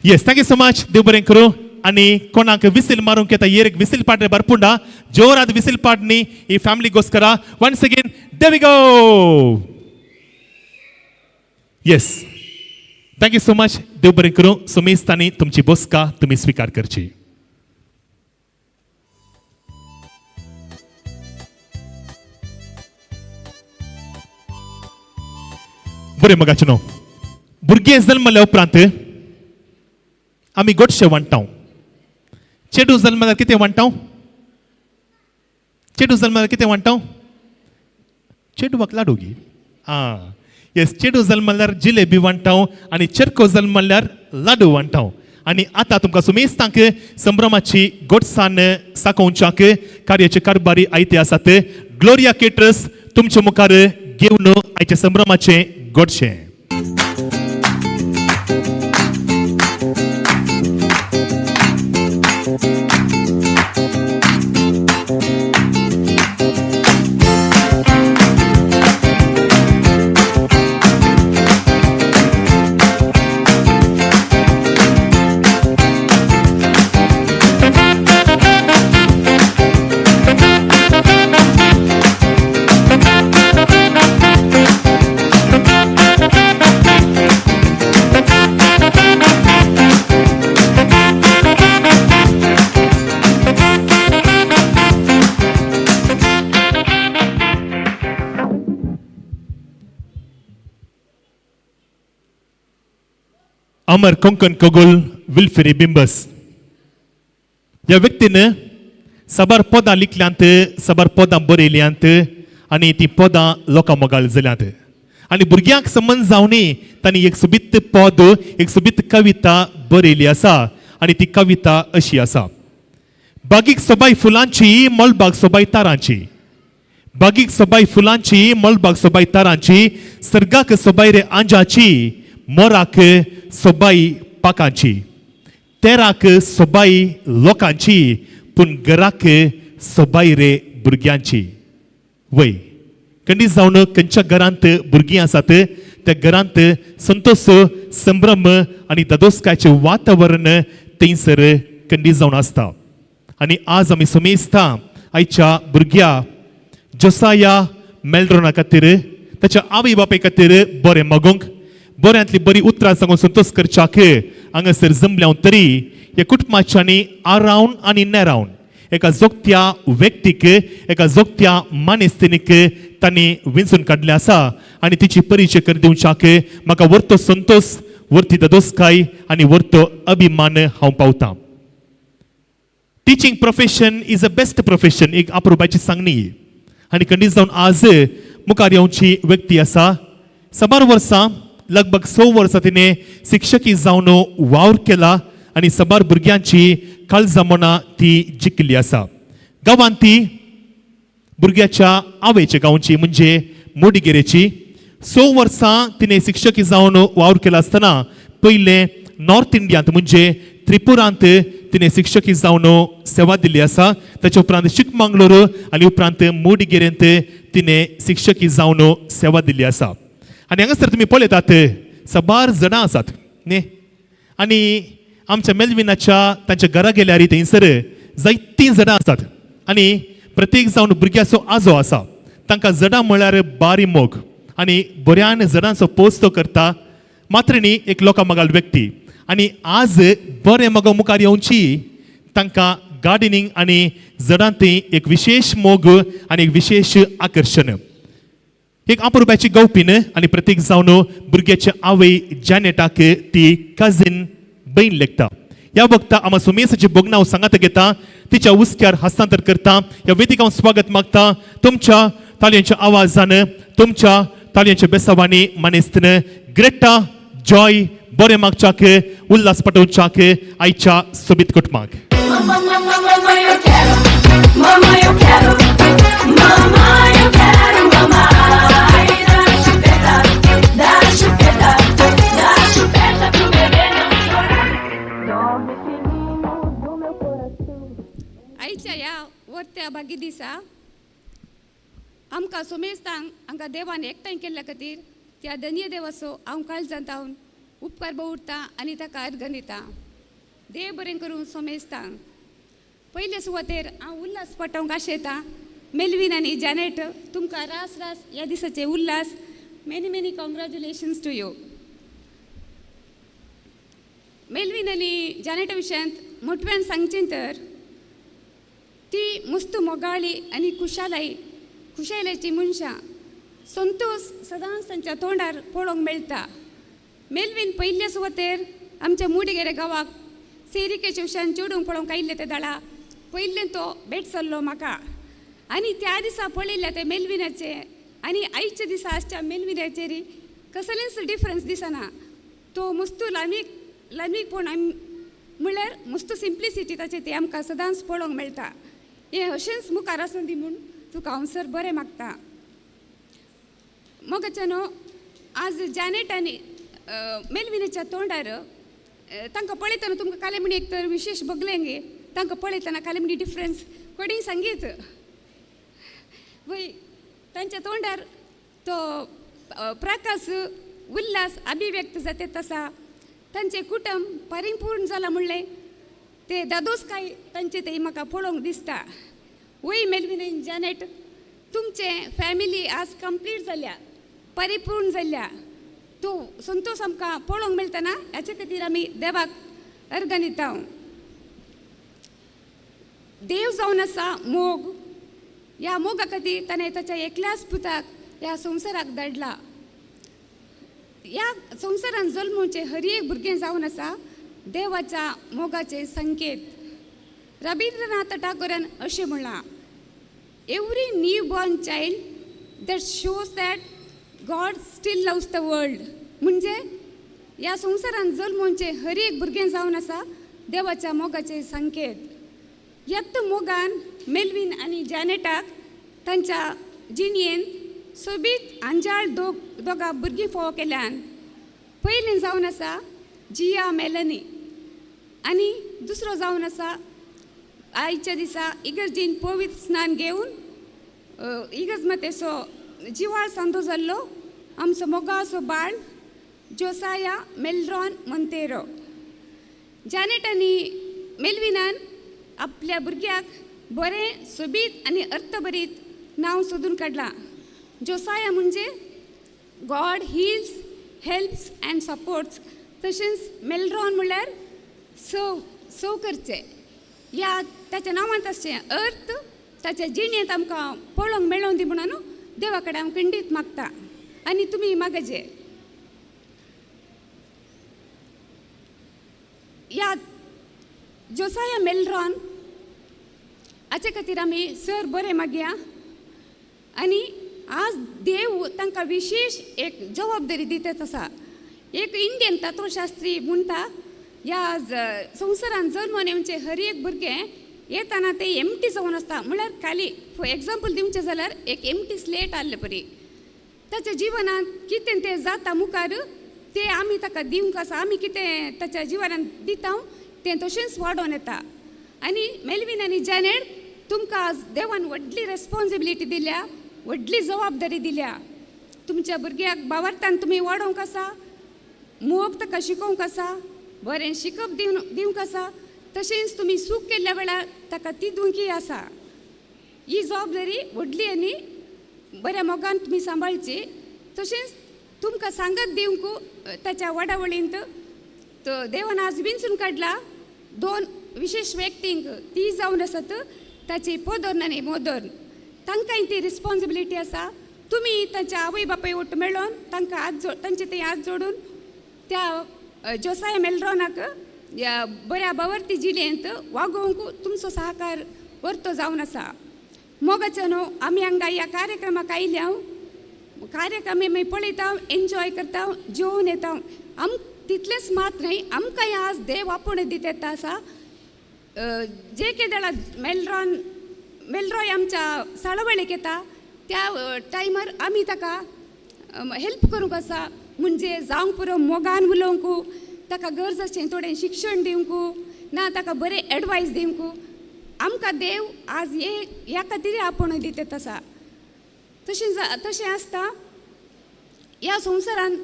Yes, thank you so much. देव बरें करूं. आनी कोणाक विसील मारूंक येता, येर एक विसील पाडणे भरपुंडा जोरात विसील पाडणी ही family गोस्करा. Once again, there we go. Yes, thank you so much. देव बरें करूं. सुमेस्तांनी तुमची बसका तुमी स्विकार करची. बरें मगाचें न्हू, भुरगें जल्मल्या उपरांत आमी गोडशें वांट्टा. चेडूं जल्मल्यार कितें वांट्टा? चेडूं जल्मल्यार कितें वांट्टा? चेडवाक लाडू गी. आं येस, चेडूं जल्मल्यार जिलेबी वांट्टा आनी चेरको जल्मल्यार लाडू वांट्टा. आनी आतां तुमकां सुमेस्तांक संभ्रमाची गोडसान साकोवच्याक कार्याचे कारभारी आयते आसात. ग्लोरिया केटर्स तुमचे मुखार घेवन आयचे संभ्रमाचें गोडशें. अमर कोंकण कगोल विल्फेरी बिंबस ह्या व्यक्तीन साबार पदां लिखल्यांत, साबार पदां बरयल्यांत आनी तीं पदां लोकां मोगाळ जाल्यांत. आनी भुरग्यांक संबंद जावनय तांणी एक सोबीत पद, एक सोबीत कविता बरयली आसा आनी ती कविता अशी आसा. बागीक सोबाय फुलांची, मळबाक सोबाय तारांची, बागीक सोबाय फुलांची, मळबाक सोबाय तारांची, सर्गाक सोबाय रे आंजाची, मोराक सोबाय पाकांची, तेराक सोबाय लोकांची, पूण घराक सोबाय रे भुरग्यांची. वय खंडीत जावन खंयच्या घरांत भुरगीं आसात त्या घरांत संतोष, संभ्रम आनी दादोसकायचें वातावरण थंयसर खंडीत जावन आसता. आनी आज आमी समेस्ता आयच्या भुरग्या जोसाया मेल्ड्रोना खातीर, ताच्या आवय बापाय खातीर बरें मागूंक, बऱ्यांतली बरी उतरां सांगून संतोष करच्याक हांगासर जमल्या तरी ह्या कुटुंबाच्यांनी आरावन आनी नेरावन एका जोगत्या व्यक्तीक, एका जोगत्या मानेस्तिनीक तांणी विंचून काडलें आसा आनी तिची परिचय कर दिवच्याक म्हाका वर्तो संतोष, वर्ती ददोसकाय आनी वर्तो अभिमान हांव पावतां. Teaching profession is a best profession, एक अप्रुपाची सांगणी. आनी खंडीत जावन आज मुखार येवची व्यक्ती आसा. साबार वर्सां लगभग 6 वर्सां तिणें शिक्षकी जावन वावर केला आनी साबार भुरग्यांची काळजामोनां ती जिखिल्ली आसा. गांवांत ती भुरग्याच्या आवयच्या गांवची म्हणजे मोडिगेरेची. 6 वर्सां तिणें शिक्षकी जावन वावर केला आसतना पयलें नॉर्थ इंडियांत म्हणजे त्रिपुरांत तिणें शिक्षकी जावन सेवा दिल्ली आसा. ताच्या उपरांत चिकमंगळूर आनी उपरांत मोडिगेरेंत तिणें शिक्षकी जावन सेवा दिल्ली आसा. आनी हांगासर तुमी पळयतात साबार जणां आसात न्ही. आनी आमच्या मेलविनाच्या तांच्या घरा गेल्यार थंयसर जायतीं जणां आसात आनी प्रत्येक जावन भुरग्याचो आजो आसा. तांकां जडां म्हळ्यार बारी मोग आनी बऱ्यान जडांचो पोस तो करता. मात्र न्ही एक लोकां मोगाळ व्यक्ती आनी आज बरें मोगा मुखार येवची तांकां गार्डनिंग आनी जडांत एक विशेश मोग आनी एक विशेश आकर्शण. एक अपुरबायची गवपीन आनी प्रत्येक जावन भुरग्याचे आवय जॅनेटाक ती कजीन बयण लेखता. ह्या वक्ता आमा सुमेसाची भोगणां सांगात घेता, तिच्या हुस्क्यार हस्तांतर करता. ह्या वेदिका हांव स्वागत मागता तुमच्या ताळयांच्या आवाजान, तुमच्या ताळयांच्या बेसावांनी मानेस्तीन ग्रेटा जॉय बरें मागच्याक उल्हास पटोवच्याक आयच्या सोबीत कुटुंबाक. Mamãe, eu quero, mamãe, eu quero, mamãe, eu quero, mamãe. Dá chupeta, dá chupeta, dá chupeta pro bebê não chorar. Dorme, filhinho do meu coração. आयच्या ह्या वर्त्या भागी दिसा आमकां सोमेस्तांक हांगा देवान एकठांय केल्ल्या खातीर त्या धन्य देवाचो हांव काळजांत हांव उपकार बवुरता आनी ताका अर्घन दिता. देव बरें करूं सोमेस्तांक. पयले सुवातेर हांव उल्हास पटोवंक आशेतां. मेलवीन आनी जॅनेट तुमकां रास रास ह्या दिसाचे Ulhas. Many many congratulations to you. Melvin आनी जॅनेटा विशयांत मोटव्यान सांगचें तर ती मुस्त मोगाळी आनी खुशालाय खुशालायची मनशां. संतोश सदांच तांच्या तोंडार पळोवंक मेळटा. मेलवीन पयल्या सुवातेर आमच्या मुडिगेरे गांवाक सेरिकेच्या विशयान चेडूंक पळोवंक आयिल्ले ते दाडा पयलें तो भेट सरलो म्हाका आनी त्या दिसा पळयल्ल्या ते मेलविनाचे आनी आयच्या दिसा आसच्या मेलविनाचेर कसलेंच डिफरन्स दिसना. तो मुस्तू लामीक लामीकपण आमी म्हणल्यार मुस्तू सिंप्लिसिटी ताचे ती आमकां सदांच पळोवंक मेळटा. हें अशेंच मुखार आसूं दी म्हूण तुका हांव सर बरें मागता. मोगाच्या न्हू आज जॅनेट आनी मेलविनाच्या तोंडार तांकां पळयतना तुमकां कालेमणी एक तर विशेश बगलें गे. तांकां पळयतना कालेमणी डिफरन्स कोणीय सांगीत वय तांच्या तोंडार तो प्रकाश उल्हास अभिव्यक्त जाता तसा तांचें कुटुंब परिपूर्ण जालां म्हणलें ते दादोस काय तांचे ते म्हाका पळोवंक दिसता. वय मेलवीन आनी जॅनेट तुमचें फॅमिली आज कंप्लीट जाल्या, परिपूर्ण जाल्या. तूं संतोश आमकां पळोवंक मेळटना हाचे खातीर आमी देवाक अर्गां दिता. देव जावन आसा मोग. ह्या मोगा खातीर ताणें ताच्या एकल्याच पुताक ह्या संवसाराक धाडला. ह्या संवसारान जल्मोवचें हर एक भुरगें जावन आसा देवाच्या मोगाचे संकेत. रविंद्रनाथ टागोरान अशें म्हणलां, every new born child that shows that God still loves the world. म्हणजे ह्या संवसारान जल्मोवचें हर एक भुरगें जावन आसा देवाच्या मोगाचे संकेत. ह्याच मोगान मेलवीन आनी जॅनेटाक तांच्या जिणयेन सोबीत आंजाळ दोगां भुरगीं फोव केल्यान. पयलीं जावन आसा जिया मेलनी आनी दुसरो जावन आसा आयच्या दिसा इगर्जीन पवित्र स्नान घेवन इगर्ज मातेचो जिवाळ सांदो जाल्लो आमचो मोगाचो बाळ जोसाया मेलरॉन मंतेरो. जॅनेट आनी मेलविनान आपल्या भुरग्याक बरें सोबीत आनी अर्थभरीत नांव सोदून काडलां. जोसाया म्हणजे God heals, helps and supports. तशेंच मेलरॉन म्हणल्यार सव सव करचें. ह्या ताच्या नांवांत आसचें अर्थ ताच्या जिणेंत आमकां पळोवंक मेळोवन दी म्हणून देवा कडेन हांव खंडीत मागता आनी तुमी मागचे. ह्या जोसाया मेलरॉन हाचे खातीर आमी सर बरें मागया आनी आज देव तांकां विशेश एक जबाबदारी दितात आसा. एक इंडियन तत्वशास्त्री म्हणटा, ह्या संवसारान जल्मून येवचें हर एक भुरगें येताना तें एमटी जावन आसता. म्हळ्यार खाली फॉर एग्जाम्पल दिवचें जाल्यार एक एमटी स्लेट आहले परी. ताच्या जिवनांत कितें तें जाता मुखार तें आमी ताका दिवंक आसा, आमी कितें ताच्या जिवनांत दिता तें तशेंच वाडोवन येता. आनी मेलवीन आनी जॅनेट, तुमकां आज देवान व्हडली रेस्पोन्सिबिलिटी दिल्या, व्हडली जबाबदारी दिल्या. तुमच्या भुरग्याक बावरतान तुमी वाडोवंक आसा, मोग ताका शिकोवंक आसा, बरें शिकप दिवंक आसा, तशेंच तुमी सूख केल्ल्या वेळार ताका ती दिवंकी आसा. ही जबाबदारी व्हडली आनी बऱ्या मोगान तुमी सांबाळची. तशेंच तुमकां सांगत दिवंक ताच्या वाडावळींत देवान आज विंचून काडला दोन विशेश व्यक्तींक, ती जावन आसात ताची पोदोर्न आनी मोदोर्न. तांकांय ती रिस्पोन्सिबिलिटी आसा. तुमी तांच्या आवय बापाय वट मेळोन तांकां हात तांचे ते हात जोडून त्या जोसाय मेलरोनाक ह्या बऱ्या बावर्ती जिणेंत वागोवंक तुमचो सहकार वर्तो जावन आसा. मोगाचो न्हू आमी हांगा ह्या कार्यक्रमाक आयल्या, कार्यक्रम आमी पळयता, एन्जॉय करता, जेवन येता. आम तितलेंच मात न्हय, आमकां आज देव आपोवणें दित येता आसा. जे केदळा मेलरॉय आमच्या साळवळेक येता त्या टायमार आमी ताका हेल्प करूंक आसा. म्हणजे जावंक पुरो मोगान उलोवंक, ताका गरज आसचें थोडें शिक्षण दिवंक ना ताका बरें एडवायस दिवंक. आमकां देव आज हे ह्या खातीर आपोवणें दित येता आसा. तशें आसता ह्या संवसारान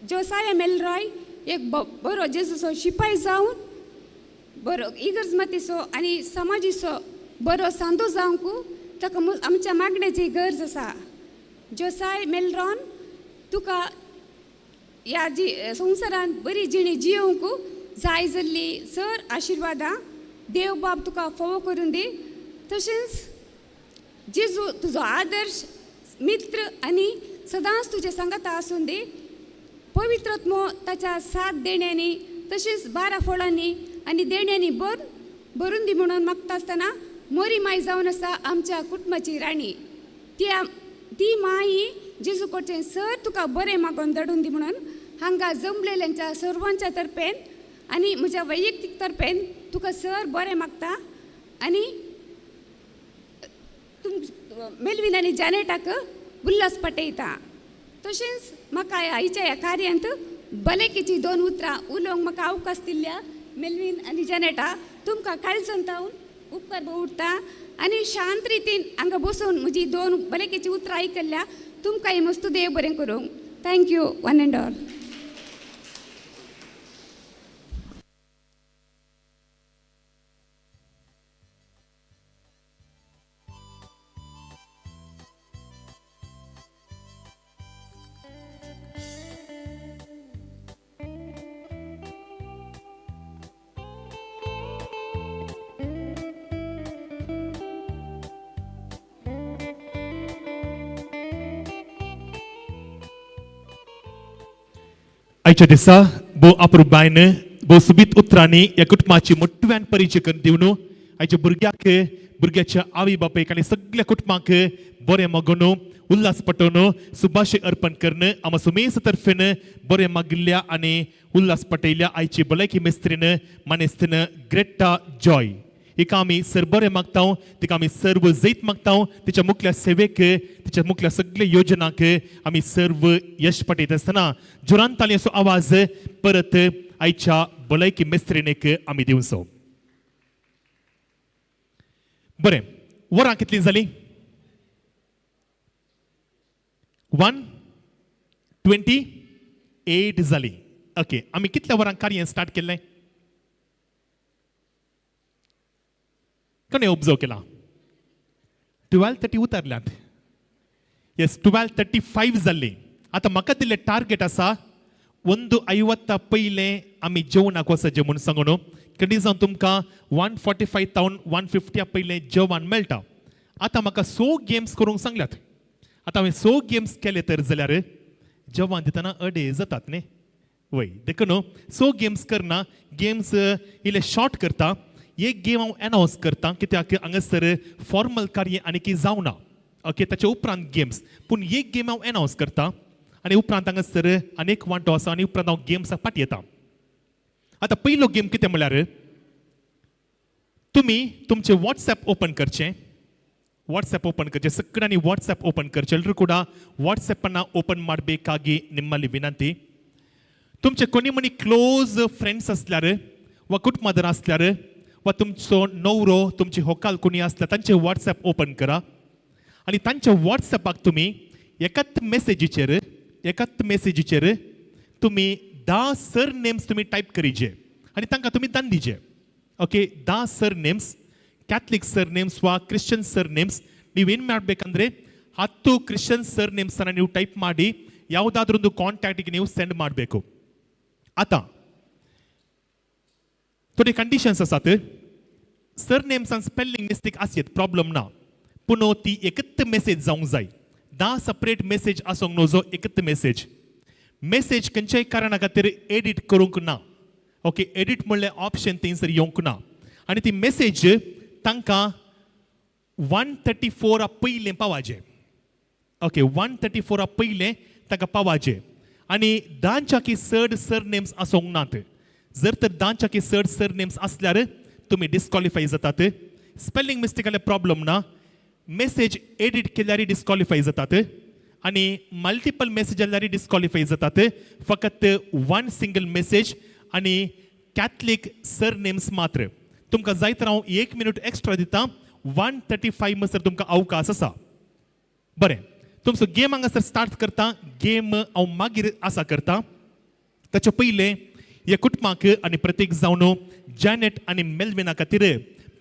जोसाया मेलरॉय एक बरो जेजूचो शिपाय जावन बरो इगर्ज मातीचो आनी समाजीचो बरो सांदो जावंक ताका आमच्या मागण्याची गरज आसा. जोसाय मेलरॉन, तुका ह्या जी संवसारान बरी जिणी जियोवंक जाय जाल्ली सर आशिर्वादां देव बाब तुका फोवो करून दी. तशेंच जेजू तुजो आदर्श मित्र आनी सदांच तुजें सांगाता आसून दी. पवित्रत्मो ताच्या साथ देण्यांनी तशेंच 12 फळांनी आनी देण्यांनी भरून दी म्हणून मागता आसतना मोरी माय जावन आसा आमच्या कुटुंबाची राणी. ती माई जेजू कडचें सर तुका बरें मागोन धाडून दी म्हणून हांगा जमलेल्यांच्या सर्वांच्या तर्फेन आनी म्हज्या वैयक्तीक तर्फेन तुका सर बरें मागता. आनी तुम मेलवीन आनी जॅनेटाक उल्लास पटयता. तशेंच म्हाका आयच्या ह्या कार्यांत भलायकेची दोन उतरां उलोवंक म्हाका अवकाश दिल्ल्या मेलवीन आनी जॅनेटा तुमकां काळजान तावन उपकार उरता. आनी शांत रितीन हांगा बसून म्हजी दोन भलायकेची उतरां आयकल्ल्या तुमकांय मस्त देव बरें करूंक. Thank you one and all. आयच्या दिसा भोव अप्रुबायन भोव सुबीत उतरांनी ह्या कुटुंबाची मोटव्यान परिचय करून दिवन आयच्या भुरग्याक, भुरग्याच्या आवय बापायक आनी सगळ्या कुटुंबाक बरें मागून उल्हास पटोवन सुभाशे अर्पण करून आमा सुमेस तर्फेन बरें मागिल्ल्या आनी उल्हास पटयल्या आयची भलायकी मिस्त्रीन मानेस्तीन ग्रेटा जॉय हिका आमी सर बरें मागता, तिका आमी सर्व जैत मागता. तिच्या मुखल्या सेवेक, तिच्या मुखल्या सगळ्या योजनाक आमी सर्व यश पटयत आसतना जोरान तालयांचो आवाज परत आयच्या भलायकी मिस्त्रीनेक आमी दिवचो. बरें, वरां कितलीं जालीं? 1:28 जालीं. ओके, आमी कितल्या वरां कार्य स्टार्ट केल्लें? कोणें ऑब्जर्व केलां? 12:30 उतरल्यात. येस, 12:35 जाल्ली. आतां म्हाका दिल्लें टार्गेट आसा 1:50 पयलें आमी जेवणाक वचचें म्हूण सांगून. कधी जावन तुमकां 1:45 तावन 1:50 पयलें जेवण मेळटा. आतां म्हाका 6 गेम्स करूंक सांगल्यात. आतां हांवें 6 गेम्स केले तर जाल्यार जेवण दितना अडे जातात न्ही? वय, देखून 6 गेम्स करना. गेम्स इल्ले शॉर्ट करता. एक गेम हांव एनावन्स करता कित्याक हांगासर फॉर्मल कार्य आनी की जावना. ओके, ताच्या उपरांत गेम्स. पूण एक गेम हांव एनावन्स करता. आनी उपरांत हांगासर आनी एक वांटो आसा आनी उपरांत हांव गेम्साक फाटी येता. आतां पयलो गेम कितें म्हणल्यार तुमी तुमचें वॉट्सॅप ओपन करचें, ವಾಟ್ಸಪ್ ಓಪನ್ करचे, ಸಕ್ಕಡಾನಿ ವಾಟ್ಸಪ್ ಓಪನ್ करचे. ಎಲ್ಲರೂ ಕೂಡ ವಾಟ್ಸಪ್ಪನ್ನು ಓಪನ್ ಮಾಡಬೇಕಾಗಿ ನಿಮ್ಮಲ್ಲಿ ವಿನಂತಿ. तुमचे कोणी मनी क्लोज फ्रेंड्स आसल्यार वा कुटुंबादर आसल्यार वा तुमचो नवरो तुमची होकाल कोणी आसल्यार तांचे वॉट्सॅप ओपन करा आनी तांच्या वॉट्सॅपाक तुमी एकाच मेसेजीचेर तुमी 10 सर नेम्स तुमी टायप करीचे आनी तांकां तुमी दान दिचे. Okay, 10 sir names, Catholic sir names ವಾ ಕ್ರಿಶ್ಚಿಯನ್ ಸರ್ ನೇಮ್ಸ್. ನೀವೇನು ಮಾಡಬೇಕಂದ್ರೆ 10 ಕ್ರಿಶ್ಚಿಯನ್ ಸರ್ ನೇಮ್ಸನ್ನು ನೀವು ಟೈಪ್ ಮಾಡಿ ಯಾವುದಾದ್ರೂ ಒಂದು ಕಾಂಟ್ಯಾಕ್ಟಿಗೆ ನೀವು ಸೆಂಡ್ ಮಾಡಬೇಕು. आतां थोडे कंडिशन्स आसात. सर नेम्सान स्पेलिंग मिस्टेक आसयेत, प्रॉब्लम ना, पूण ती एकच मेसेज जावंक जाय. 10 सपरेट मेसेज आसूंक नजो, एकच मेसेज. मेसेज खंयच्याय कारणा खातीर एडीट करूंक ना. ओके, एडीट म्हणलें ऑप्शन थंयसर येवंक ना आनी ती मेसेज तांकां 1:34 पयलें पावाचें. ओके, 1:34 पयलें ताका पावाचें आनी 10च्याकी चड सर नेम्स आसूंक नात. जर तर 10च्याकी चड सर नेम्स आसल्यार तुमी डिस्क्वॉलिफाय जातात. स्पेलिंग मिस्टेक जाल्यार प्रॉब्लम ना, मेसेज एडीट केल्यारय डिस्क्वॉलिफाय जातात आनी मल्टिपल मेसेज जाल्यारय डिस्क्वॉलिफाय जातात. फकत वन सिंगल मेसेज आनी कॅथलीक सर नेम्स मात्र. तुमकां जाय तर हांव एक मिनट एक्स्ट्रा दिता, 1:35 म्हणसर तुमकां अवकाश आसा. बरें, तुमचो गेम हांगासर स्टार्ट करता. गेम हांव मागीर आसा करता, ताचे पयलें ह्या कुटुंबाक आनी प्रतीक जावन जॅनेट आनी मेल्विना खातीर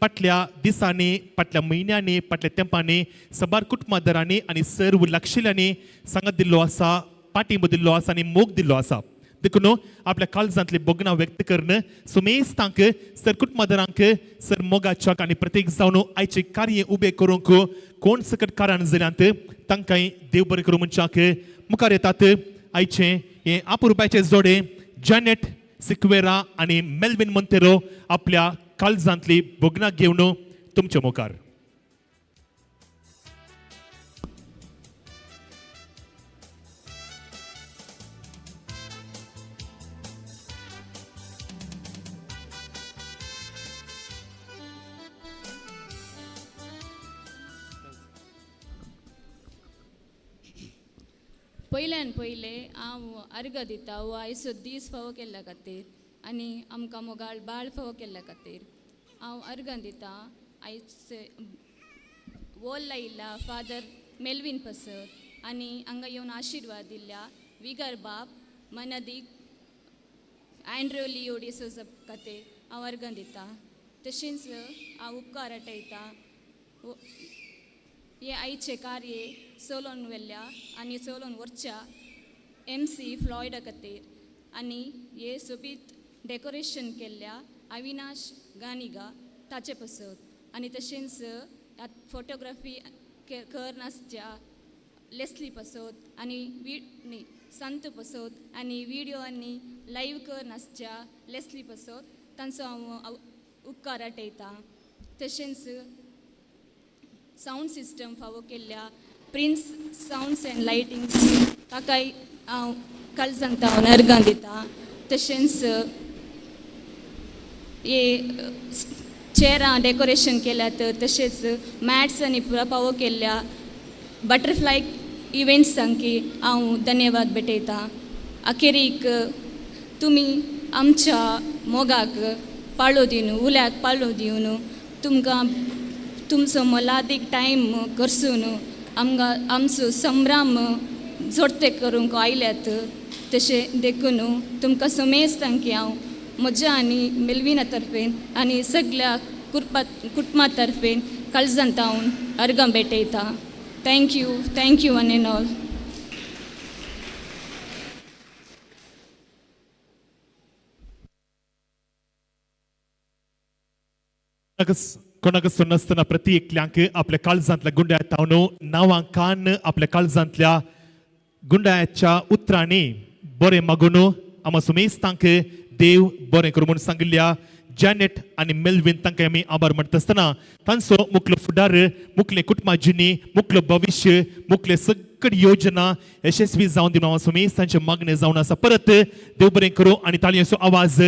फाटल्या दिसांनी, फाटल्या म्हयन्यांनी, फाटल्या तेंपांनी सबार कुटुंबादरांनी आनी सर्व लागशिल्ल्यांनी सांगात दिल्लो आसा, पाठिंबो दिल्लो आसा आनी मोग दिल्लो आसा. देखून आपल्या काळजांतली भोगणां व्यक्त करून सुमेस्तांक, सर कुटुंबादरांक, सर मोगाच्याक आनी प्रतीक जावन आयचें कार्य उबें करूंक कोण सकट कारण जाल्यात तांकांय देव बरें करूं म्हणच्याक मुखार येतात आयचें हें अपुरबायचें जोडे जॅनेट सिक्वेरा आनी मेल्विन मोंतेरो आपल्या काळजांतली भोगणां घेवन तुमच्या मुखार. पयल्यान पयले हांव अर्घ दिता हो आयचो दीस फावो केल्ल्या खातीर आनी आमकां मोगाळ बाळ फावो केल्ल्या खातीर हांव अर्घ दिता. आयचे वोल लायिल्ल्या फादर मेल्वीन पसत आनी हांगा येवन आशिर्वाद दिल्ल्या विगर बाब मनदीक अँड्र्यू लियो डिसोजा खातीर हांव अर्घ दिता. तशेंच हांव उपकार आटयता हे आयचें कार्य चलोवन व्हेल्ल्या आनी चलोवन व्हरच्या एम सी फ्लॉयडा खातीर आनी हे सोबीत डेकोरेशन केल्ल्या अविनाश गानिगा ताचे पसत आनी तशेंच फोटोग्राफी कर नासच्या लेस्ली पसत आनी न्ही संत पसत आनी विडियो आनी लायव्ह कर नासच्या लेस्ली पसत तांचो हांव उपकार आटयता. तशेंच सावंड सिस्टम फावो केल्ल्या प्रिन्स सावंड्स अँड लायटिंग्स ताकाय हांव काळजांत हांव अर्गां दिता. तशेंच हे चेरां डेकोरेशन केल्यात, तशेंच मॅट्स आनी पावो केल्ल्या बटरफ्लाय इव्हेंट्सांकी हांव धन्यवाद भेटयता. अखेरीक तुमी आमच्या मोगाक पाळो दिवन, उल्याक पाळो दिवन, तुमकां तुमचो मोलादीक टायम करसून आमकां आमचो संभ्राम जोडते करूंक आयल्यात. तशें देखून तुमकां समेस्तांकी हांव म्हज्या आनी मेल्विना तर्फेन आनी सगल्या कुटुंबा कुटुंबा तर्फेन काळजांत हांव अर्गां भेटयता. Thank you, thank you one and all. कोणाक सोडनासतना प्रति एकल्यांक आपल्या काळजांतल्या गुंड्या तावन नांवां कान आपल्या काळजांतल्या गुंड्याच्या उतरांनी बरें मागून आमा सुमेस्तांक देव बरें करूं म्हूण सांगिल्ल्या. जॅनेट आनी मेल्विन तांकां आमी आभार मानता आसतना तांचो मुखलो फुडार, मुखले कुटुंबा मुखलो भविश्य, मुखले सगळी योजना यशस्वी जावन दी म्हणून स्वामी तांचे मागणें जावन आसा. परत देव बरें करूं आनी ताळयांचो आवाज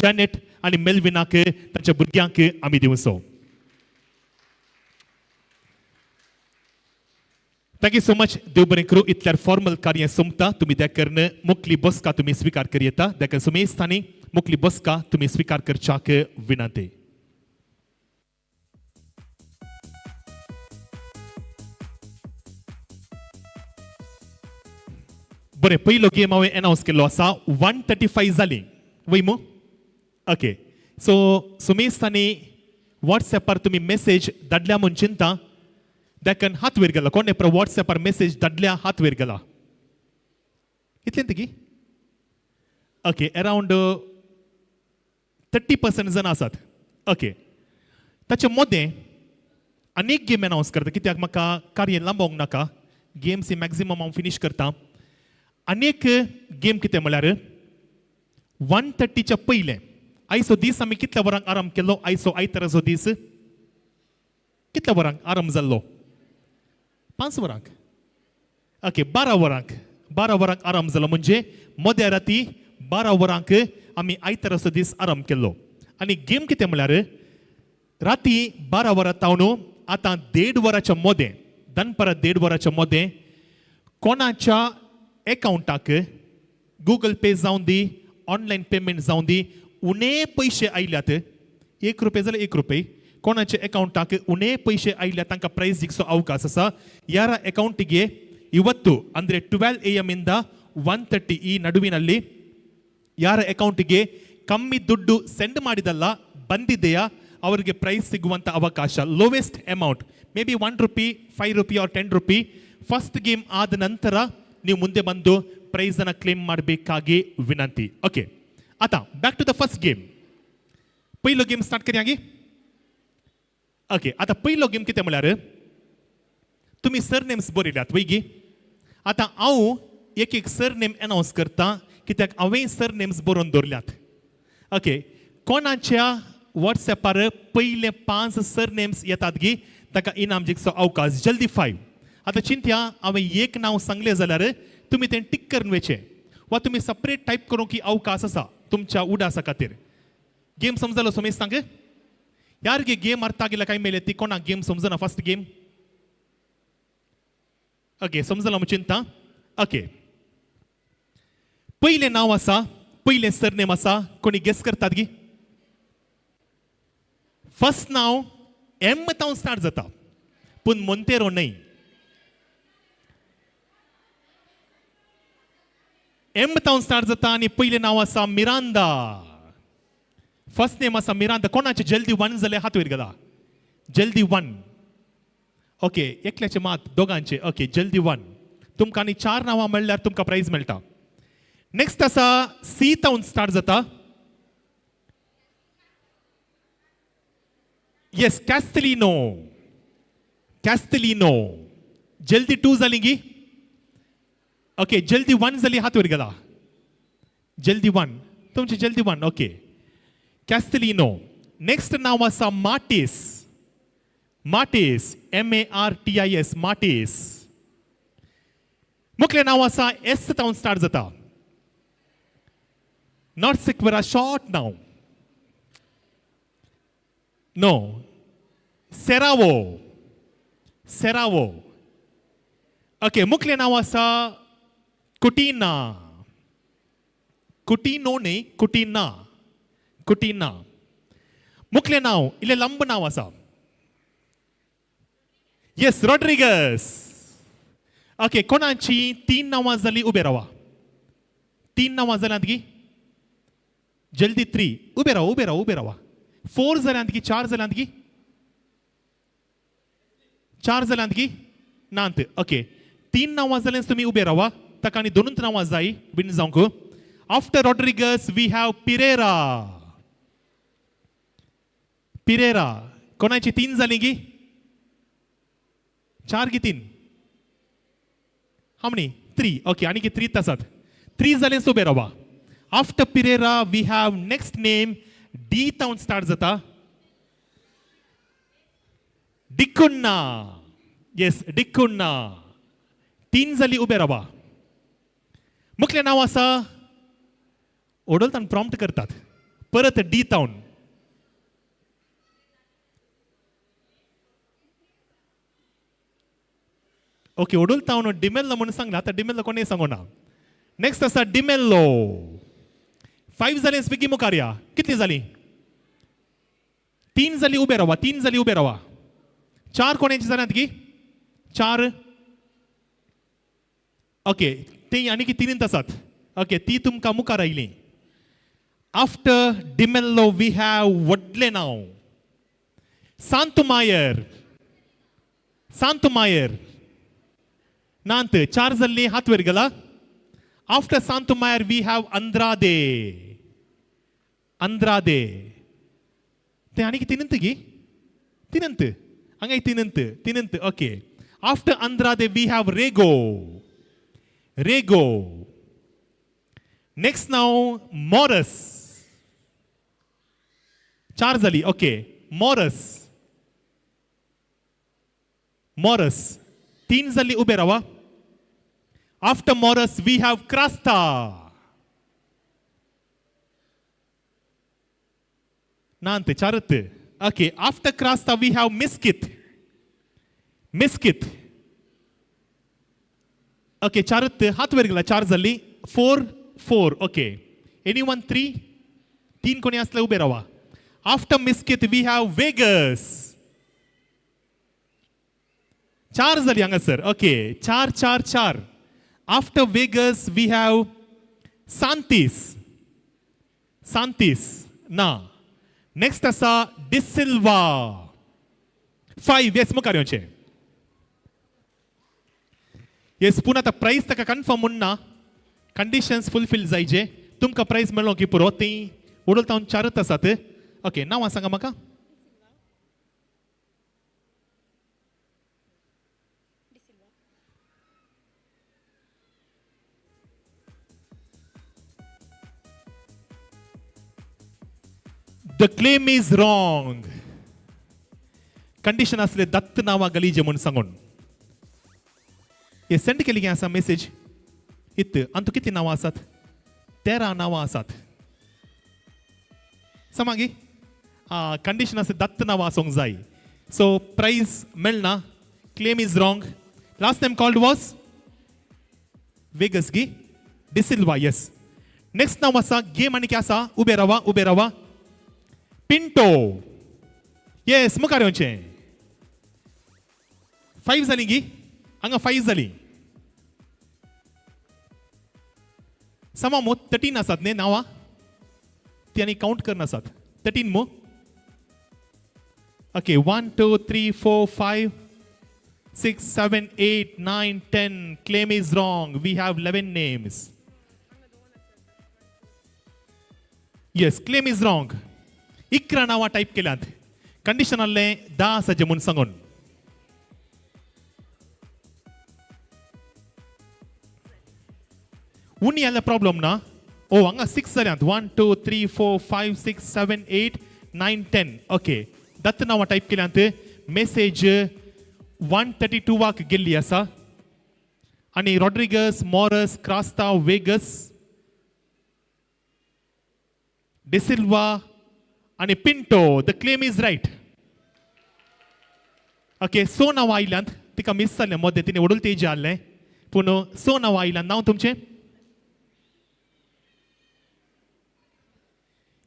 जॅनेट आनी मेल्विनाक तांच्या भुरग्यांक आमी दिवचो. Thank you so much. देव बरें करूं. इतल्यार फॉर्मल कार्य सोंपता. तुमी देखून मुखली बसका तुमी स्विकार करयेता. देखून सुमेस्तांनी मुखली बसका तुमी स्विकार करच्याक विनंती. बरें, पयलो गेम हांवें एनावन्स केल्लो आसा. 1:35 जाली वय मू? ओके, सो सुमेस्तांनी वॉट्सॅपार तुमी मेसेज धाडल्या म्हूण चिंता. देखून हात वयर गेला. कोण वॉट्सॅपार मेसेज धाडल्या हात वयर गेला? इतलें ती? ओके, अरावंड 30% जाणां आसात. ओके, ताचे मदें आनीक गेम एनावन्स करता कित्याक म्हाका कार्य लांबोवंक नाका. गेम्स ही मॅक्झिमम हांव फिनीश करता. आनीक गेम कितें म्हळ्यार 1:30च्या पयलें आयचो दीस आमी कितल्या वरांक आराम केलो? आयचो आयताराचो दीस कितल्या वरांक आराम जाल्लो? 5 वरांक. ओके, 12 वरांक. 12 वरांक आराम जालो म्हणजे मध्या राती 12 वरांक आमी आयताराचो दीस आराम केल्लो. आनी गेम कितें म्हळ्यार राती 12 वरां तावन आतां 1.5 वराच्या मदें, दनपारां 1.5 वराच्या मदें कोणाच्या एकावंटाक गुगल पे जावन दी, ऑनलायन पेमेंट जावन दी, उणे पयशे आयल्यात, 1 रुपये जाल्यार 1 रुपये, कोणाच्या अकाउंटाक उणे पयशे आयल्यात तांकां प्रायज जिखचो अवकाश आसा. ಯಾರ ಅಕೌಂಟಿಗೆ ಇವತ್ತು ಅಂದರೆ 12 AM ಇಂದ 1:30 ಈ ನಡುವಿನಲ್ಲಿ ಯಾರ ಅಕೌಂಟಿಗೆ ಕಮ್ಮಿ ದುಡ್ಡು ಸೆಂಡ್ ಮಾಡಿದಲ್ಲ ಬಂದಿದೆಯಾ ಅವರಿಗೆ ಪ್ರೈಸ್ ಸಿಗುವಂಥ ಅವಕಾಶ. Lowest amount maybe 1 rupee, 5 rupee or 10 rupee. First game ಆದ ನಂತರ ನೀವು ಮುಂದೆ ಬಂದು ಪ್ರೈಸನ್ನು ಕ್ಲೇಮ್ ಮಾಡಬೇಕಾಗಿ ವಿನಂತಿ. ಓಕೆ, ಆತ back to the first game. पयलो गेम स्टार्ट करया गी? ओके, आतां पयलो गेम कितें म्हळ्यार तुमी सरनेम्स बरयल्यात वय गी? आतां हांव एक एक सरनेम एनावन्स करता कित्याक हांवें सरनेम्स बरोवन दवरल्यात. ओके, कोणाच्या वॉट्सॅपार पयले 5 सरनेम्स येतात गी ताका इनाम जिखचो अवकाश. जल्दी 5. आतां चिंत्या, हांवें एक नांव सांगलें जाल्यार तुमी तें टीक करून वयचें वा तुमी सपरेट टायप करूंक की अवकाश आसा तुमच्या उडासा खातीर. गेम समजलो सोमेश सांग? यार गे गेम अर्था गेला काय मेले ती कोणाक गेम समजना फर्स्ट गेम? ओके, समजलो म्हूण चिंता. ओके, पयलें नांव आसा, पयलें सरनेम आसा, कोणी गेस करतात गी? फर्स्ट नांव एम तावन स्टार्ट जाता पूण मोंतेरो न्हय. एम तावन स्टार्ट जाता आनी पयलें नांव आसा मिरांदा. फर्स्ट नेम आसा मिरांदा. कोणाचे जल्दी 1 जाल्यार हात वयर गेला? जल्दी 1. ओके, एकल्याचे मात, दोगांचे. ओके, जल्दी 1. तुमकां आनी 4 नांवां मेळ्ळ्यार तुमकां प्रायज मेळटा. नेक्स्ट आसा सी तावन स्टार्ट जाता. येस, कॅस्टलिनो. कॅस्टलिनो. जल्दी 2 जाली गी? ओके, जल्दी 1 जाली हात वयर गेला. जल्दी 1, तुमचे जल्दी 1. ओके, कॅस्टलिनो. नेक्स्ट नांव आसा मार्टीस. Martis, MARTIS, Martis. मुखलें नांव आसा एस तावन स्टार्ट जाता. Not Sequeira, short नांव. नो, सेरावो. सेरावो. ओके, मुखलें नांव आसा कुटिना. कुटिनो न्हय, कुटिना. कुटिना. मुखलें नांव इल्लें लांब नांव आसा. येस, रॉड्रिगस. ओके, कोणाची 3 नांवां जालीं उबे रावा. 3 नांवां जाल्यांत गी? जल्दी 3. उबे रावा, उबे रावा, उबे रावा. 4 जाल्यांत गी? 4 जाल्यांत गी? 4 जाल्यांत गी? नात. ओके, 3 नांवां जाल्यार तुमी उबे रावा. ताका आनी 2 नांवां जाय विन जावंक. After Rodrigues we have Pereira. Pereira. कोणाची 3 जाली गी? 4 की 3? How many? 3. Okay, आनी 3 आसात. 3 जाले उबे रावा. After Pereira we have next name डी तावन स्टार्ट जाता. डिकुन्ना. येस, डिकुन्ना. तीन जाली, उबे रावा. मुखलें नांव आसा, ओडलतान प्रॉम्प्ट करतात परत डी तावन. ओके, ओडूल तावन डिमेल्लो म्हणून सांगला. आतां डिमेल्लो कोणें सांगू ना. नेक्स्ट आसा डिमेल्लो. फायव जालीं. स्पिकी मुखार या. कितलीं जालीं? तीन जालीं, उबे रावा. तीन जालीं, उबे रावा. चार कोणाची जाल्यात की? चार. ओके, ती आनी तिनूच आसात. ओके, ती तुमकां मुखार आयली. आफ्टर डिमेल्लो we have व्हडलें नांव, सांतुमायर. सांतुमायर नांत. चार जाल्ली, हात वयर गेला. आफ्टर सांतुमायर we have Andrade. Andrade. ते आनी तिनंत गी? तिनंत हांगा, तिनंत, तिनंत. Okay, after Andrade we have Rego. Rego. Next now Moras. चार जाली. Okay, Moras. मॉरस. तीन जाली, उबे रावा. After Moras we have Crasta. नांत, चारत. Okay, after Crasta we have Miskith. Miskith. Okay, चारत हात वयर गेला. चार जाली. Four, four. Okay, any one three? तीन कोणी असले, उबे रावा. After Miskith we have Vegas. चार जाली हांगासर. ओके, चार, चार, चार. आफ्टर वेगस we have सांतीस. सांतीस ना. नेक्स्ट आसा डिसिल्वा. फायव. येस, मुखार येवचें. येस, पूण आतां प्रायस ताका कन्फर्म म्हूण ना. कंडिशन्स फुलफील जायचे. तुमकां प्रायज मेळ्ळो की पुरो. ती उडोल तावन चारच आसात. ओके, नांव सांगा म्हाका. The claim is wrong. Condition असले दत्त नांवा गलीजे म्हूण सांगून हे सेंड केली आसा मेसेज इत. अंतू कितली नांवां आसात? 13 नांवां आसात. समागी कंडिशन आसा, दत्त नांवां आसूंक जाय. सो प्रायज मेळना. Claim is wrong. Last time called was Vegas गी? डिसिल्वा. येस. नेक्स्ट नांव आसा, गेम आनी आसा. उबे रावा, उबे रावा. पिंटो. येस, मुखार येवचें. फायव जाली गी हांगा? फायव जाली. समा मो? 13 आसात न्ही नांवां? ती आनी कावंट करना आसात. 13 मो? Okay, one, two, three, four, five, six, seven, eight, nine, 10. Claim is wrong. We have 11 names. Yes, claim is wrong. 11 नांवां टायप केल्यात. कंडिशन आहलें 10 आसाचे म्हूण सांगून. उणी जाल्यार प्रॉब्लम ना. ओ, हांगा सिक्स जाल्यात. One, two, three, four, five, six, seven, eight, nine, 10. Okay, Dutt नांवां टायप केल्यात. मेसेज 132वाक गेल्ली आसा. आनी रॉड्रिगस, मॉरस, क्रास्ता, वेगस, डिसिल्वा आनी Pinto. The claim is right. Okay, स नांवां आयल्यांत. तिका मिस जालें मदें, तिणें वडूल तेजी आहलें. पूण स नांवां आयल्यात. नांव तुमचें?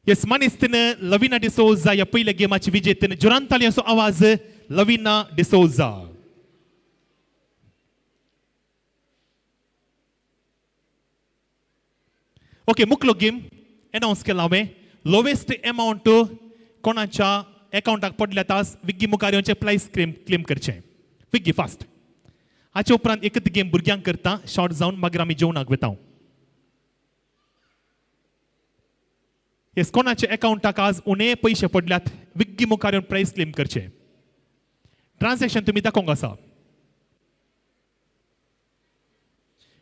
येस, मानेस्तीन लविना डिसोजा ह्या पयल्या गेमाची विजेतेन. जोरान तालयांचो आवाज, लविना डिसोजा. ओके, मुखलो गेम अनावन्स केला हांवें. लोवेस्ट एमावंट कोणाच्या एकावंटाक पडल्या तास विग्गी मुखार येवचें, प्रायज क्लेम क्लेम करचें. विग्गी, फास्ट. हाचे उपरांत एकच गेम भुरग्यांक करता शॉर्ट जावन, मागीर आमी जेवणाक वता. येस, कोणाच्या एकावंटाक आज उणे पयशे पडल्यात, विग्गी मुखार येवन प्रायज क्लेम करचें. ट्रान्झॅक्शन तुमी दाखोवंक आसा.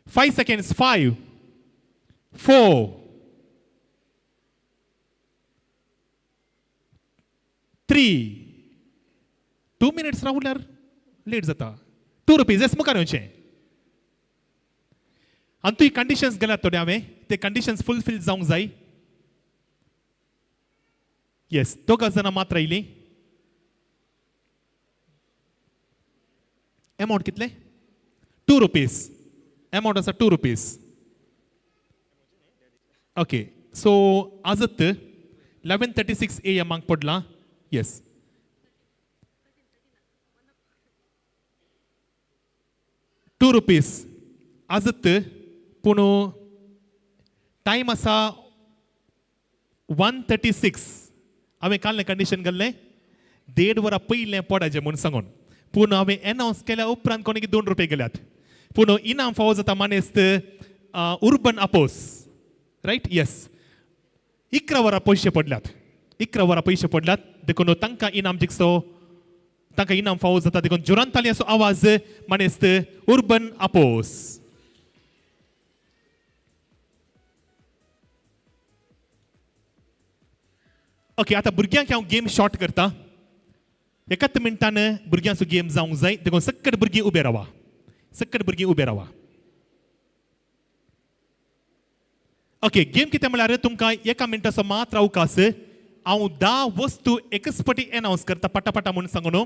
5 seconds. Five, four. 3, 2 minutes रावल्यार लेट जाता. 2 रुपीज येस मुखार येवचें. आनी तुय कंडिशन्स गेल्यात थोडे हांवें ते कंडिशन्स फुलफील जावंक जाय. येस, दोगां जाणां मात्र आयलीं. एमावंट कितले? 2 रुपीज. एमावंट आसा 2 रुपीज. ओके, सो आजत 11:36 AM पडलां. येस, 2 रुपीज आजत, पूण टायम आसा 1:36. हांवें काडलें कंडिशन घाल्लें 1.5 वरां पयलें पडाचें म्हूण सांगून, पूण हांवें एनावन्स केल्या उपरांत कोणें 2 रुपये गेल्यात. पूण इनाम फावो जाता मानेस्त उर्बन आपोस, रायट? येस, 11 वरां पयशे पडल्यात, 11 वरां पयशे पडल्यात देखून तांकां इनाम जिखसो, तांकां इनाम फावो जाता. देखून जोरान तालयांचो आवाज मानेस्त उर्बन आपोस. ओके, आतां भुरग्यांक हांव गेम शॉर्ट करता. एकाच मिनटान भुरग्यांचो गेम जावंक जाय, देखून सक्कट भुरगीं उबे रावा, सक्कट भुरगीं उबे रावा. ओके, गेम कितें म्हळ्यार तुमकां 1 मिनटाचो मात्र अवकाश. हांव 10 वस्तू एकच पटी एनावन्स करता पटापटा म्हूण सांगू न्हू.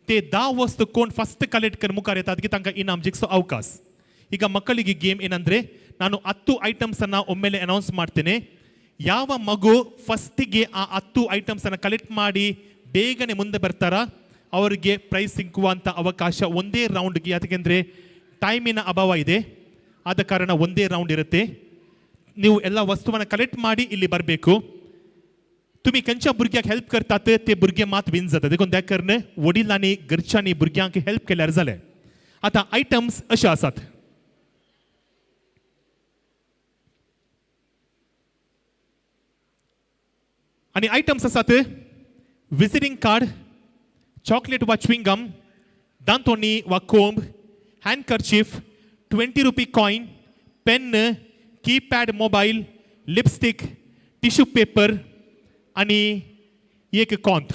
ते 10 वस्तू कोण फस्ट कलेक्ट कर मुखार येतात की तांकां इनाम जिखसो अवकाश. ಈಗ ಮಕ್ಕಳಿಗೆ ಗೇಮ್ ಏನಂದ್ರೆ, ನಾನು 10 ಐಟಮ್ಸ್ ಅನ್ನ ಒಮ್ಮೆಲೆ ಅನೌನ್ಸ್ ಮಾಡ್ತೇನೆ. ಯಾವ ಮಗು ಫಸ್ಟಿಗೆ ಆ 10 ಐಟಮ್ಸ್ ಅನ್ನ ಕಲೆಕ್ಟ್ ಮಾಡಿ ಬೇಗನೆ ಮುಂದೆ ಬರ್ತಾರ ಅವರಿಗೆ ಪ್ರೈಸ್ ಸಿಕ್ಕುವಂಥ ಅವಕಾಶ ಒಂದೇ ರೌಂಡ್ಗೆ. ಯಾಕೆಂದರೆ ಟೈಮಿನ ಅಭಾವ ಇದೆ, ಆದ ಕಾರಣ ಒಂದೇ ರೌಂಡ್ ಇರುತ್ತೆ. ನೀವು ಎಲ್ಲ ವಸ್ತುವನ್ನು ಕಲೆಕ್ಟ್ ಮಾಡಿ ಇಲ್ಲಿ ಬರಬೇಕು. तुमी खंयच्या भुरग्याक हेल्प करतात ते भुरगे मात विन जाता. देखून त्या कारण वडिलांनी घरच्यांनी भुरग्यांक हेल्प केल्यार जालें. आतां आयटम्स अशे आसात. आनी आयटम्स आसात विजिटींग कार्ड, चॉकलेट वा च्विंगम, दांतोणी वा कोंब, handkerchief, 20 rupee coin, pen, keypad mobile, lipstick, tissue paper आनी एक कोंत.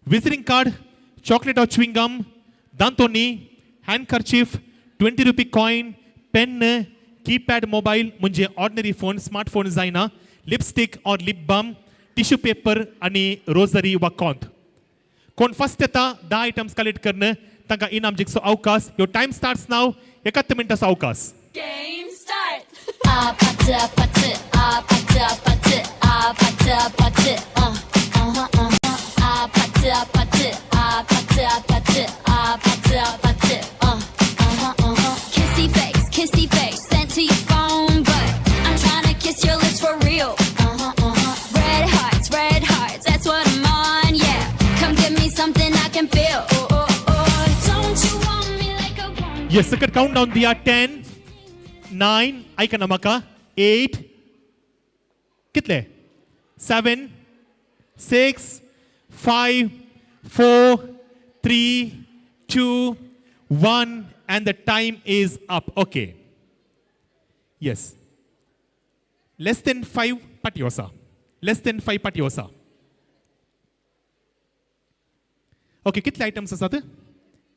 विजिटींग कार्ड, चॉकलेट वा च्विंगम, दांतोणी, handkerchief, 20 rupee coin, pen, keypad mobile म्हणजे ऑर्डिनरी फोन, स्मार्टफोन जायना, lipstick or lip balm, tissue paper आनी रोजरी वा कोंत. कोण फर्स्ट येता 10 आयटम्स कलेक्ट करणं तांकां इनाम जिखचो अवकाश. Your time starts नाव. 71 मिनटाचो अवकाश. Game start. 아파트 아파트 아파트 아파트 아파트 아파트 아파트 아파트 아파트 아파트 아파트 아파트 Kissy face, kissy face, sent to your phone, but I'm trying to kiss your lips for real. Red hearts, that's what I'm on, yeah. Come give me something I can feel. Oh, oh, oh. Don't you want me like I want Yes, second countdown दिया 10, 9, आयकना म्हाका 8, कितले? 7, 6, 5, 4, 3, 2, 1 and the time is up. Okay. Yes. Less than 5 पाटी वसा. Less than 5 पाटी वसा. Okay, कितले items आसात?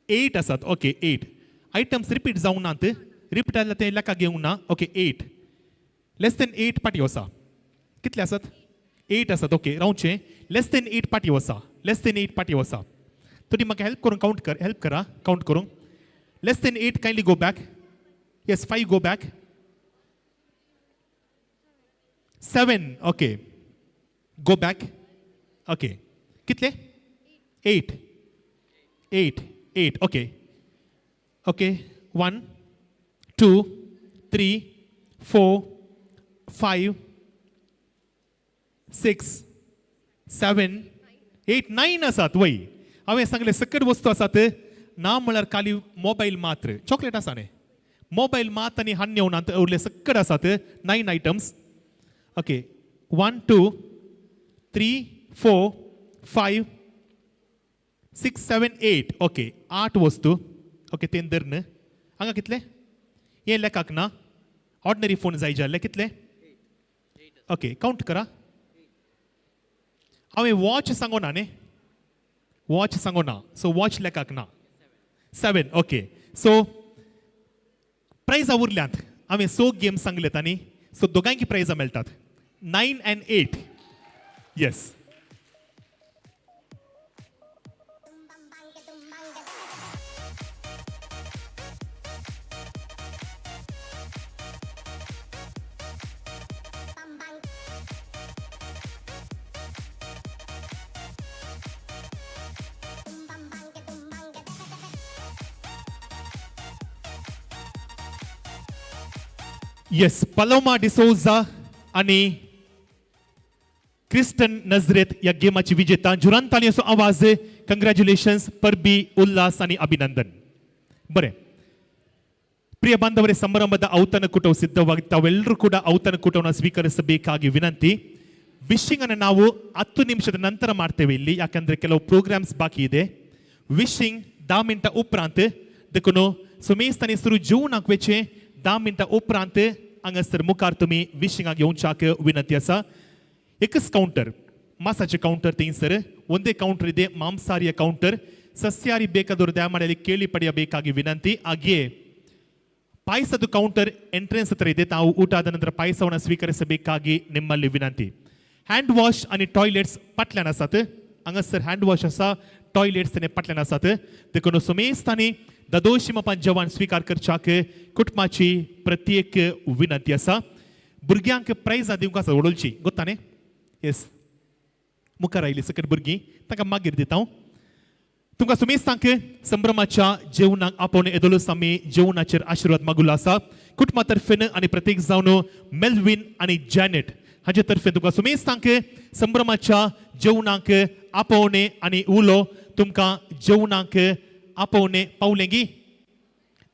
8 आसात. ओके, 8 आयटम्स रिपीट जावंक नात. रिपीट जाल्यार ते लेखा घेवंक ना. ओके, 8. लेस देन 8 पाटी वसा. कितले आसात? 8 आसात. ओके, रावचें. लेस देन 8 पाटी वसा. लेस देन 8 पाटी वसा. तुमी म्हाका हेल्प करूंक कावंट कर, हेल्प करा कावंट करूंक. Less than 8 kindly go back. Yes, 5 go back. 7, okay, go back. Okay, कितले? 8, 8, 8. Okay, okay, 1, 2, 3, 4, 5, 6, 7, 8, 9 आसात. वय हांवें सांगलें सकट वस्तू आसात ना म्हळ्यार खाली मोबायल मात्र, चॉकलेट आसा न्ही, मोबायल मात आनी हान्य येवना उरले सकट आसात 9 आयटम्स. ओके, 1, 2, 3, 4, 5, 6, 7, 8. ओके, 8 वस्तू. ओके, ते धर न्हय. हांगा कितले? हे लेखाक ना, ऑर्डिनरी फोन जाय जाल्ले कितले? ओके, कावंट करा. हांवें वॉच सांगो ना न्ही, वॉच सांगो ना, सो वॉच लेखाक ना. 7. ओके, सो प्रायजां उरल्यांत. हांवें 6 गेम सांगलेत आनी सो दोगांयकी प्रायजां मेळटात, 9 and 8. Yes. Yes, Paloma D'Souza आणि क्रिस्टन नजरेत या गेमाची विजेता. जुरान ताळयांचो आवाज. कंग्रॅच्युलेशन्स, परबी, उल्हास आणि अभिनंदन. बरें ಪ್ರಿಯ ಬಾಂಧವರೇ, ಸಮಾರಂಭದ ಔತಣಕೂಟವು ಸಿದ್ಧವಾಗಿ ತಾವೆಲ್ಲರೂ ಕೂಡ ಔತಣಕೂಟವನ್ನು ಸ್ವೀಕರಿಸಬೇಕಾಗಿ ವಿನಂತಿ. ವಿಶಿಂಗ್ ಅನ್ನು ನಾವು 10 ನಿಮಿಷದ ನಂತರ ಮಾಡ್ತೇವೆ ಇಲ್ಲಿ, ಯಾಕಂದ್ರೆ ಕೆಲವು ಪ್ರೋಗ್ರಾಮ್ಸ್ ಬಾಕಿ ಇದೆ. ವಿಶಿಂಗ್ 10 ಮಿನಿಟ उपरांत देखून सुमेस्तांनी सुरू जेवणाक वेचे 10 मिनटां उपरांत हांगासर मुखार तुमी विशिंगाक येवच्याक विनंती आसा. एकच कावंटर, मासाचे कावंटर थंयसर ಒಂದೇ ಕೌಂಟರ್ ಇದೆ, ಮಾಂಸಾಹಾರಿಯ ಕೌಂಟರ್. ಸಸ್ಯಾಹಾರಿ ಬೇಕಾದವರು ದಯಮಾಡಿ ಕೇಳಿ ಪಡೆಯಬೇಕಾಗಿ ವಿನಂತಿ. ಹಾಗೆಯೇ ಪಾಯಸದ ಕೌಂಟರ್ ಎಂಟ್ರೆನ್ಸ್ ಹತ್ರ ಇದೆ, ತಾವು ಊಟ ಆದ ನಂತರ ಪಾಯಸವನ್ನು ಸ್ವೀಕರಿಸಬೇಕಾಗಿ ನಿಮ್ಮಲ್ಲಿ ವಿನಂತಿ. ಹ್ಯಾಂಡ್ ವಾಶ್ आणि टॉयलेट्स फाटल्यान आसात, हांगासर हँड वॉश आसा, टॉयलेट्स तेणे फाटल्यान आसात. देखून सुमेस्तांनी ददोशी मापान जेवण स्वीकार करच्याक कुटुंबाची प्रत्येक विनंती आसा. भुरग्यांक प्रायजां दिवंक आसा व्हडोलची गोत्ता न्ही. येस, मुखार आयली सकट भुरगीं, तांकां मागीर दिता हांव. तुमकां सुमेस्तांक संभ्रमाच्या जेवणाक आपोवन येदोळूच आमी जेवणाचेर आशिर्वाद मागुलो आसा. कुटुंबा तर्फेन आनी प्रत्येक जावन मेल्वीन आनी जॅनेट हाचे तर्फेन तुमकां सुमेस्तांक संभ्रमाच्या जेवणाक आपोवणे आनी उलो तुमकां जेवणाक आपोवणे पावलें गी?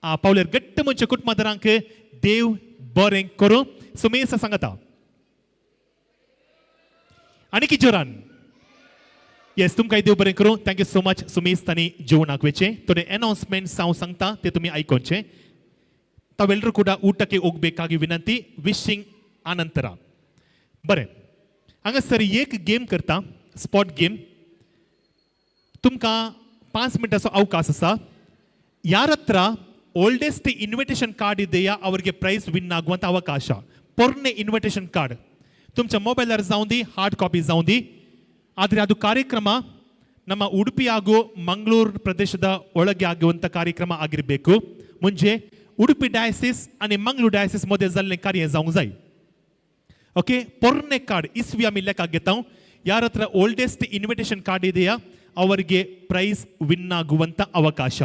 पावल्यार घट्ट म्हणचे कुटुंबादारांक देव बरें करूं. सुमेस्त सांगता आनी की जोरान. येस, तुमकां देव बरें करूं. Thank you so much. सुमेस्तांनी जेवणाक वेचें थोडे अनाउन्समेंट्स हांव सांगता ते तुमी आयकोवचे. ತಾವೆಲ್ಲರೂ ಕೂಡ ಊಟಕ್ಕೆ ಹೋಗಬೇಕಾಗಿ ವಿನಂತಿ. ವಿಶಿಂಗ್ ಆನಂತರ. बरें, हांगासर एक गेम करता, स्पॉट गेम. तुमकां 5 मिनटाचो अवकाश आसा. ಯಾರ ಹತ್ರ ಓಲ್ಡೆಸ್ಟ್ ಇನ್ವಿಟೇಷನ್ ಕಾರ್ಡ್ ಇದೆಯಾ ಅವರಿಗೆ ಪ್ರೈಸ್ ವಿನ್ ಆಗುವಂಥ ಅವಕಾಶ. ಪೊರ್ನೆ ಇನ್ವಿಟೇಷನ್ ಕಾರ್ಡ್ तुमच्या ಮೊಬೈಲಾर जावं दी, ಹಾರ್ಡ್ ಕಾಪಿ जावं दी. ಆದರೆ ಅದು ಕಾರ್ಯಕ್ರಮ ನಮ್ಮ ಉಡುಪಿ ಹಾಗೂ ಮಂಗಳೂರು ಪ್ರದೇಶದ ಒಳಗೆ ಆಗುವಂಥ ಕಾರ್ಯಕ್ರಮ ಆಗಿರಬೇಕು. ಮುಂಜೆ उडुपी डायसिस आनी मंगळूर डायसिस मध्ये जाल्लें कार्य जावंक जाय. ओके, पोरणे कार्ड इसवी आमी लेखाक घेता. ಯಾರ ಹತ್ರ ಓಲ್ಡೆಸ್ಟ್ ಇನ್ವಿಟೇಷನ್ ಕಾರ್ಡ್ ಇದೆಯಾ ಅವರಿಗೆ ಪ್ರೈಸ್ ವಿನ್ ಆಗುವಂಥ ಅವಕಾಶ.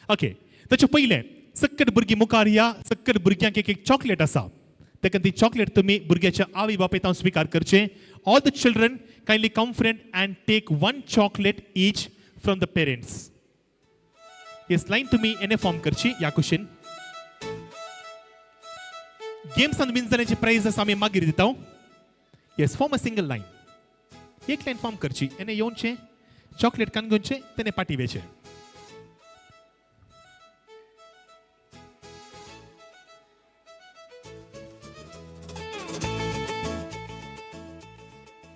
ओके, ताचे पयलें सक्कट भुरगीं मुखार या. सक्कट भुरग्यांक एक एक चॉकलेट आसा, ताका ती चॉकलेट तुमी भुरग्याच्या आवय बापायत हांव स्विकार करचें. All the children kindly come front and take one chocolate each from the parents. Yes, line तुमी एने फॉर्म करची ह्या कुशीन. गेम्सान विन जाल्याची प्रायज आसा आमी मागीर दिता. Yes, form a single line. एक लायन फॉर्म करची, एने येवचें चॉकलेट कान घेवचें, तेणे पाटी वेचें.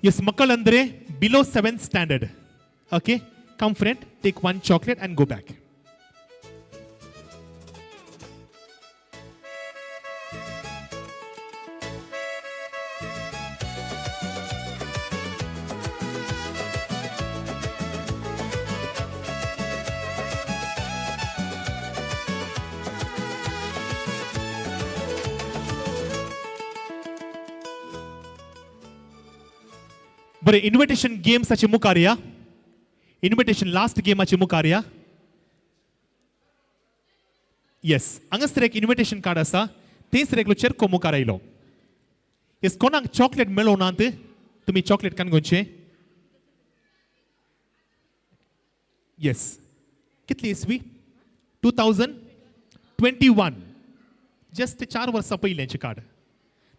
ಎಸ್, ಮಕ್ಕಳಂದ್ರೆ below 7th standard. Okay, come front, take one chocolate and go back. बरें, इन्विटेशन गेम्साचे मुखार या. इन्विटेशन लास्ट गेमाचे मुखार या. येस, हांगासर एक इन्विटेशन कार्ड आसा, थंयसर एकलो चेरको मुखार आयलो. येस, कोणाक चॉकलेट मेळोवनात तुमी चॉकलेट कान घेवचें. येस, कितली इसवी? 2021, जस्ट 4 वर्सां पयलेंचें कार्ड.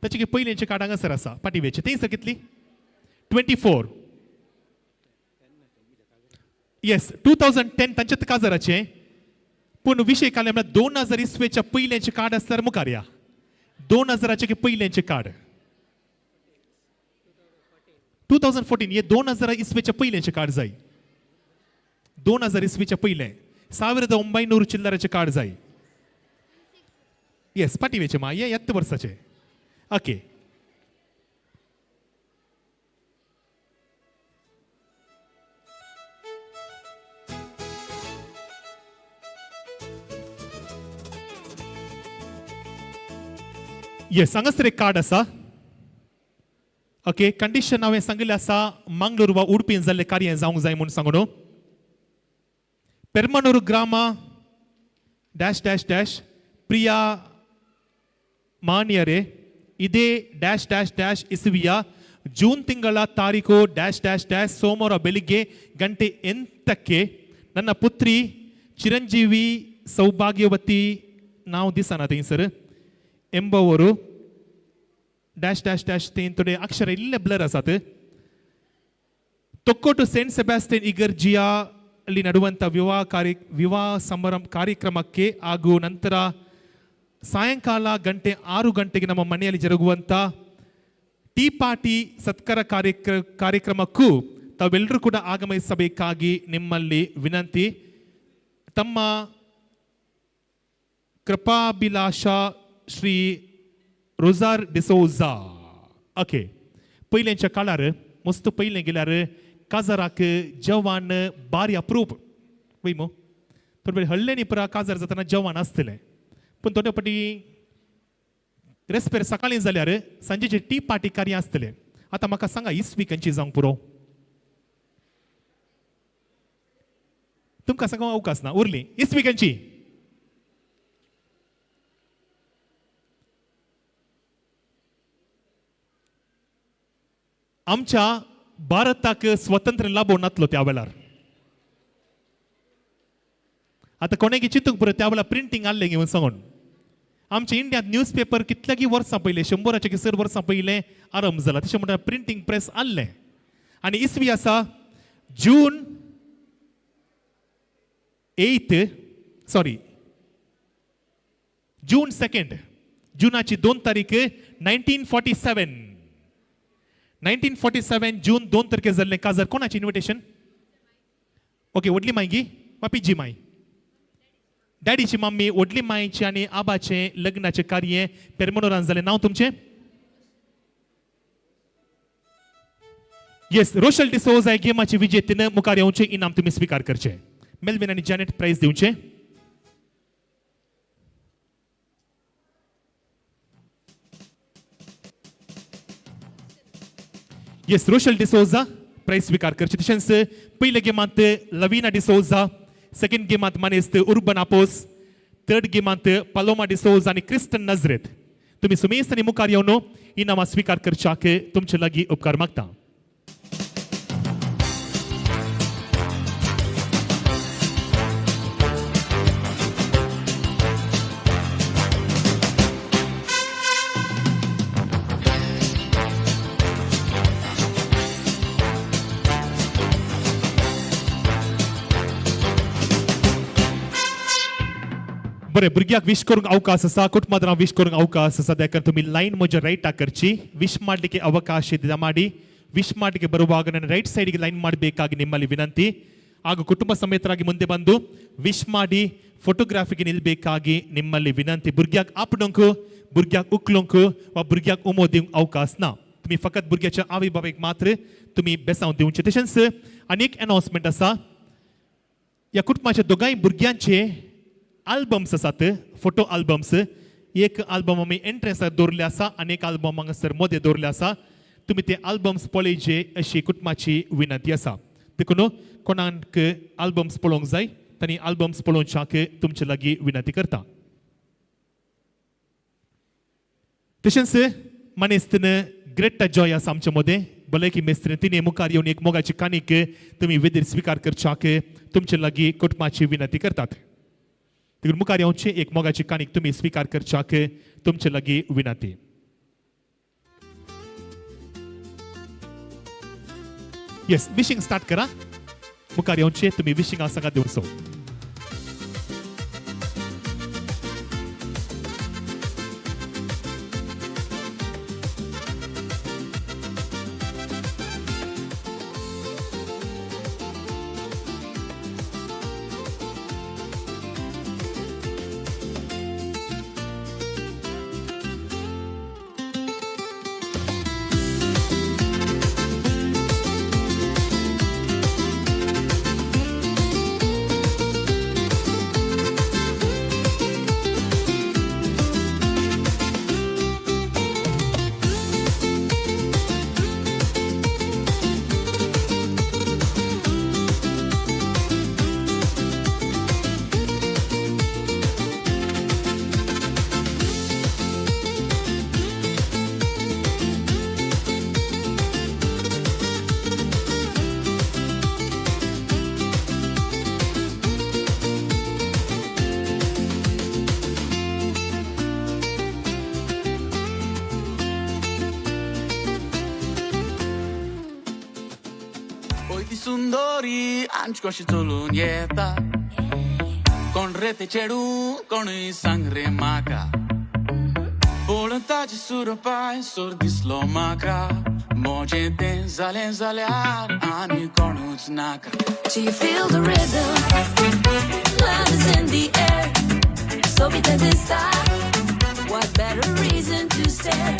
ताचे पयलेंचें कार्ड हांगासर आसा पाटी वेचें. थंयसर कितली? 24. येस, 2010 तांच्या काजाराचें. पूण विशय काडले म्हळ्यार 2000 इसवेच्या पयलेंचें कार्ड आसल्यार मुखार या. 2000 पयलेंचें कार्ड. 2014 हे 2000 इस्वेच्या पयलेंचें कार्ड जाय. 2000 इस्वीच्या पयलें 1900 चिल्लराचें कार्ड जाय. येस, पाटीवेचें मा हे येत्त वर्साचें. ओके, येस, हांगासर एक कार्ड आसा. ओके, कंडिशन हांवें सांगिल्लें आसा, मांगलोर वा उडपीन जाल्लें कार्य जावंक जाय म्हूण सांगून. पेरमानूर ग्रामा डॅश डॅश डॅश प्रिया ಮಾನ್ಯರೇ, ಇದೇ ಡ್ಯಾಶ್ ಡ್ಯಾಶ್ ಡ್ಯಾಶ್ ಇಸುವಿಯ ಜೂನ್ ತಿಂಗಳ ತಾರೀಕು ಡ್ಯಾಶ್ ಡ್ಯಾಶ್ ಡ್ಯಾಶ್ ಸೋಮವಾರ ಬೆಳಿಗ್ಗೆ ಗಂಟೆ 8ಕ್ಕೆ ನನ್ನ ಪುತ್ರಿ ಚಿರಂಜೀವಿ ಸೌಭಾಗ್ಯವತಿ ನಾವು ದಿಸಾನ ಸರ್ ಎಂಬವರು ಡ್ಯಾಶ್ ಡ್ಯಾಶ್ ಡ್ಯಾಶ್ ತೇನ್ ಅಕ್ಷರ ಇಲ್ಲೇ ಬ್ಲರ್ ಅಸಾತ್ ತೊಕ್ಕೋಟು ಸೇಂಟ್ ಸೆಬಾಸ್ಟಿಯನ್ ಇಗರ್ಜಿಯಾ ಅಲ್ಲಿ ನಡುವಂಥ ವಿವಾಹ ಸಮಾರಂಭ ಕಾರ್ಯಕ್ರಮಕ್ಕೆ ಹಾಗೂ ನಂತರ ಸಾಯಂಕಾಲ ಗಂಟೆ 6 ಗಂಟೆಗೆ ನಮ್ಮ ಮನೆಯಲ್ಲಿ ಜರುಗುವಂಥ ಟೀ ಪಾರ್ಟಿ ಸತ್ಕಾರ ಕಾರ್ಯಕ್ರಮಕ್ಕೂ ತಾವೆಲ್ಲರೂ ಕೂಡ ಆಗಮಿಸಬೇಕಾಗಿ ನಿಮ್ಮಲ್ಲಿ ವಿನಂತಿ. ತಮ್ಮ ಕೃಪಾಭಿಲಾಷ ಶ್ರೀ रोजार डिसोजा. ओके, पयलेंच्या काळार मस्त पयलें गेल्यार काजाराक जेवण बारी अप्रूप वय मो. थोडे वेळ हळ्ळेनी पुरा काजार जातना जेवण आसतलें, पूण थोडे फावटी रेस्पेर सकाळीं जाल्यार सांजेचे टी पार्टी कार्य आसतलें. आतां म्हाका सांगा इसवी खंयची जावंक पुरो? तुमकां सांगूंक अवकाश ना, उरली इसवी खंयची? आमच्या भारताक स्वतंत्र लाभून नातलो त्या वेळार. आतां कोणेकी चिंतूंक पुरो त्या वेळार प्रिंटींग आसलें घेवन सांगून. आमच्या इंडियांत न्यूज पेपर कितल्याकी वर्सां पयलें, 100च्या चड वर्सां पयलें आरंभ जाला. तशें म्हणटा प्रिंटींग प्रेस आसलें. आनी इसवी आसा जून 8 सॉरी जून 2 जुनाची 2 तारीख 1947. 1947 जून 2 तारखे जाल्लें काजार. कोणाचें इन्विटेशन? ओके, व्हडली माय गी वा पिजी माय? डॅडीची मम्मी, व्हडली मायचें आनी आबाचें लग्नाचें कार्य पेरमनोरान जालें. नांव तुमचें? येस, रोशल डिसोजा हे गेमाचे विजेतेन मुखार येवचें, इनाम तुमी स्विकार करचें. मेल्विन आनी जॅनेट प्रायज दिवचें. येस, रोशल डिसोजा प्रायज स्विकार करचें. तशेंच पयल्या गेमांत लवीना डिसोजा, सेकंड गेमांत मानेस्त उर्बन आपोस, थर्ड गेमांत पालोमा डिसोजा आनी क्रिस्टन नजरेत. तुमी सुमेस्त आनी मुखार येवन इनामां स्विकार करच्याक तुमचे लागीं उपकार मागता. बरें, भुरग्याक विश करूंक अवकाश आसा, कुटुंबांत विश करूंक अवकाश आसा. देखून तुमी लायन म्हज्या रायटाक करची. ವಿಶ್ ಮಾಡಲಿಕ್ಕೆ ಅವಕಾಶ ಇದೆ ಮಾಡಿ. ವಿಶ್ ಮಾಡಲಿಕ್ಕೆ ಬರುವಾಗ ನನ್ನ ರೈಟ್ ಸೈಡ್ಗೆ ಲೈನ್ ಮಾಡಬೇಕಾಗಿ ನಿಮ್ಮಲ್ಲಿ ವಿನಂತಿ. ಹಾಗೂ ಕುಟುಂಬ ಸಮೇತರಾಗಿ ಮುಂದೆ ಬಂದು ವಿಶ್ ಮಾಡಿ ಫೋಟೋಗ್ರಾಫಿಗೆ ನಿಲ್ಬೇಕಾಗಿ ನಿಮ್ಮಲ್ಲಿ ವಿನಂತಿ. भुरग्याक आपडोंक, भुरग्याक उखलूंक वा भुरग्याक उमो दिवंक अवकाश ना. तुमी फकत भुरग्याच्या आवय बापायक मात्र तुमी बेसांव दिवचें. तशेंच आनी एक अनावन्समेंट आसा. ह्या कुटुंबाच्या दोगांय भुरग्यांचे आल्बम्स आसात, फोटो आल्बम्स. एक आल्बम आमी एंट्रन्सार दवरले आसा आनी एक आल्बम हांगासर मदें दवरले आसा. तुमी ते आल्बम्स पळयचे अशी कुटुंबाची विनंती आसा. देखून कोणाक आल्बम्स पळोवंक जाय तांणी आल्बम्स पळोवच्याक तुमचे लागीं विनंती करता. तशेंच मानेस्तीन ग्रेटा जॉय आसा आमचे मदें, भलायकी मेस्त्रीन, तिणें मुखार येवन एक मोगाची काणीक तुमी वेदीर स्विकार करच्याक तुमचे लागीं कुटुंबाची विनंती करतात. देखून मुखार येवचें, एक मोगाची काणीक तुमी स्विकार करच्याक तुमचे लागीं विनंती. येस, विशींग स्टार्ट करा. मुखार येवचें, तुमी विशींग सांगा दिवचो. सांज कशी चलून येता. कोण रे ते चेडू कोणूय सांग रे म्हाका. पळोवन ताजे सुरपाय सोर दिसलो म्हाका. म्हजें तें जालें जाल्यार आनी कोणूच नाका. Do you feel the rhythm? Love is in the air. So be the star. What better reason to stare?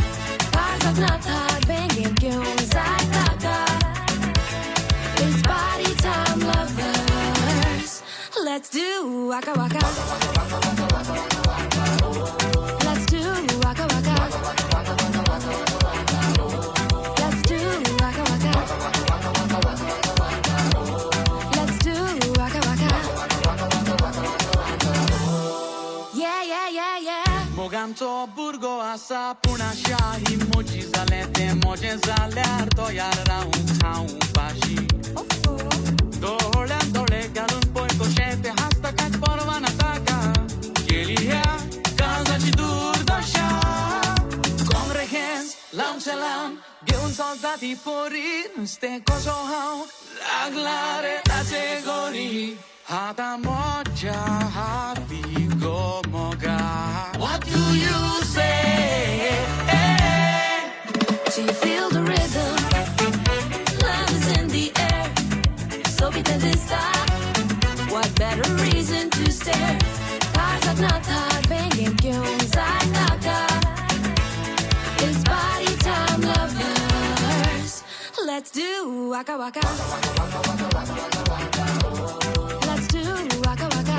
Cars of not hard, banging tunes like Kaka. It's party time, lovers. Let's do waka waka. Let's do waka waka. Let's do waka waka. Let's do waka waka. Yeah, yeah, yeah, yeah. मोगांचो भुरगो आसा पूण आशा ही मोजी जालें तें मोजें जाल्यार तयार रावूंक हांव उपाशी. दोळ्यान दोळे घालून पळय कशें तें हांसता कांयच पर्वा ना ताका. केली ह्या काळजाची दुर्दशा. कोंगरे हेंच लांबचे लांब घेवन चलता ती पोरी. नुस्तें कसो हांव लागला रे ताचे गोरी. हाता म्हज्या हाती गो मोगा. What do you say? Do you feel the rhythm? Love is in the air. So be the star. What better reason to stare? Cars of not hard, banging tunes like Kaka. It's party time, lovers. Let's do waka waka. Let's do waka waka.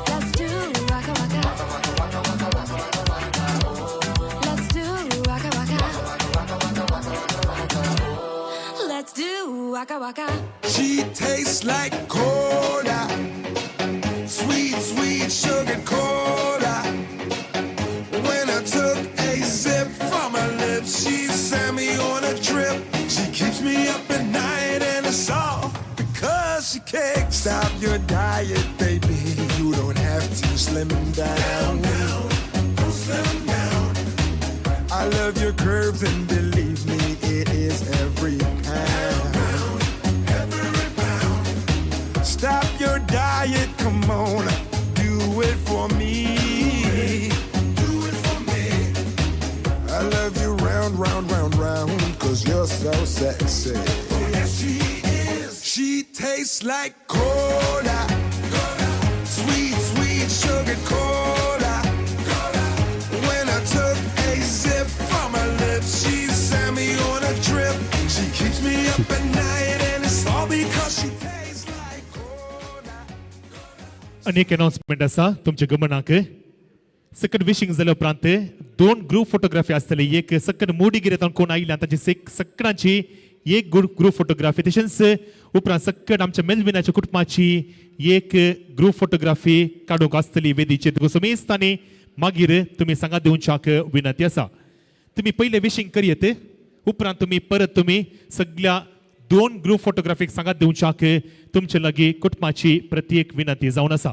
Let's do waka waka. Let's do waka waka. Let's do waka waka. She tastes like cola, sweet, sweet sugar cola. When I took a sip from her lips, she sent me on a trip. She keeps me up at night, and it's all because she can't stop your diet, baby. You don't have to slim down. Slim down. I love your curves, and believe me, it is every pound. Every pound. Stop your diet, come on, do it for me. Do it for me. I love you round, round, round, round, 'cause you're so sexy. Oh, yes, she is. She tastes like cola. Sweet, sweet sugar cola. When I took a sip from her lips, she sent me on a trip. She keeps me up at night, and it's all because she tastes like आनी एक announcement आसा तुमच्या गमनाक. सकट विशींग जाल्या उपरांत दोन group photography आसतली. एक सकट मुडिगिरे कोण आयिल्ल्या तांची सकटांची एक ग्रुप फोटोग्राफी. तशेंच उपरांत सकट आमच्या मेलविनाच्या कुटुंबाची एक ग्रुप फोटोग्राफी काडूंक आसतली वेदीचेर. समेस्त आनी मागीर तुमी सांगात दिवच्याक विनंती आसा. तुमी पयले विशींग करयत उपरांत तुमी परत तुमी सगळ्या दोन ग्रुप फोटोग्राफीक सांगात दिवच्याक तुमचे लागीं कुटुंबाची प्रत्येक विनंती जावन आसा.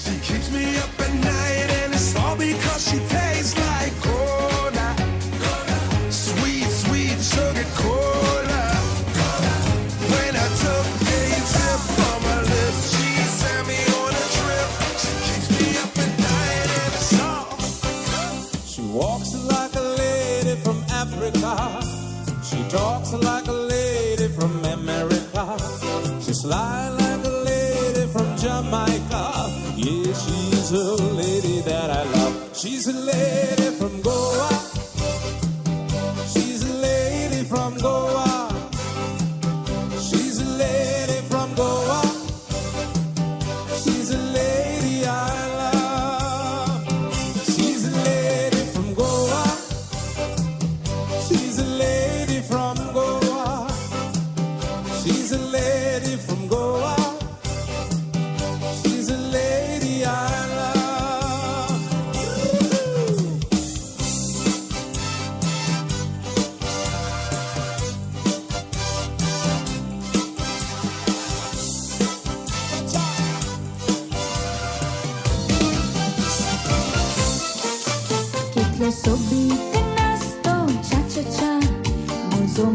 She keeps me up at night, and it's all because she tastes like cola. Sweet, sweet sugar cola. When I took a sip from her lips, she sent me on a trip. She keeps me up at night, and it's all. She walks like a lady from Africa. She talks like a lady from America. She slides like a lady from Jamaica. Yeah, she's a lady that I love. She's a lady from Goa. She's a lady from Goa. She's a lady from Goa. She's a lady I love. She's a lady from Goa. She's a lady from Goa. She's a lady from Goa. She's a lady I love. कितलो सोबीत नाचतो चा चा चा, म्हजो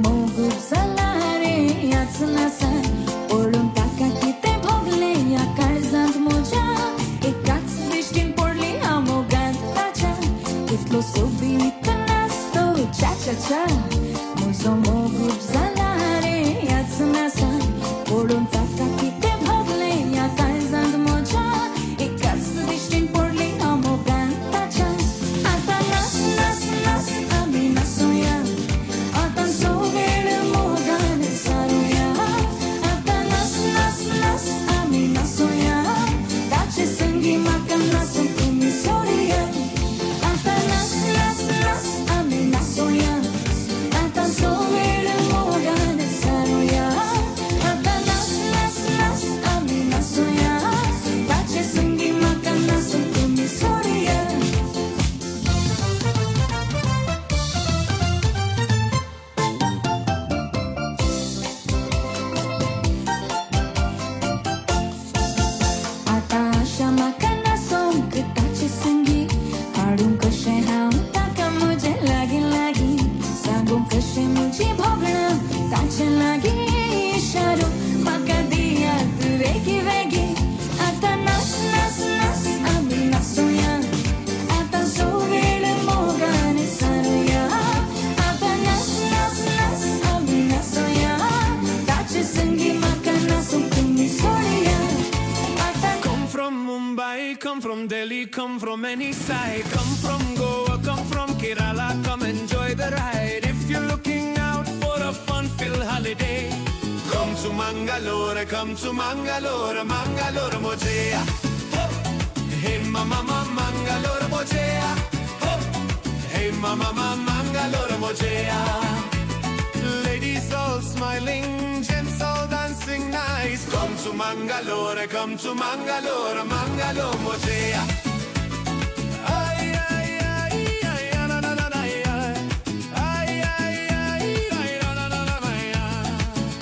Come from Delhi, come from any side. Come from Goa, come from Kerala, come enjoy the ride. If you're looking out for a fun-filled holiday, come to Mangalore, come to Mangalore, Mangalore Mojea. Hey mama, mama, Mangalore Mojea. Hey mama, mama, Mangalore Mojea. Ladies all smiling, gents all dancing nice. Come to Mangalore, come to Mangalore, Mangalore Mojea. Ay, ay, ay, ay, na, na, na, na, ay. Ay, ay, ay, ay, na, na, na, na, ay.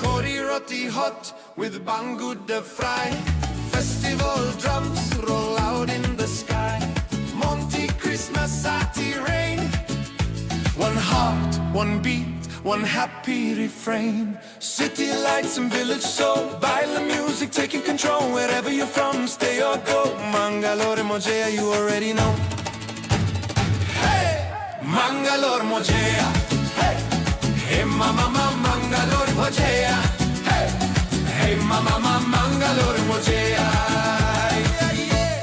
Kori roti hot with banguda fry. Festival drums roll out in the sky. Monty Christmas Sati rain. One heart, one beat, one happy refrain. City lights and village soul. Baila music taking control. Wherever you're from, stay or go. Mangalore Mojea, you already know. Hey! Mangalore Mojea. Hey! Hey mama, mama, Mangalore Mojea. Hey! Hey mama, mama, Mangalore Mojea. Yeah, yeah.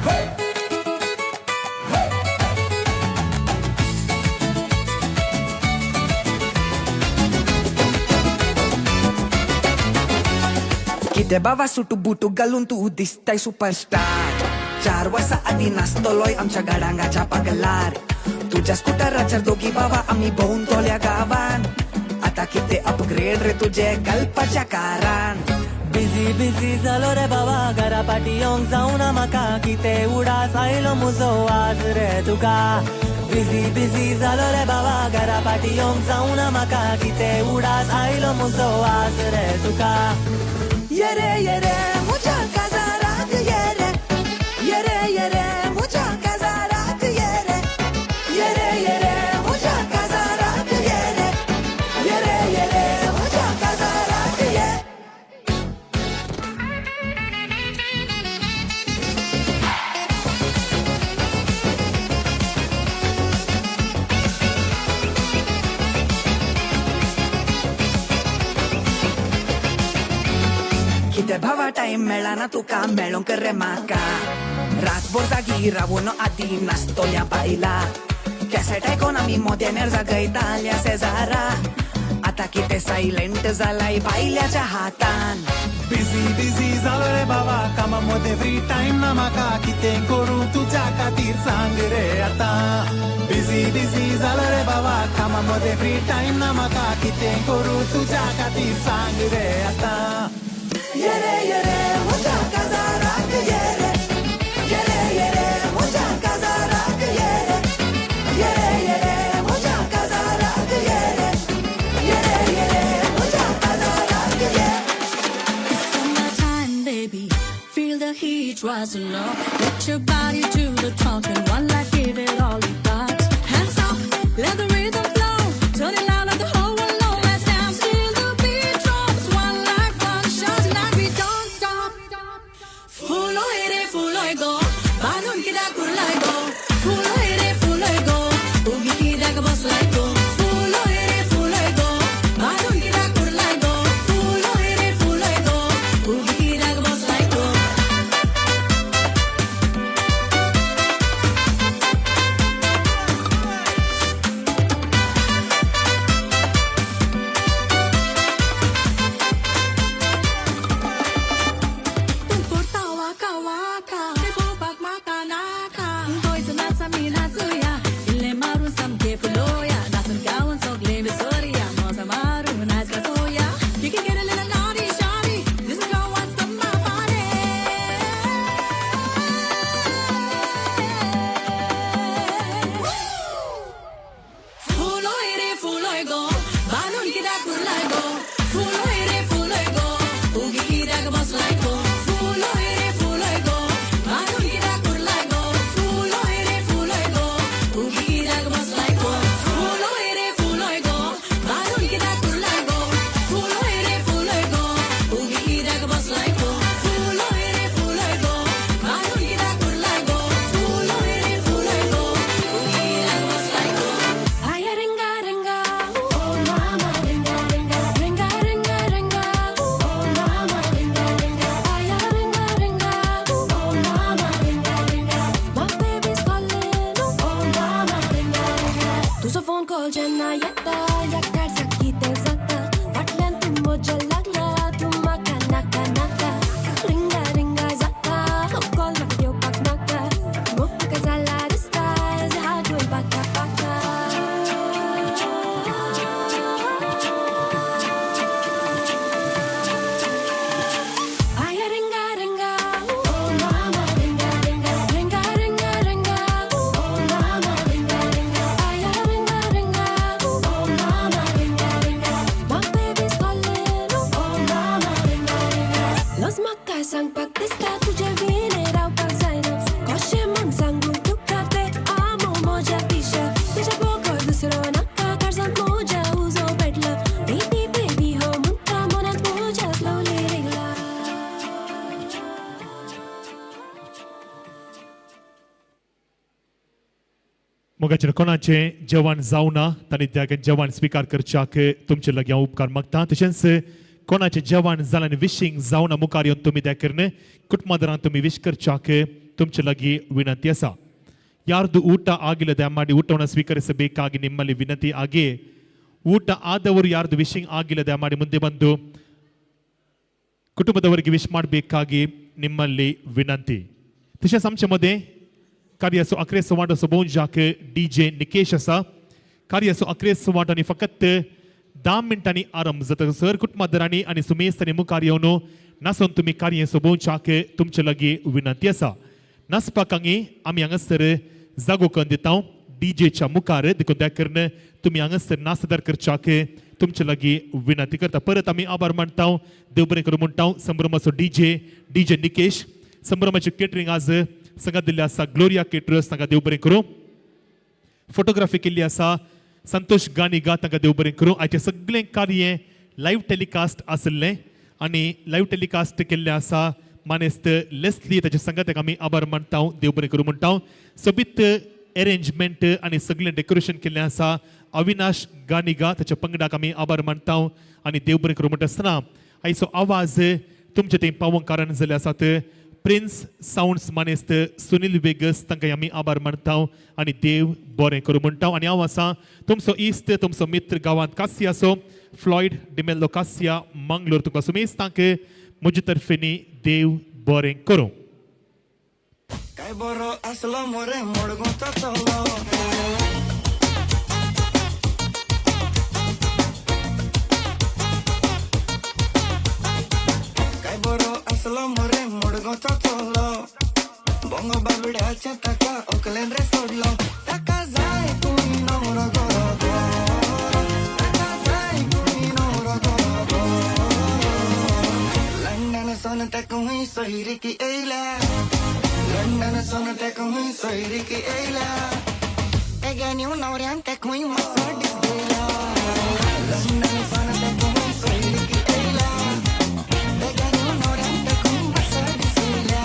Hey! कितें बाबा सुटू बुटू घालून तूं दिसताय superstar. 4 वर्सां आदीं नासतलोय आमच्या गाडांगाच्या पागलार. तुज्या स्कुटराचेर दोगी बाबा आमी भोंवतल्या गांवान. आतां कितें अपग्रेड रे तुजे घालपाच्या कारान. बिजी बिजी जालो रे बाबा, घरा पाटी येवंक जावना म्हाका. कितें उडास आयलो म्हजो आज रे तुका. बिजी बिजी जालो रे बाबा, घरा पाटी येवंक जावना म्हाका. कितें उडास आयलो म्हजो आज रे तुका. येरे येरे मुझ्या काजाराक येरे. येरे येरे मुझ्या काजाराक येरे. येरे येरे मुझ्या काजाराक येरे. येरे येरे मुझ्या काजाराक ये. कितें भावा टायम मेळना तुका मेळोंक रे म्हाका. रातभर जागी रावून आदी नासतोल्या बायला. कॅसेट आयकोन आमी मोद्यानेर जागयताल्या शेजारा. आतां कितें सायलंट जालाय बायल्याच्या हातान. बिजी बिजी जालो रे बाबा, कामा मदें फ्री टायम ना म्हाका. कितें करूं तुज्या खातीर सांग रे आतां. बिजी बिजी जालो रे बाबा, कामा मदें फ्री टायम ना म्हाका. कितें करूं तुज्या खातीर सांग रे आतां. येरे येरे मुझ्या काजाराक येरे. येरे येरे मुझ्या काजाराक येरे. येरे येरे मुझ्या काजाराक येरे. येरे येरे मुझ्या काजाराक ये. Summertime, baby, feel the heat rising up. Let your body do the talking while I give it all you got. Hands up, let the rhythm flow. Turn it loud, let the whole world know. Let's dance till the beat drops. One life, one shot, tonight we don't stop. Full ere, full go. Balun kida kurlai go. Full ere, full go. Ugi kida ka boss like go. Full ere, full go. Balun kida kurlai go. Full ere, full go. Ugi kida ka boss like go. सांगपाक दिसता तुजे विणे रावपाक जायना कशें म्हूण सांगू तुका तें आमो म्हज्या पिशा तुज्या बगर दुसरो नाका काळजांत म्हज्या उजो पेटला बेबी बेबी हो म्हणटा मनांत म्हज्या स्लोली रिगला. मोगाचेर कोणाचें जेवण जावना तांणी त्या जेवण स्विकार करच्याक तुमचे लागीं हांव उपकार मागता. तशेंच कोणाचें जेवण जालें आनी विशींग जावना मुखार येवन तुमी त्या करून कुटुंबादारांक तुमी विश करच्याक तुमचे लागीं ವಿನಂತಿ ಆಸ. ಯಾರ್ದು ಊಟ ಆಗಿಲ್ಲ ದಯಮಾಡಿ ಊಟವನ್ನು ಸ್ವೀಕರಿಸಬೇಕಾಗಿ ನಿಮ್ಮಲ್ಲಿ ವಿನಂತಿ. ಹಾಗೆ ಊಟ ಆದವರು ಯಾರ್ದು ವಿಶಿಂಗ್ ಆಗಿಲ್ಲ ದಯಮಾಡಿ ಮುಂದೆ ಬಂದು ಕುಟುಂಬದವರಿಗೆ ವಿಶ್ ಮಾಡಬೇಕಾಗಿ ನಿಮ್ಮಲ್ಲಿ ವಿನಂತಿ. तशेंच आमचे मदें कार्याचो अक्रेस वांटो सोबोवंजाक डी जे निकेश आसा. कार्याचो अक्रेस वांटो आनी फकत 10 मिनटांनी आरंभ जाता. सर कुटुंबादारांनी आनी सुमेस्तांनी मुखार येवन नासून तुमी कार्य सोबोवच्याक तुमचे लागीं विनंती आसा. नाचपाक हांगी आमी हांगासर जागो करून दिता डी जेच्या मुखार, देखून त्या करून तुमी हांगासर नाचदार करच्याक तुमचे लागीं विनंती करता. परत आमी आभार मानता, देव बरें करूं म्हणटा. संभ्रमाचो डी जे निकेश, संभ्रमाचे केटरींग आज संगात दिल्ले आसा ग्लोरिया केटरर्स, तांकां देव बरें करूं. फोटोग्राफी केल्ली आसा संतोष गानिगा, तांकां देव बरें करूं. आयचें सगळें कार्य लायव्ह टेलिकास्ट आशिल्लें आनी लायव्ह टेलिकास्ट केल्लें आसा मानेस्त लेस्ली, ताच्या संगाताक आमी आभार मानता, देव बरें करूं म्हणटा. सोबीत एरेंजमेंट आनी सगळें डेकोरेशन केल्लें आसा अविनाश गानिगा, ताच्या पंगडाक आमी आभार मानता आनी देव बरें करूं म्हणटा आसतना आयचो आवाज तुमचे थंय पावोवंक कारण जाल्ले आसात प्रिन्स सावंड्स मानेस्त सुनील वेगस, तांकां आमी आभार मानता आनी देव बरें करूं म्हणटा. आनी हांव आसा तुमचो इश्ट, तुमचो मित्र गांवांत कासियाचो फ्लॉयड डिमेल्लो कासिया मंगलोर, तुमकां सुमेस्तांक म्हजे तर्फेनी देव बरें करूं. काय बरो आसलो मोरे मडगांवचो चलो काय बरो आसलो मोरे मडगांवचो चलो बोंगो बाबड्याच्या ताका ओकलेन रे सोडलो ताका जाय तूं नवरो गोरो गोरो ताका जाय तूं नवरो गोरो गोरो लंडन सोन ताका हुंय सोयरीकी येयल्या लंडन सोन ताका हुंय सोयरीकी येयल्या तेगे न्यू नवऱ्यान ताका हुंय मर्सिडीज दिल्या लंडन सोन ताका हुंय सोयरीकी येयल्या तेगे न्यू नवऱ्यान ताका हुंय मर्सिडीज दिल्या.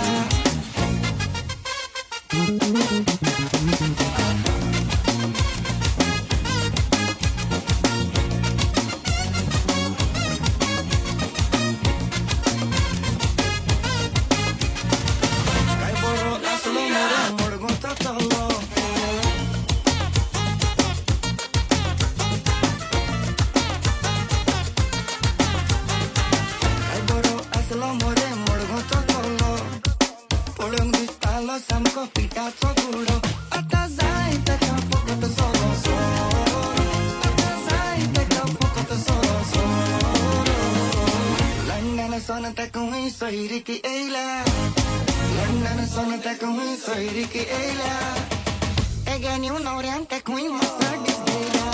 काय बरो आसलो मोरे मडगांवचो चलो काय बरो आसलो मोरे मडगांवचो चलो पळोवंक दिसतालो सामको पिठाचो गुडो आतां जाय ताका फकत सोरो सोरो आतां जाय ताका फकत सोरो सोरो लंडन सोन ताका हुंय सोयरीकी येयल्या लंडन सोन ताका हुंय सोयरीकी येयल्या तेगे न्यू नवऱ्यान ताका हुंय मर्सिडीज दिल्या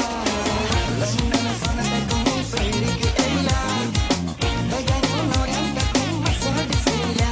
लंडन सोन ताका हुंय सोयरीकी येयल्या तेगे न्यू नवऱ्यान ताका हुंय मर्सिडीज दिल्या.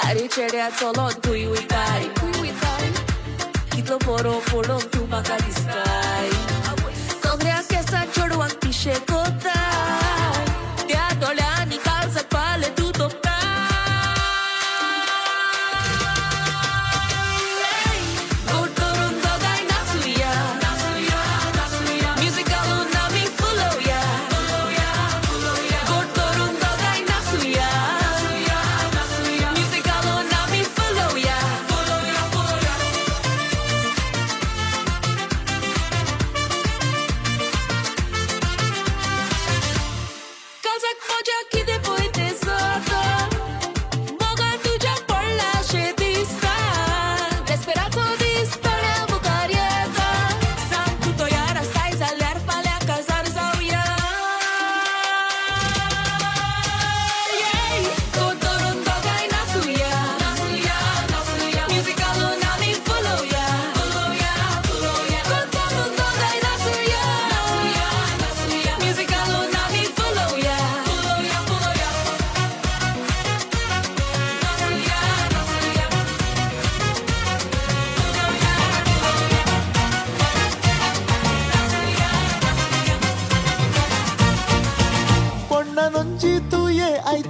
अरे चेड्या चलोन खंय वयताय कितलो बरो पळोवंक तूं म्हाका दिसताय सगळ्या केंसां चेडवांक पिशें कोत्ताय त्या दोळ्यांनी काळजाक पाले तूं तोपताय गोड करून दोगांय नाचुया म्युजीक घालून आमी फुलोवया.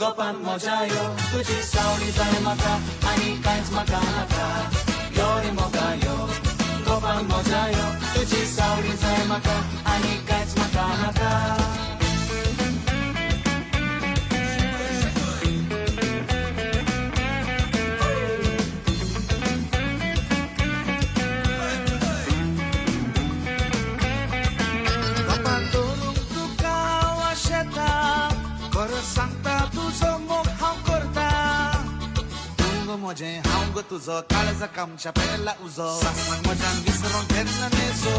गोपान मजा यो, तुजी सावळी जाय म्हाका आनी कांयच म्हाका नाका. यो रे मोगा यो, गोपान मजा यो, तुजी सावळी जाय म्हाका आनी कांयच म्हाका नाका. म्हजें हांव गो तुजो काळजा कामच्या पेला उजो सासणाक म्हज्यान विसरोंक केन्ना नेजो.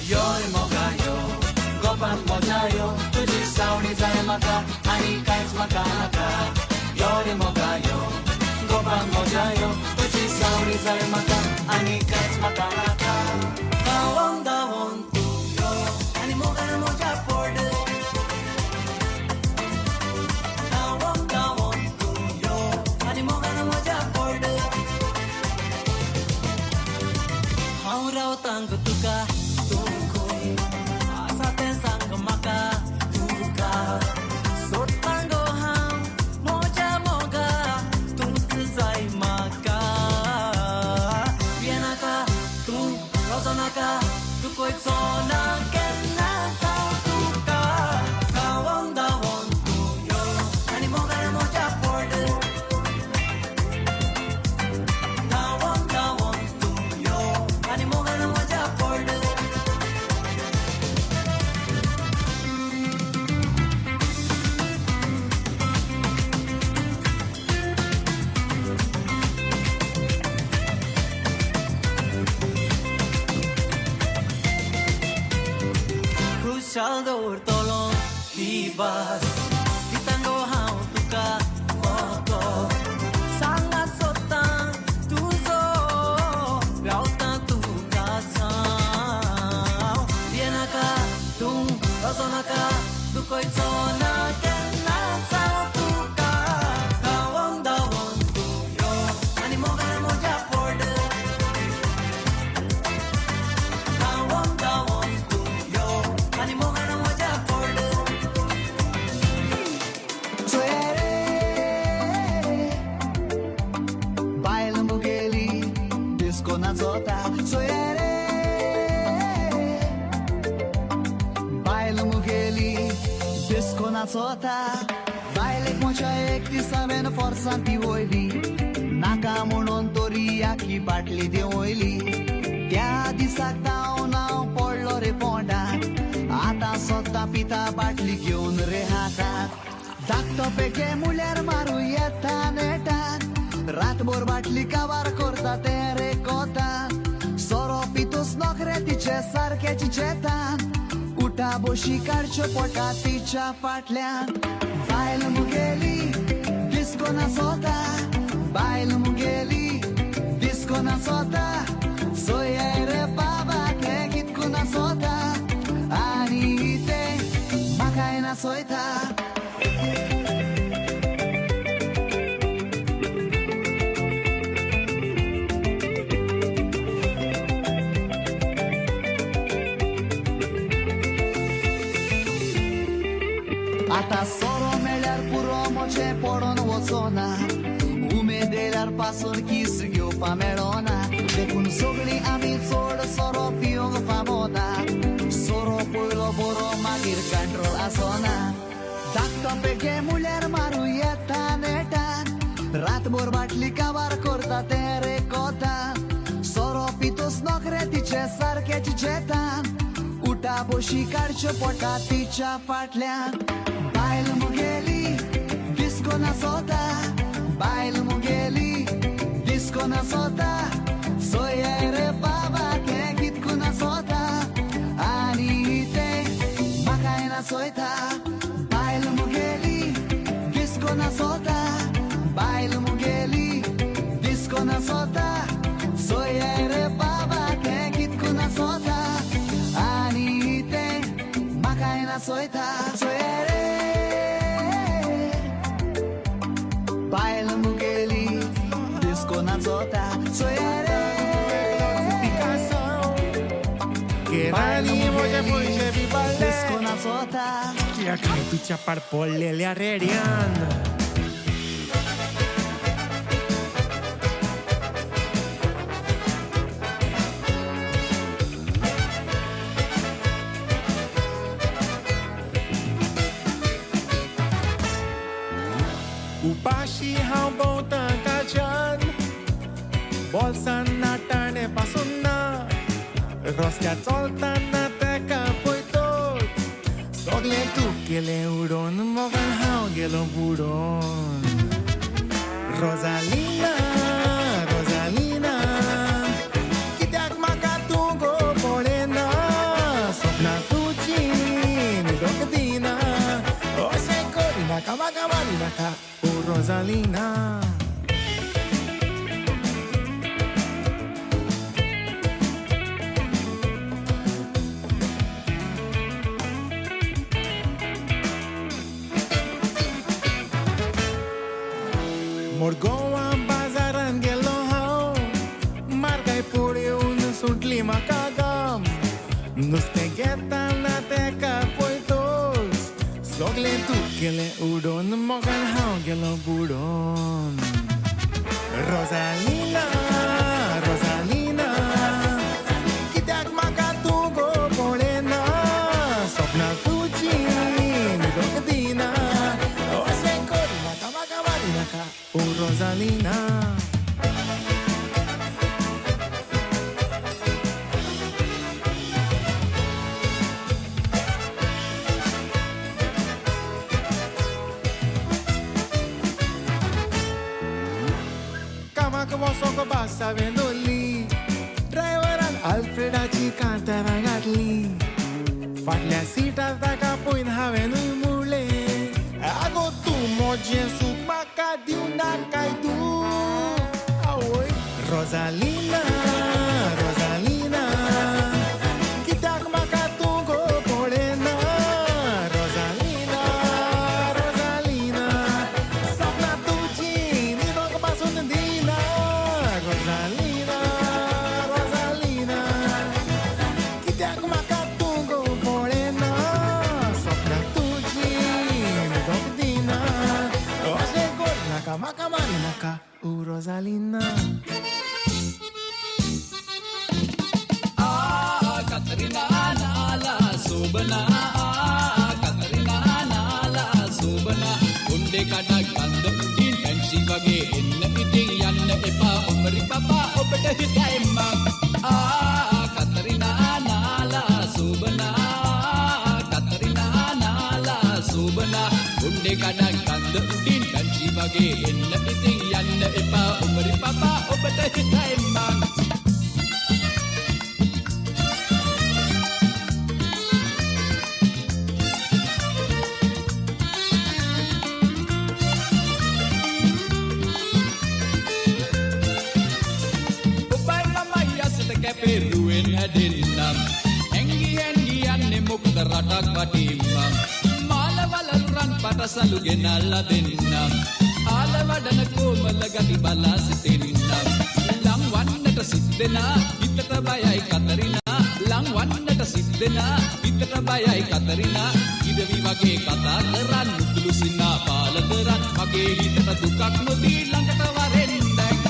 यो रे मोगा यो, गोपान मजा यो, तुजी सावळी जाय म्हाका आनी कांयच म्हाका नाका. यो रे मोगा यो, गोपान मजा यो, तुजी सावळी जाय म्हाका आनी कांयच म्हाका नाका. धांवोन धांवोन तूं यो आनी मोगान म्हज्या पड. धांवोन धांवोन तूं यो आनी मोगान म्हज्या पड. हांव रावतां गो तुका, तूं खंय आसा तें सांग म्हाका. तुका सोडटां गो हांव म्हज्या मोगा, तूंच जाय म्हाका. भियेनाका तूं, रोजो नाका, तूं खंयचो ना केन्ना जावं तुका. धांवोन धांवोन तूं यो आनी मोगान म्हज्या पड. धांवोन धांवोन तूं यो आनी मोगान म्हज्या पड. खुशाल दवरतलो ही भास, दितां गो हांव तुका फकत. सांगात सोदतां तुजो, रावतां तुकाच हांव. भियेनाका तूं, रोजो नाका, तूं खंयचो ना केन्ना जावं तुका. धांवोन धांवोन तूं यो आनी मोगान म्हज्या पड. धांवोन धांवोन तूं यो आनी मोगान म्हज्या पड. बायल मुगेली डिस्को नाचोता, चोय रे बायल मुगेली डिस्को नाचोता. बायलेक म्हज्या एक दीस हांवें फोर्सान ती वयली, नाका म्हणून तरी आखी बाटली देंवयली. त्या दिसाक धांवन हांव पडलो रे फोंडात, आतां सोदता पिता बाटली घेवन रे हातात. धाकटो पेके मुळ्यार मारू येता नेटान, रातभर बाटली काबार करता तें रे कोतान. सोरो पितूच नोकरे तिचे सारकें चिचेतान, उठा बशी काडच्यो पोटा तिच्या फाटल्यान. बायल मुगेली डिस्को नाचोता, बायल मुगेली डिस्को नाचोता. चोय रे बाबा तें कितको नाचोता आनी तें म्हाकाय नाचोयता. आतां सोरो मेळ्यार पुरो म्हजें पडोन वचोना, उमेद येयल्यार पासून किस घेवपा मेळोना. देखून सगळीं आमी चड सोरो पिवंक फावना, सोरो पयलो बरो मागीर कंट्रोल आसना. धाकटो पेके मुळ्यार मारू येता नेटान, रातभर बाटली काबार करता तें रे कोतान. सोरो पितूच नोकरे तिचे सारकें चिचेतान, उठा बशी काडच्यो पोटा तिच्या फाटल्यान. बायल मुगेली डिस्को नाचोता, बायल मुगेली डिस्को नाचोता. चोय रे बाबा तें कितको नाचोता आनी तें म्हाकाय नाचोयता. बायल मुगेली डिस्को नाचोता, बायल मुगेली डिस्को नाचोता. चोय रे बाबा तें कितको नाचोता आनी तें म्हाकाय नाचोयता. चोय रे बायल मुगेली डिस्को नाचोता, चोय रे बायल मुगेली डिस्को नाचोता. ताका खाय तुच्या पाड पडलेल्या रेड्यान. उपाशी हांव भोंवतां कालच्यान, बोल्सान नाटाणे पासून ना, रस्त्यार चलतना तेका पळयतोच सगळें तूं केलें उडोवन, मोगान हांव गेलो बुडोवन. रोजालिना रोजालिना, कित्याक म्हाका तूं गो पळयना, सपनां तुजीं न्हिदोंक दिना, अशें करिनाका म्हाका मारिनाका ओ रोजालिना. मुरगोवा बाजारान गेलो हांव, मार्गाय पळोवन सुटली म्हाका गाम, नुस्तें घेतना तेका पळयतोच सगळें तूं केलें उडोवन, मोगान हांव गेलो बुडोवन. रोजालिना रोजालिना, कित्याक म्हाका तूं गो पळयना, सपनां तुजीं न्हिदोंक दिना, अशें करिनाका म्हाका मारिनाका ओ रोजालिना. कामाक वचोंक बस हांवें धरली, ड्रायव्हरान आल्फ्रेडाची कांतारां घातली, फाटल्या सिटार ताका पळोवन हांवेंनूय म्हणलें, आगो तूं म्हजें सूख म्हाका दिवं नाकाय तूं. आवय रोजालिना रोजालिना, कित्याक म्हाका तूं गो पळयना, रोजालिना रोजालिना, सपनां तुजीं न्हिदोंक पासून दिना, रोजालिना रोजालिना, कित्याक म्हाका तूं गो पळयना, सपनां तुजीं न्हिदोंक दिना, अशें करिनाका म्हाका मारिनाका ओ Rosalina. Katrina nala sobana, Katrina nala sobana, kunde kada ganda udin fancy wage enna itin yanna epa umri papa obata hitai ma. Katrina nala sobana, Katrina nala sobana, kunde kada ganda udin fancy wage enna itin yanna epa umri papa obata hitai ma. කැපෙරුවෙන් හැදෙන්නම් ඇංගි ඇංගි යන්නේ මොකද රටක් වටේම, මාලවල රන් පටසලු ගෙනල්ලා දෙන්නම්, ආල වඩන කොමල ගති බලා සිටින්නම්, ලං වන්නට සිත් දෙනා හිතට බයයි කතරිනා, ලං වන්නට සිත් දෙනා හිතට බයයි කතරිනා, ඉදවි වගේ කතා කරන් මුතුළු සිනා පාල කරන්, මගේ හිතට දුකක් නොදී ළඟට වරෙන් දැන්.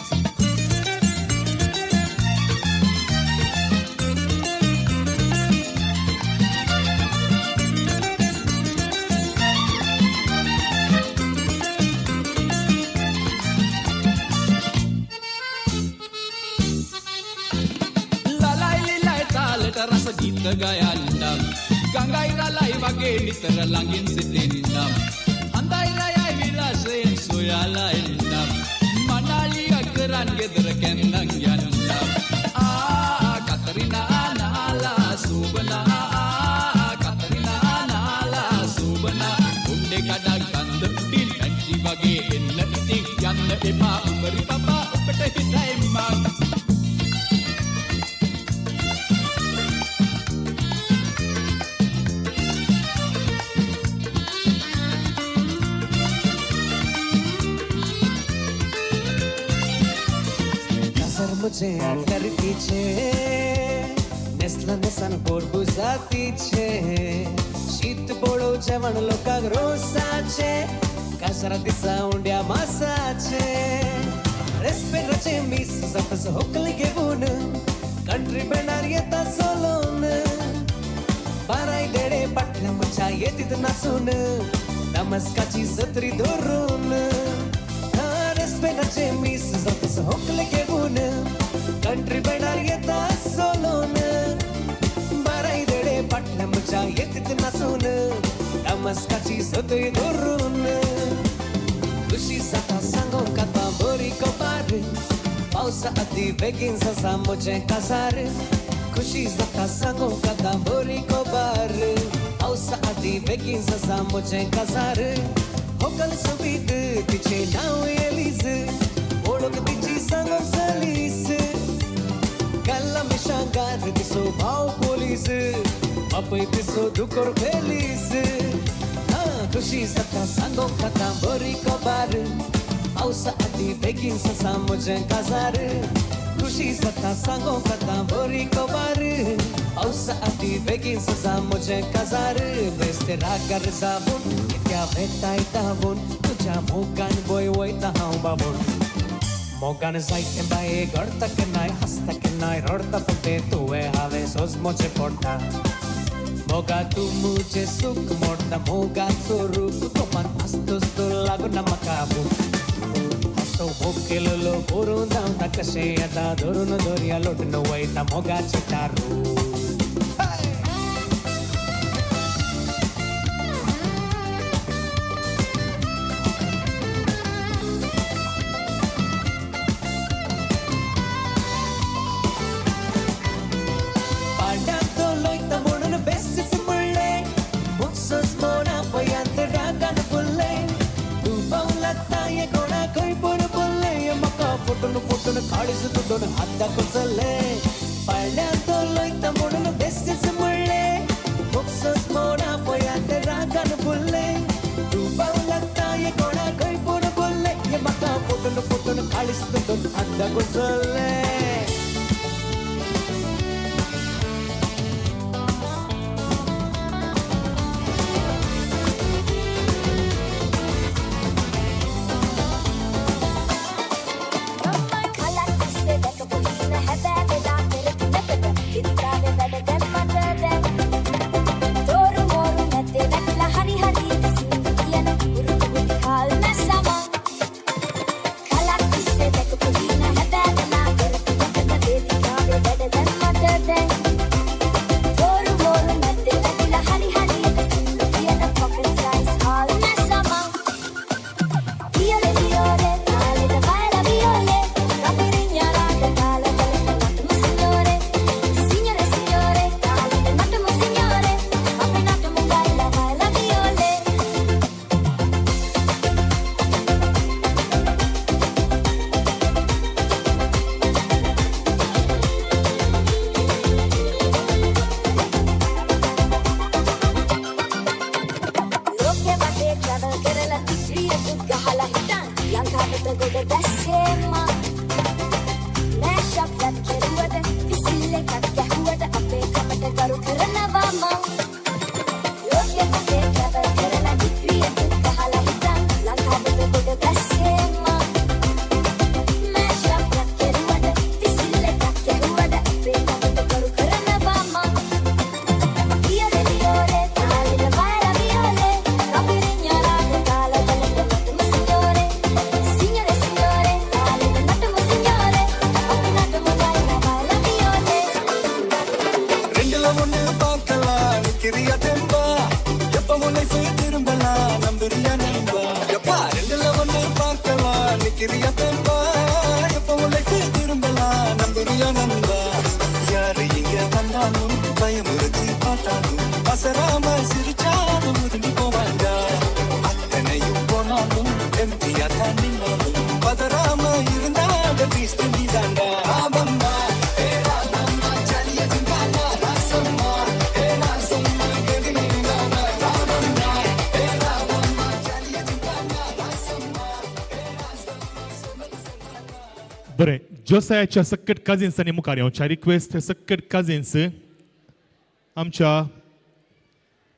රස ගීත ගයන්නම්, ගංගයි රලයි වගේ නිතර ළඟින් සිටින්නම්, හඳයි රයයි විලාසයෙන් සොයාලා එන්නම්, මනාලිය කරන් ගෙදර කැන්නම් යන්නම්. ආ කතරිනා නාලා සෝබනා, කතරිනා නාලා සෝබනා, කොණ්ඩේ කඩක් ගන්ධ උඩින් පැංචි වගේ එන්න ඉතින් යන්න එපා උඹරි පපා ඔබට හිතයි මං. मुझे आकर पीछे नेसला नेसन बोर बुझा पीछे शीत बोड़ो जेवण लोकांक रोसाचे काजरा दिसा उंड्या मासाचे रेस्पेराचे मीस जाता होकल घेवन कंट्री बँडार येता सोलोन बाराय देडे पाटल्या म्हज्या येतीत नाचून नमस्काची सत्री धरून रेस्पेराचे मीस जाता होकल घेवन कंट्री बँडार येता सोलोन बाराय देडे पाटल्या म्हज्या येतीत नाचून नमस्काची सत्री धरून खुशी जाता सांगोंक आतां बरी खबर पावसा आदी बेगीन जाता म्हजें काजार खुशी जाता सांगोंक आतां बरी खबर पावसा आदी बेगीन जाता म्हजें काजार होकल सोबीत तिचें नांव एलीज वळख तिची सांगोंक सलीस गल्ला मिशांगार दिसो भाव पोलीस बापूय दिसो दुकोर फेलीस खुशी जाता सांगोंक आतां बरी खबर पावसा आदी बेगीन जाता म्हजें काजार खुशी जाता सांगोंक आतां बरी खबर पावसा आदी बेगीन जाता म्हजें काजार बेस्ते रागार जावन कित्या वेताय धांवून तुज्या मोगान बय वयता हांव बाबून मोगान जायतें बाये घडता केन्नाय हांसता केन्नाय रडता पूण तें तुवें हांवें सोजमोचें पडटा मोगा तूं म्हजें सूख मोडटा मोगाचो रूख कोपान आसतोस तूं लागून म्हाका भूक हांसो मोग केलेलो करून धांवता कशें येता धरून दर्या लोटून वयता मोगाचें तारू बरें, जोसायाच्या सक्कट कजिन्सांनी मुखार येवच्या रिक्वेस्ट. सक्कट कजिन्स आमच्या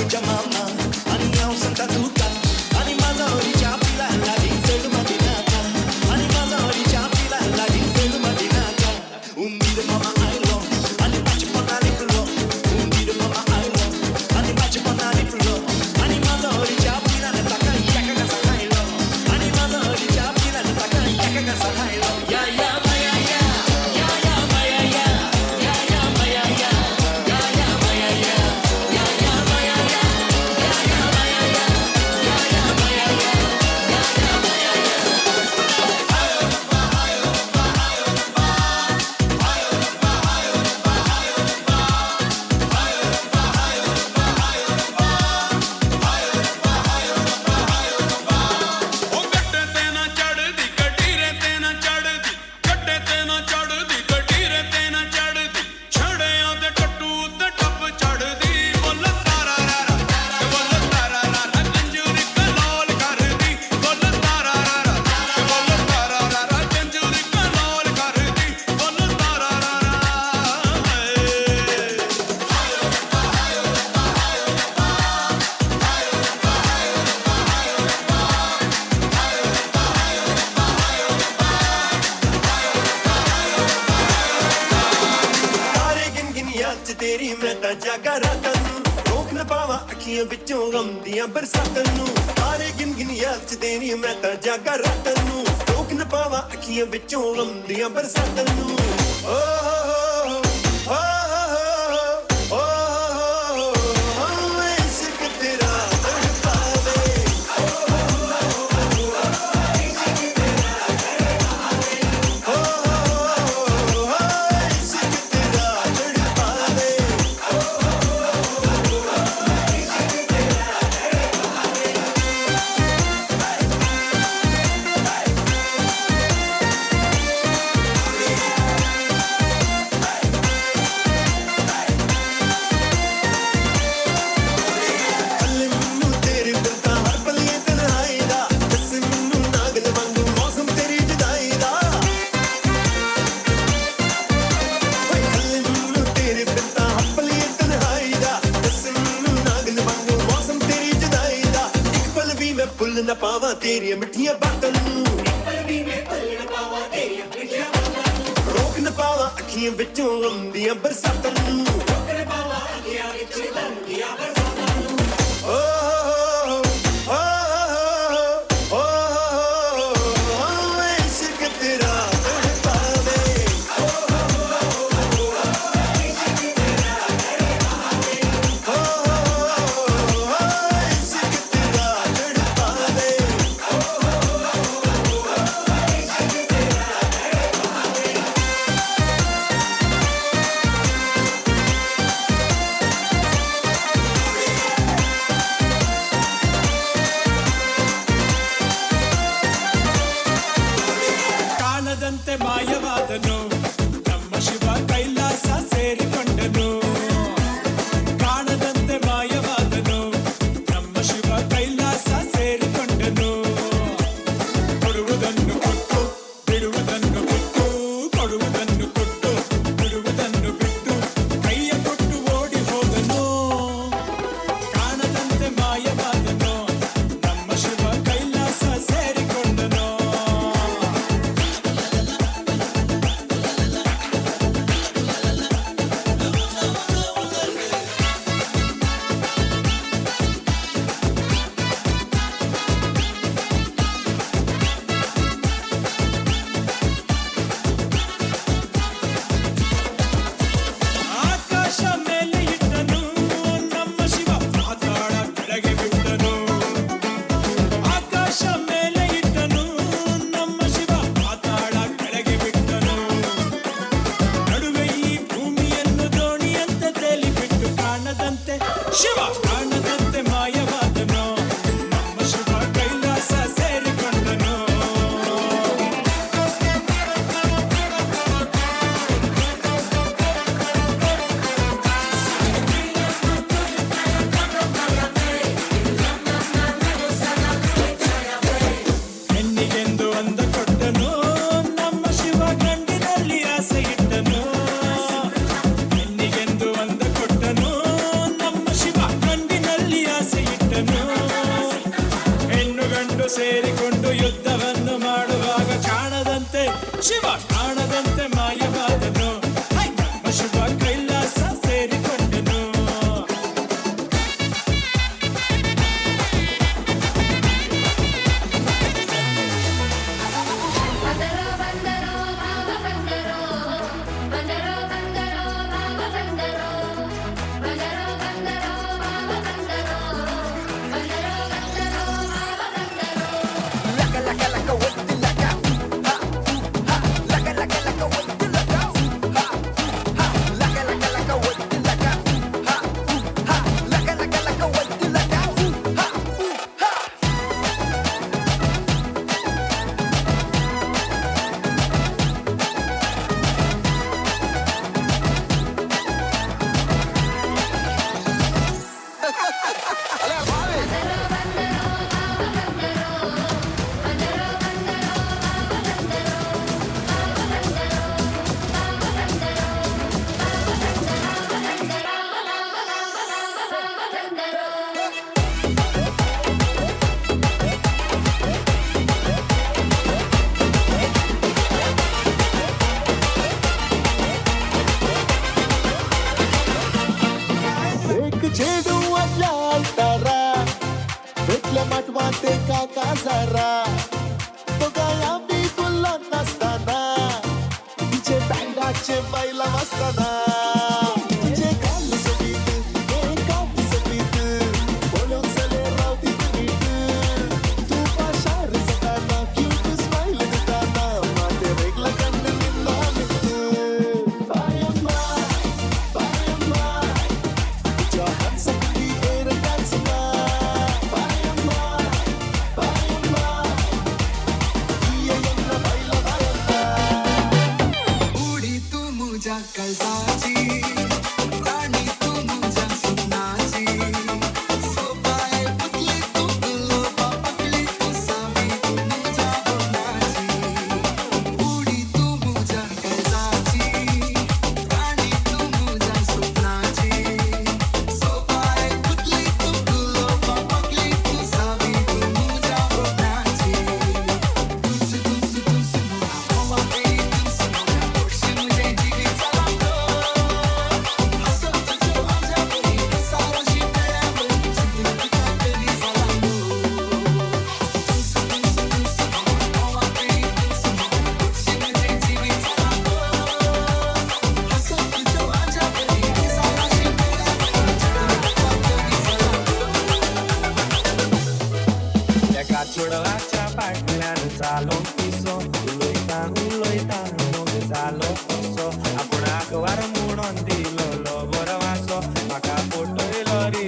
म्हज्या मामा आनी हांव सांगता तुका आनी म्हाजा हरीच्या पिला लागीं चड माती नाका आनी म्हाजा हरीच्या पिला लागीं चड माती नाका. उंदीर मामा आयलो आनी ताचे पोंदा लिपलो. उंदीर मामा आयलो आनी ताचे पोंदा लिपलो आनी म्हाजा हरीच्या पिलान ताका एका घासा खायलो आनी म्हाजा हरीच्या पिलान ताका एका घासा खायलो. या या माया या या या माया या या या माया या या या माया या या या माया या या या माया या या या माया या या या माया या. ਉਹ ਗੱਡੇ ਤੇ ਨਾ ਚੜਦੀ ਗਡੀਰੇ ਤੇ ਨਾ ਚੜਦੀ ਗੱਡੇ ਤੇ ਨਾ ਚੜਦੀ ਗਡੀਰੇ ਤੇ ਨਾ ਚੜਦੀ ਛੜਿਆਂ ਦੇ ਟੱਟੂ ਤੇ ਟੱਪ ਚੜਦੀ ਬੋਲ ਤਾਰਾ ਰਾਰਾ ਤੇ ਬੋਲ ਤਾਰਾ ਰਾਰਾ ਕੰਜੂਰੀ ਕਲੋਲ ਕਰਦੀ ਬੋਲ ਤਾਰਾ ਰਾਰਾ ਤੇ ਬੋਲ ਤਾਰਾ ਰਾਰਾ ਕੰਜੂਰੀ ਕਲੋਲ ਕਰਦੀ ਬੋਲ ਤਾਰਾ ਰਾਰਾ ਹਾਏ. ਤਾਰੇ ਗਿਣ ਗਿਣ ਯਾਦ ਚ ਤੇਰੀ ਮੈਂ ਤਾਂ ਜਾਗਾ ਰਾਤਾਂ ਨੂੰ ਰੋਕ ਨਾ ਪਾਵਾਂ ਅੱਖੀਆਂ ਵਿੱਚੋਂ ਗਮ ਦੀਆਂ ਬਰਸਾਤਾਂ ਨੂੰ. ਤਾਰੇ ਗਿਣ ਗਿਣ ਯਾਦ ਚ ਤੇਰੀ ਮੈਂ ਤਾਂ ਜਾਗਾ ਰਾਤਾਂ ਨੂੰ ਰੋਕ ਨਾ ਪਾਵਾਂ ਅੱਖੀਆਂ ਵਿੱਚੋਂ ਗਮ ਦੀਆਂ ਬਰਸਾਤਾਂ ਨੂੰ. ਓ ਹੋ ਹੋ ਹੋ ਹੋ ਹੋ ਹੋ ਹੋ ਇਸ਼ਕ ਤੇਰਾ ਤੜਪਾਵੇ. ਇਸ਼ਕ ਤੇਰਾ ਤੜਪਾਵੇ. ਪੱਲੇ ਮੈਨੂੰ ਤੇਰੇ ਫਿਰਦਾ ਹਰ ਪਲ ਇਹ ਤਨਹਾਈ ਦਾ ਦੱਸ ਮੈਨੂੰ ਨਾਗਲ ਵਾਂਗੂ ਮੌਸਮ ਤੇਰੀ ਜੁਦਾਈ ਦਾ. ਓਏ ਪੱਲੇ ਮੈਨੂੰ ਤੇਰੇ ਫਿਰਦਾ ਹਰ ਪਲ ਇਹ ਤਨਹਾਈ ਦਾ ਦੱਸ ਮੈਨੂੰ ਨਾਗਲ ਵਾਂਗੂ ਮੌਸਮ ਤੇਰੀ ਜੁਦਾਈ ਦਾ. ਇੱਕ ਪਲ ਵੀ ਮੈਂ ਭੁੱਲ ਨਾ ਪਾਵਾਂ ਤੇਰੀਆਂ ਮਿੱਠੀਆਂ ਬਾਤਾਂ ਨੂੰ. ਇੱਕ ਪਲ ਵੀ ਮੈਂ ਭੁੱਲ ਨਾ ਪਾਵਾਂ ਤੇਰੀਆਂ ਮਿੱਠੀਆਂ ਬਾਤਾਂ ਨੂੰ. ਰੋਕ ਨਾ ਪਾਵਾਂ ਅੱਖੀਆਂ ਵਿੱਚੋਂ ਆਉਂਦੀਆਂ ਬਰਸਾਤਾਂ ਨੂੰ. ਰੋਕ ਨਾ ਪਾਵਾਂ ਅੱਖੀਆਂ ਵਿੱਚੋਂ ਆਉਂਦੀਆਂ ਬਰਸਾਤਾਂ ਨੂੰ. ਓ ਹੋ ਹੋ ਹੋ ਹੋ ਇਸ਼ਕ ਤੇਰਾ ਤੜਪਾਵੇ. ਇਸ਼ਕ ਤੇਰਾ ਤੜਪਾਵੇ. ಕಾಣದಂತೆ ಮಾಯವಾದನು ನಮ್ಮ ಶಿವ ಕೈಲಾಸ ಸೇರಿಕೊಂಡನು. ಕಾಣದಂತೆ ಮಾಯವಾದನು ನಮ್ಮ ಶಿವ ಕೈಲಾಸ ಸೇರಿಕೊಂಡನು. ಕೊಡುವುದನ್ನು ಕೊಟ್ಟು ಬಿಡುವುದನ್ನು ಬಿಟ್ಟು ಕೊಡುವುದನ್ನು ಕೊಟ್ಟು ಬಿಡುವುದನ್ನು ಬಿಟ್ಟು ಕೈಯ ಕೊಟ್ಟು ಓಡಿ ಹೋದನು. ಕಾಣದಂತೆ ಮಾಯವಾದನು ನಮ್ಮ ಶಿವ ಕೈಲಾಸ ಸೇರಿಕೊಂಡನು. ಆಕಾಶ ಮೇಲೆ ಇಟ್ಟನು ನಮ್ಮ ಶಿವ ಪಾತಾಳ ಕೆಳಗೆ ಬಿಟ್ಟನು. ಆಕಾಶ ಮೇಲೆ ಇಟ್ಟನು ನಮ್ಮ ಶಿವ ಪಾತಾಳ ಕೆಳಗೆ ಬಿಟ್ಟನು. ನಡುವೆ ಈ ಭೂಮಿಯನ್ನು ದೋಣಿಯಂತೆ ತೇಲಿ ಬಿಟ್ಟು ಕಾಣದಂತೆ ಶಿವ ಕಾಣದಂತೆ ಮಾಯವಾದನು ನಮ್ಮ ಶಿವ ಕೈಲಾಸ ಸೇರಿಕೊಂಡನು. ಹೆಣ್ಣಿಗೆಂದು ಅಂದ ಕೊಟ್ಟನು ನಮ್ಮ ಶಿವ ಗಂಡಿನಲ್ಲಿ ಆಸೆ ಇಟ್ಟನು. ಹೆಣ್ಣಿಗೆಂದು ಅಂದ ಕೊಟ್ಟನು ನಮ್ಮ ಶಿವ ಗಂಡಿನಲ್ಲಿ ಸೇರಿಕೊಂಡನು. ಹೆಣ್ಣು ಗಂಡು ಸೇರಿಕೊಂಡು ಯುದ್ಧವನ್ನು ಮಾಡುವಾಗ ಕಾಣದಂತೆ ಶಿವ ಕಾಣದಂತೆ ಮಾಯವಾದನು. ಬ್ರಹ್ಮ ಶಿವ ಕೈಲಾಸ ಸೇರಿಕೊಂಡನು. एक चेडू आदल्या आयतारा भेटल्या माटवांत एका काजारा तो गाया बी फुल्लां नासतना तिचे बँडाचे बायलां वाजतना तिचे काल सोबीत काप सोबीत पळोवंक जाल्यार रावती नीट तूं पाशार जाताना क्यूट स्मायल दिताना माते रेगला कण्ण निन्ना मित बायम्मा बायम्मा. Put your hands up in the air and dance Bayamma, Bayamma. Iye yenna baila bayamma. उडी तू मुझ्या कळजाची राणी तू मुझ्या स्वप्नाची सोपाय पुतली तू गुलोबा पकली तू सावी तू मुझ्या भोवनाची उडी तू मुझ्या कळजाची राणी तू मुझ्या स्वप्नाची सोपाय पुतली तू गुलोबा पकली तू सावी तू मुझ्या भोवनाची तुस तुस तुस मोगा तुस मोगा गोडशे मुझे जिवीत लागलो हसत तुझ्या माझ्या बरी साराशी मेळ्यावर चिंतून तुका कवी जालांगो तुस तुस तुस मोगा तुस मोगा गोडशे मुझे जिवीत लागलो हसत तुझ्या माझ्या बरी साराशी मेळ्यावर चिंतून तुका कवी जालांगो. एका चेडवाच्या फाटल्यान जालो पिसो उलयता उलयता मोग जालो कसो आपणाक वार म्हणून दिलो बरो वासो म्हाका फटयलो रे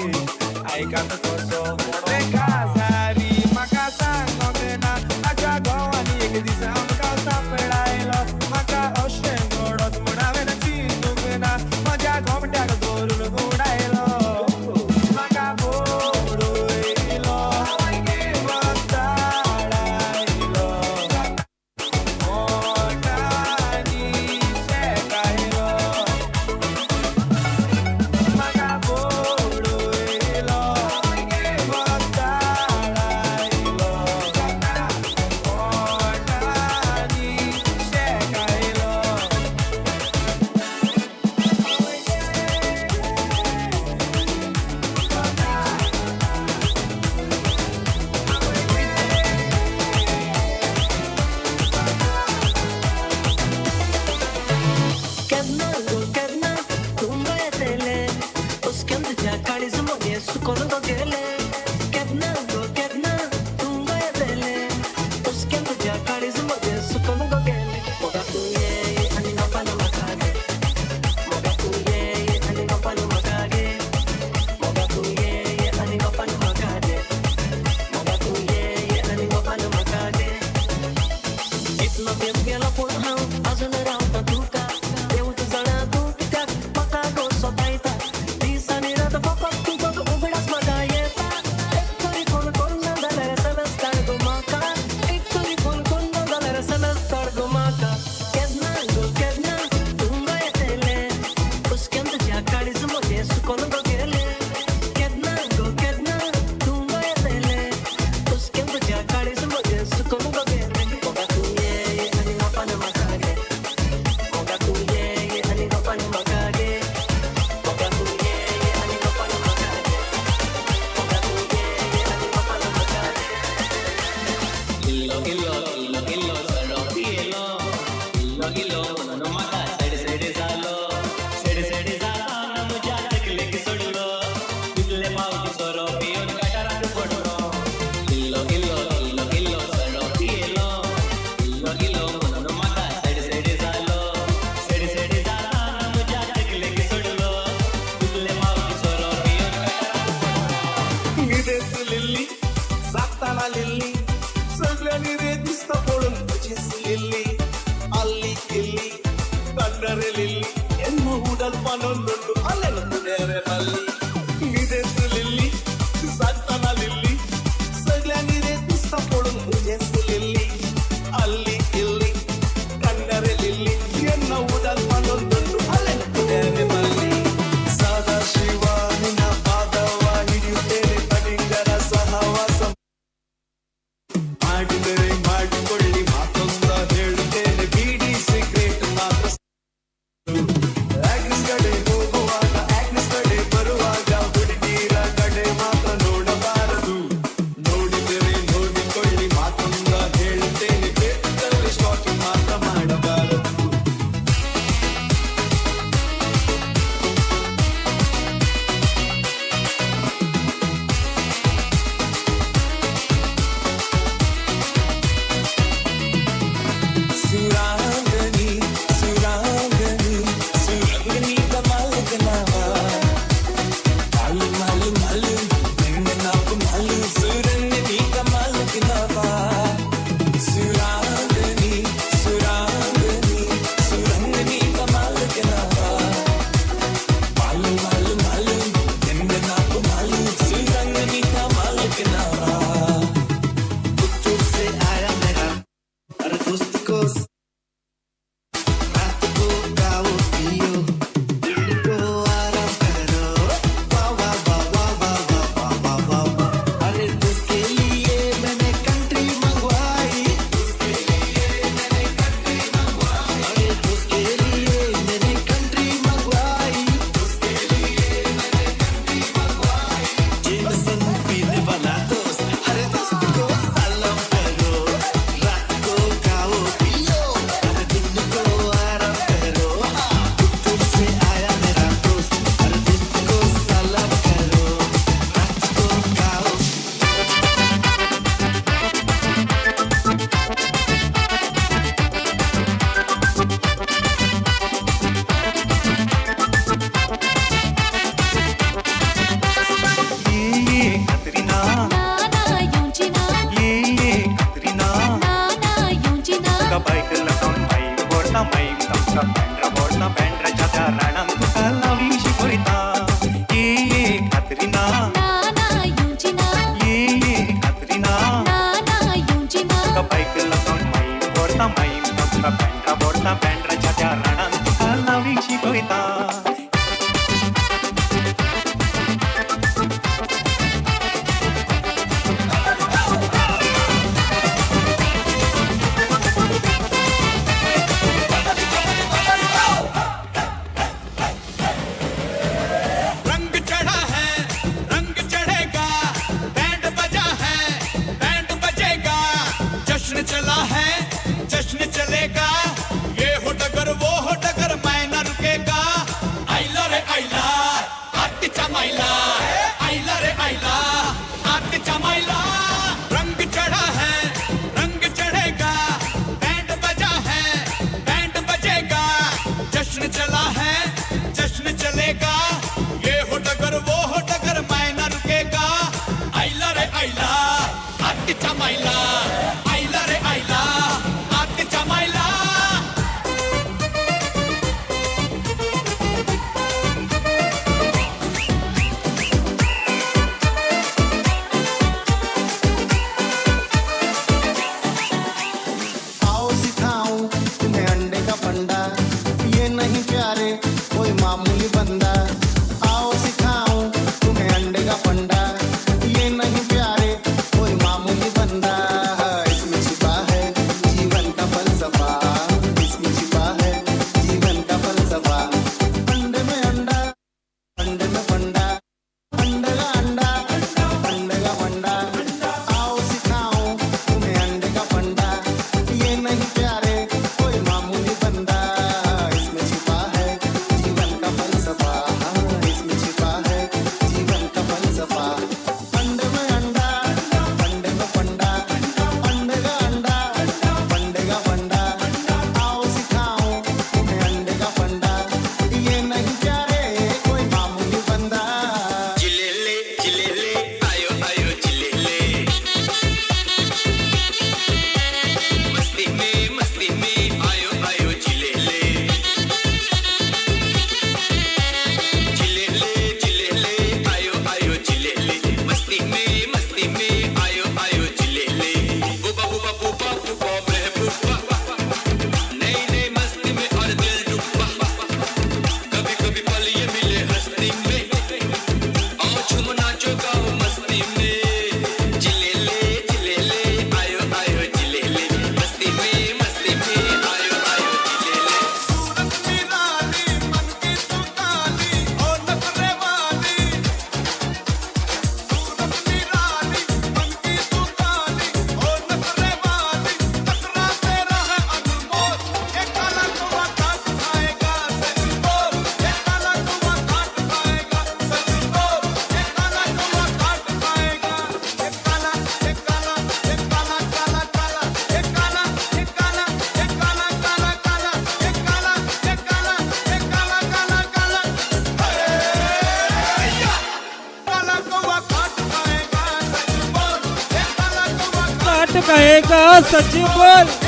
आयकात कसो काजारी म्हाका सांगोंक ना म्हाज्या घोवान एक दीस आमकां सांपडायलो म्हाका अशें घडत म्हूण हांवें चिंतूंक ना म्हज्या गोमट्याक धरून उडायलो म्हाका बोडयलो वताडायलो मोटानी शेकायलो म्हाका बोडयलो वताडायलो मोटानी शेकायलो. केन्ना गो केन्ना तूं येतले उसकेन तुज्या काळीज मगे सुकोन गो गेले केन्ना गो केन्ना तूं येतले उसकेन तुज्या काळीज मगे सुकोन गो गेले मोगा तूं ये आनी नपालो म्हाका गे मोगा तूं ये आनी नपालो म्हाका गे मोगा तूं ये आनी नपालो म्हाका गे मोगा तूं ये आनी नपालो म्हाका गे. इतलो तेंप गेलो पूण हांव अजून रावता तुका देव तूं जाणा तूं कित्याक म्हाका गो सोतायता दीस आनी रात फकत तुजो उगडास म्हाका येता. जागताना लिल्ली सगळ्यांनी रे दिसता पळोवन तुजेच लिल्ली अल्ली किल्ली कन्नरे लिल्ली ಎನ್ನ ಉಡಲ್ ಪನೊಂದುಂಡು ಅಲ್ಲೆಲ್ಲ ತುಡೇರೆ ಬಲ್ಲಿ ನಿದೆತ್ತು ಲಿಲ್ಲಿ ಸಾಕ್ತಾನ ಲಿಲ್ಲಿ ಸಗಳ್ಯಾಂಗಿ ರೇ ದಿಸ್ತ ಪೊಡೊಂದು ತುಜೆಸ್ ಲಿಲ್ಲಿ ಅಲ್ಲಿ ಇಲ್ಲಿ ಕನ್ನರೆ ಲಿಲ್ಲಿ ಎನ್ನ ಉಡಲ್ ಪನೊಂದುಂಡು ಅಲ್ಲೆಲ್ಲ ತುಡೇರೆ ಬಲ್ಲಿ ಸದಾ ಶಿವ ನಿನ್ನ ಪಾದವ ಹಿಡಿಯುತ್ತೇನೆ ಪಟಿಂಗರ ಸಹವಾಸ ಮಾಡಿದರೆ ಮಾಡಿಕೊಳ್ಳಿ ಮಾತೊಂದ ಹೇಳುತ್ತೇನೆ ಬೀಡಿ ಸಿಗರೇಟ್ ಮಾತ್ರ. ಆಗ್ನೆಸ್ ಕಡೆ ಹೋಗುವಾಗ ಆಗ್ನೆಸ್ ಕಡೆ ಬರುವಾಗ ಹುಡುಗಿರ ಕಡೆ ಮಾತ್ರ ನೋಡಬಾರದು. ನೋಡಿದರೆ ನೋಡಿಕೊಳ್ಳಿ ಮಾತೊಂದ ಹೇಳುತ್ತೇನೆ ಬೇಕಲ್ಲಿ ಸ್ಟಾಕಿಂಗ್ ಮಾತ್ರ ಮಾಡಬಾರದು. सुरांगनी सुरांगनी सुरंगनी कमाल कनावा मालू मालू मालू नाप मालू सुरंगनी कमाल कनावा सुरांगनी सुरांगनी सुरंगनी कमाल कनावा मालू मालू मालू नाप मालू सुरंगनी कमाल कनावा. पुत्तूर से आया मेरा अरे दोस्त को रात को गाओ पियो दिन को आराम करो वाह वाह वाह वाह वाह वाह वाह वाह वाह. अरे दोस्त के लिए मैंने कंट्री मंगवाई दोस्त के लिए मैंने कंट्री मंगवाई अरे दोस्त के लिए मैंने कंट्री मंगवाई दोस्त के लिए मैंने कंट्री मंगवाई. जेमसन पीने वाला दोस्त अरे दोस्त को सलाम करो रात को खाओ पियो अरे दिन को आराम करो. पुत्तूर से आया मेरा दोस्त अरे दोस्त को सलाम करो रात को खाओ. कतरीना ना येवची ना ये कतरीना ना ना येवची ना. तुका बायक लावन माई व्हरता माई तुमकां बँड्रा व्हरता बँड्राच्या त्या राणान तुका लावी शिकयता. ये कतरीना ना ना येवची ना ये कतरीना ना ना येवची ना. तुका बायक लावन माई व्हरता माई तुमकां बँड्रा व्हरता बँड्राच्या त्या राणान तुका लावी शिकयता. रंग चढ़ा है रंग चढ़ेगा बैंड बजा है बैंड बजेगा जश्न चला है जश्न चलेगा ये हो काट खाएगा, सच बोल।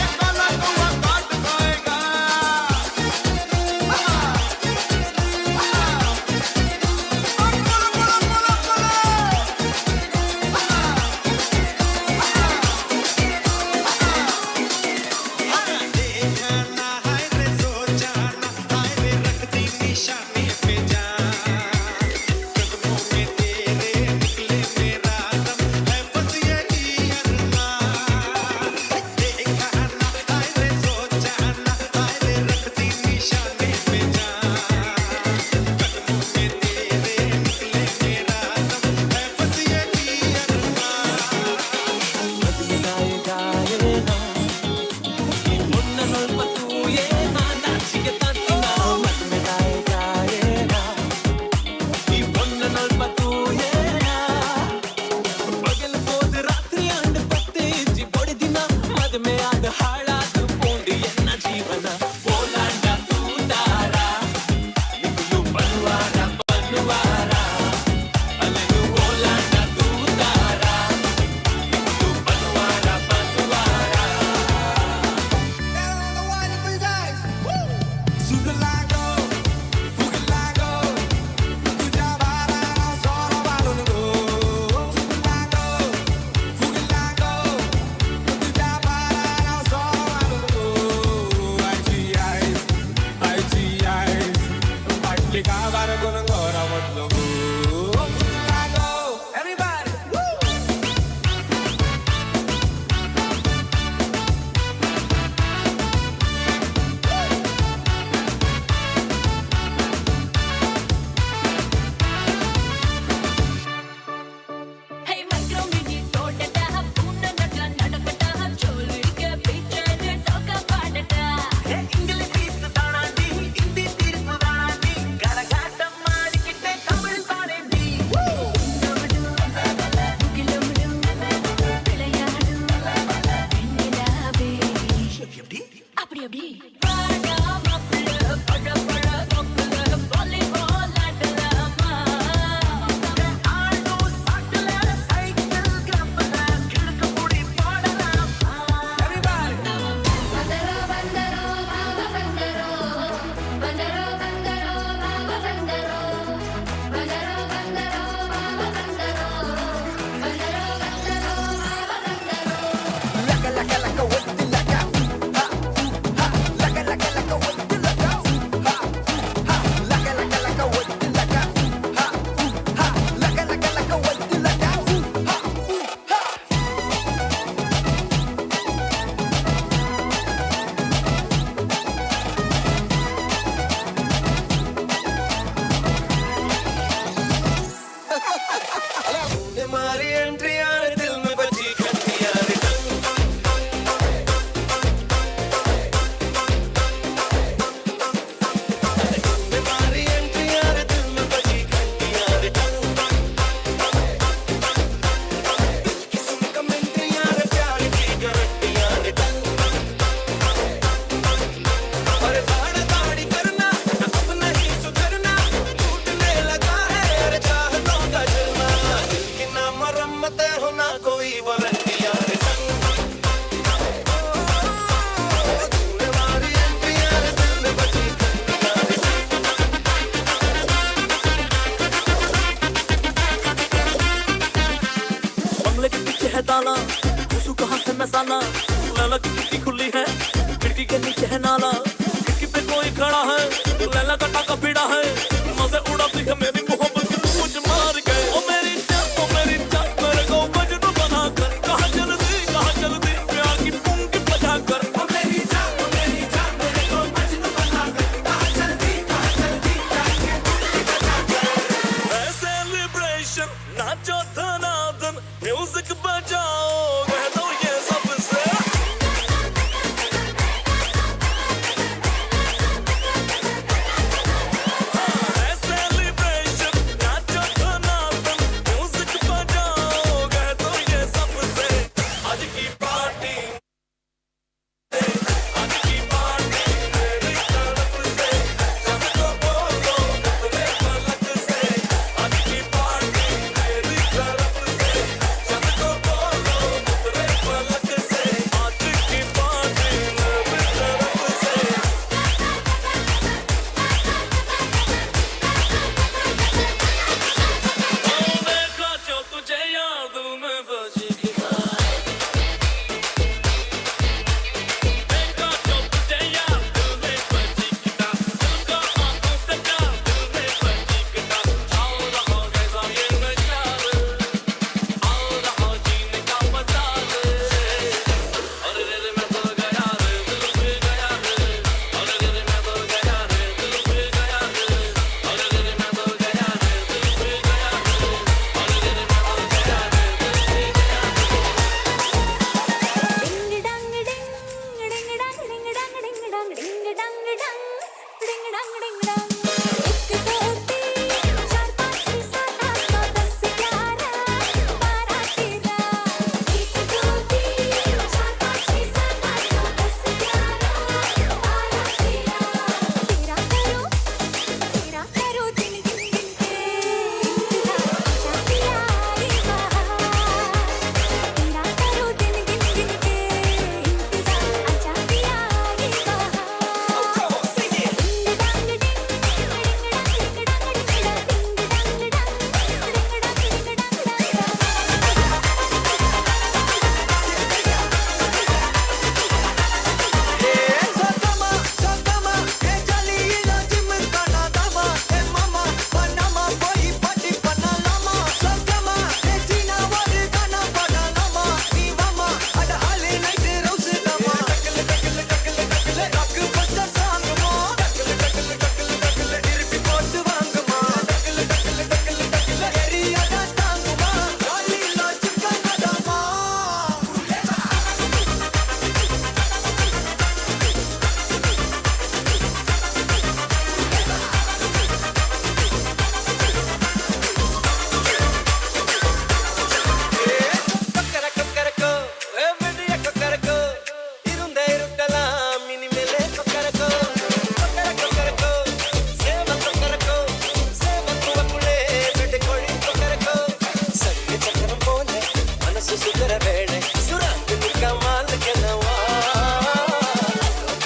सुकर वेळे सुरांत कमाल केलवा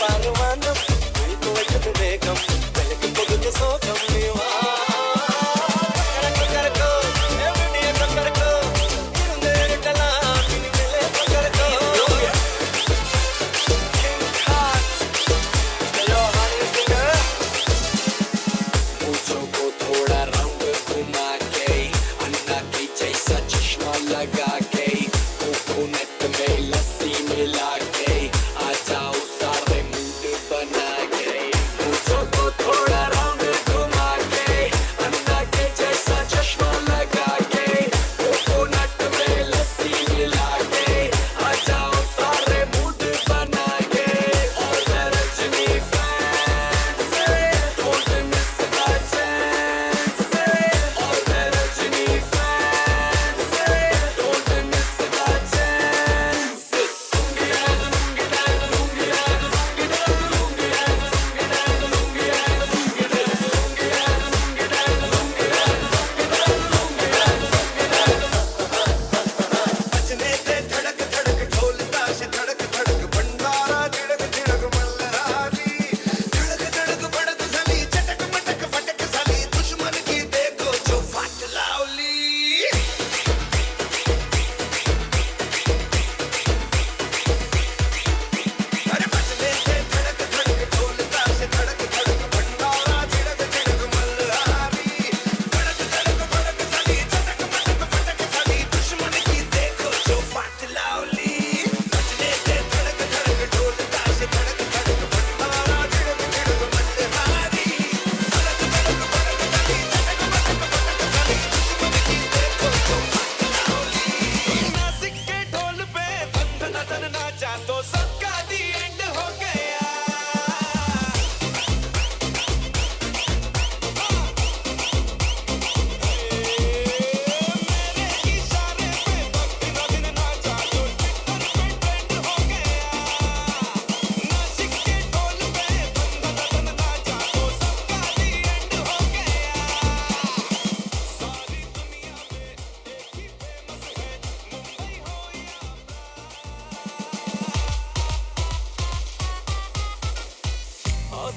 पारवानम वेगम ಬೆಳಕು ಪೊಗದು ಸೋಗಂ ನೀವಾ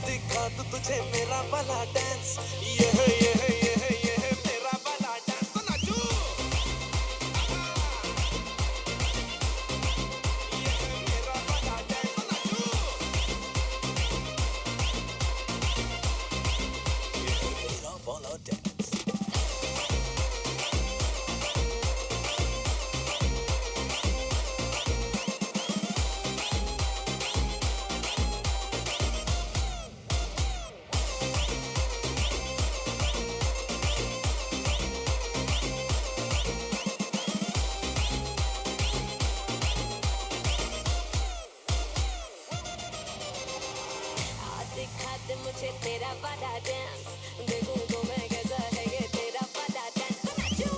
दिखा तो तुझे मेरा वाला डांस ये है ये है ये है ये है मेरा वाला डांस तो नाचू ये है मेरा वाला डांस तो नाचू ये है मेरा वाला डांस। मुझे तेरा वाला डांस देखूं तो मैं कैसा है ये तेरा वाला डांस तो नाचूं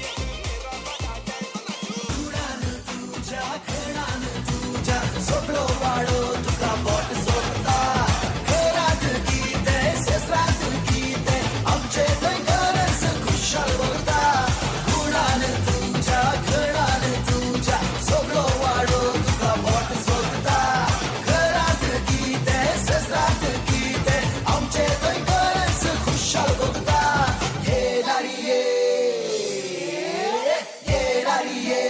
ये है मेरा वाला डांस तो नाचूं उड़ान तुझ्या खणान तुझ्या सगळो वाडो तुका बोट सोडता घरात कितें सेसरात कितें आमचे थंय गरज खुशाल भरता उड़ान तुझ्या खणान तुझ्या सगळो वाडो तुका बोट सोडता घरात कितें सेसरात कितें आमचे थंय गरज खुशाल भरता हे नारिये ये नारिये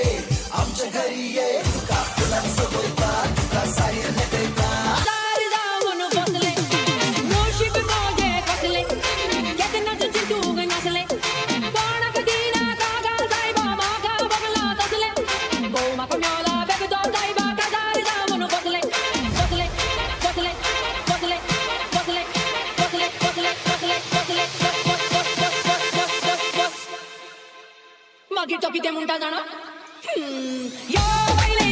आमच्या घरी ये तुका फुलां सजयता तुका साडी न्हेटयता मागीर तो कितें म्हणटा जाणा? यो बायले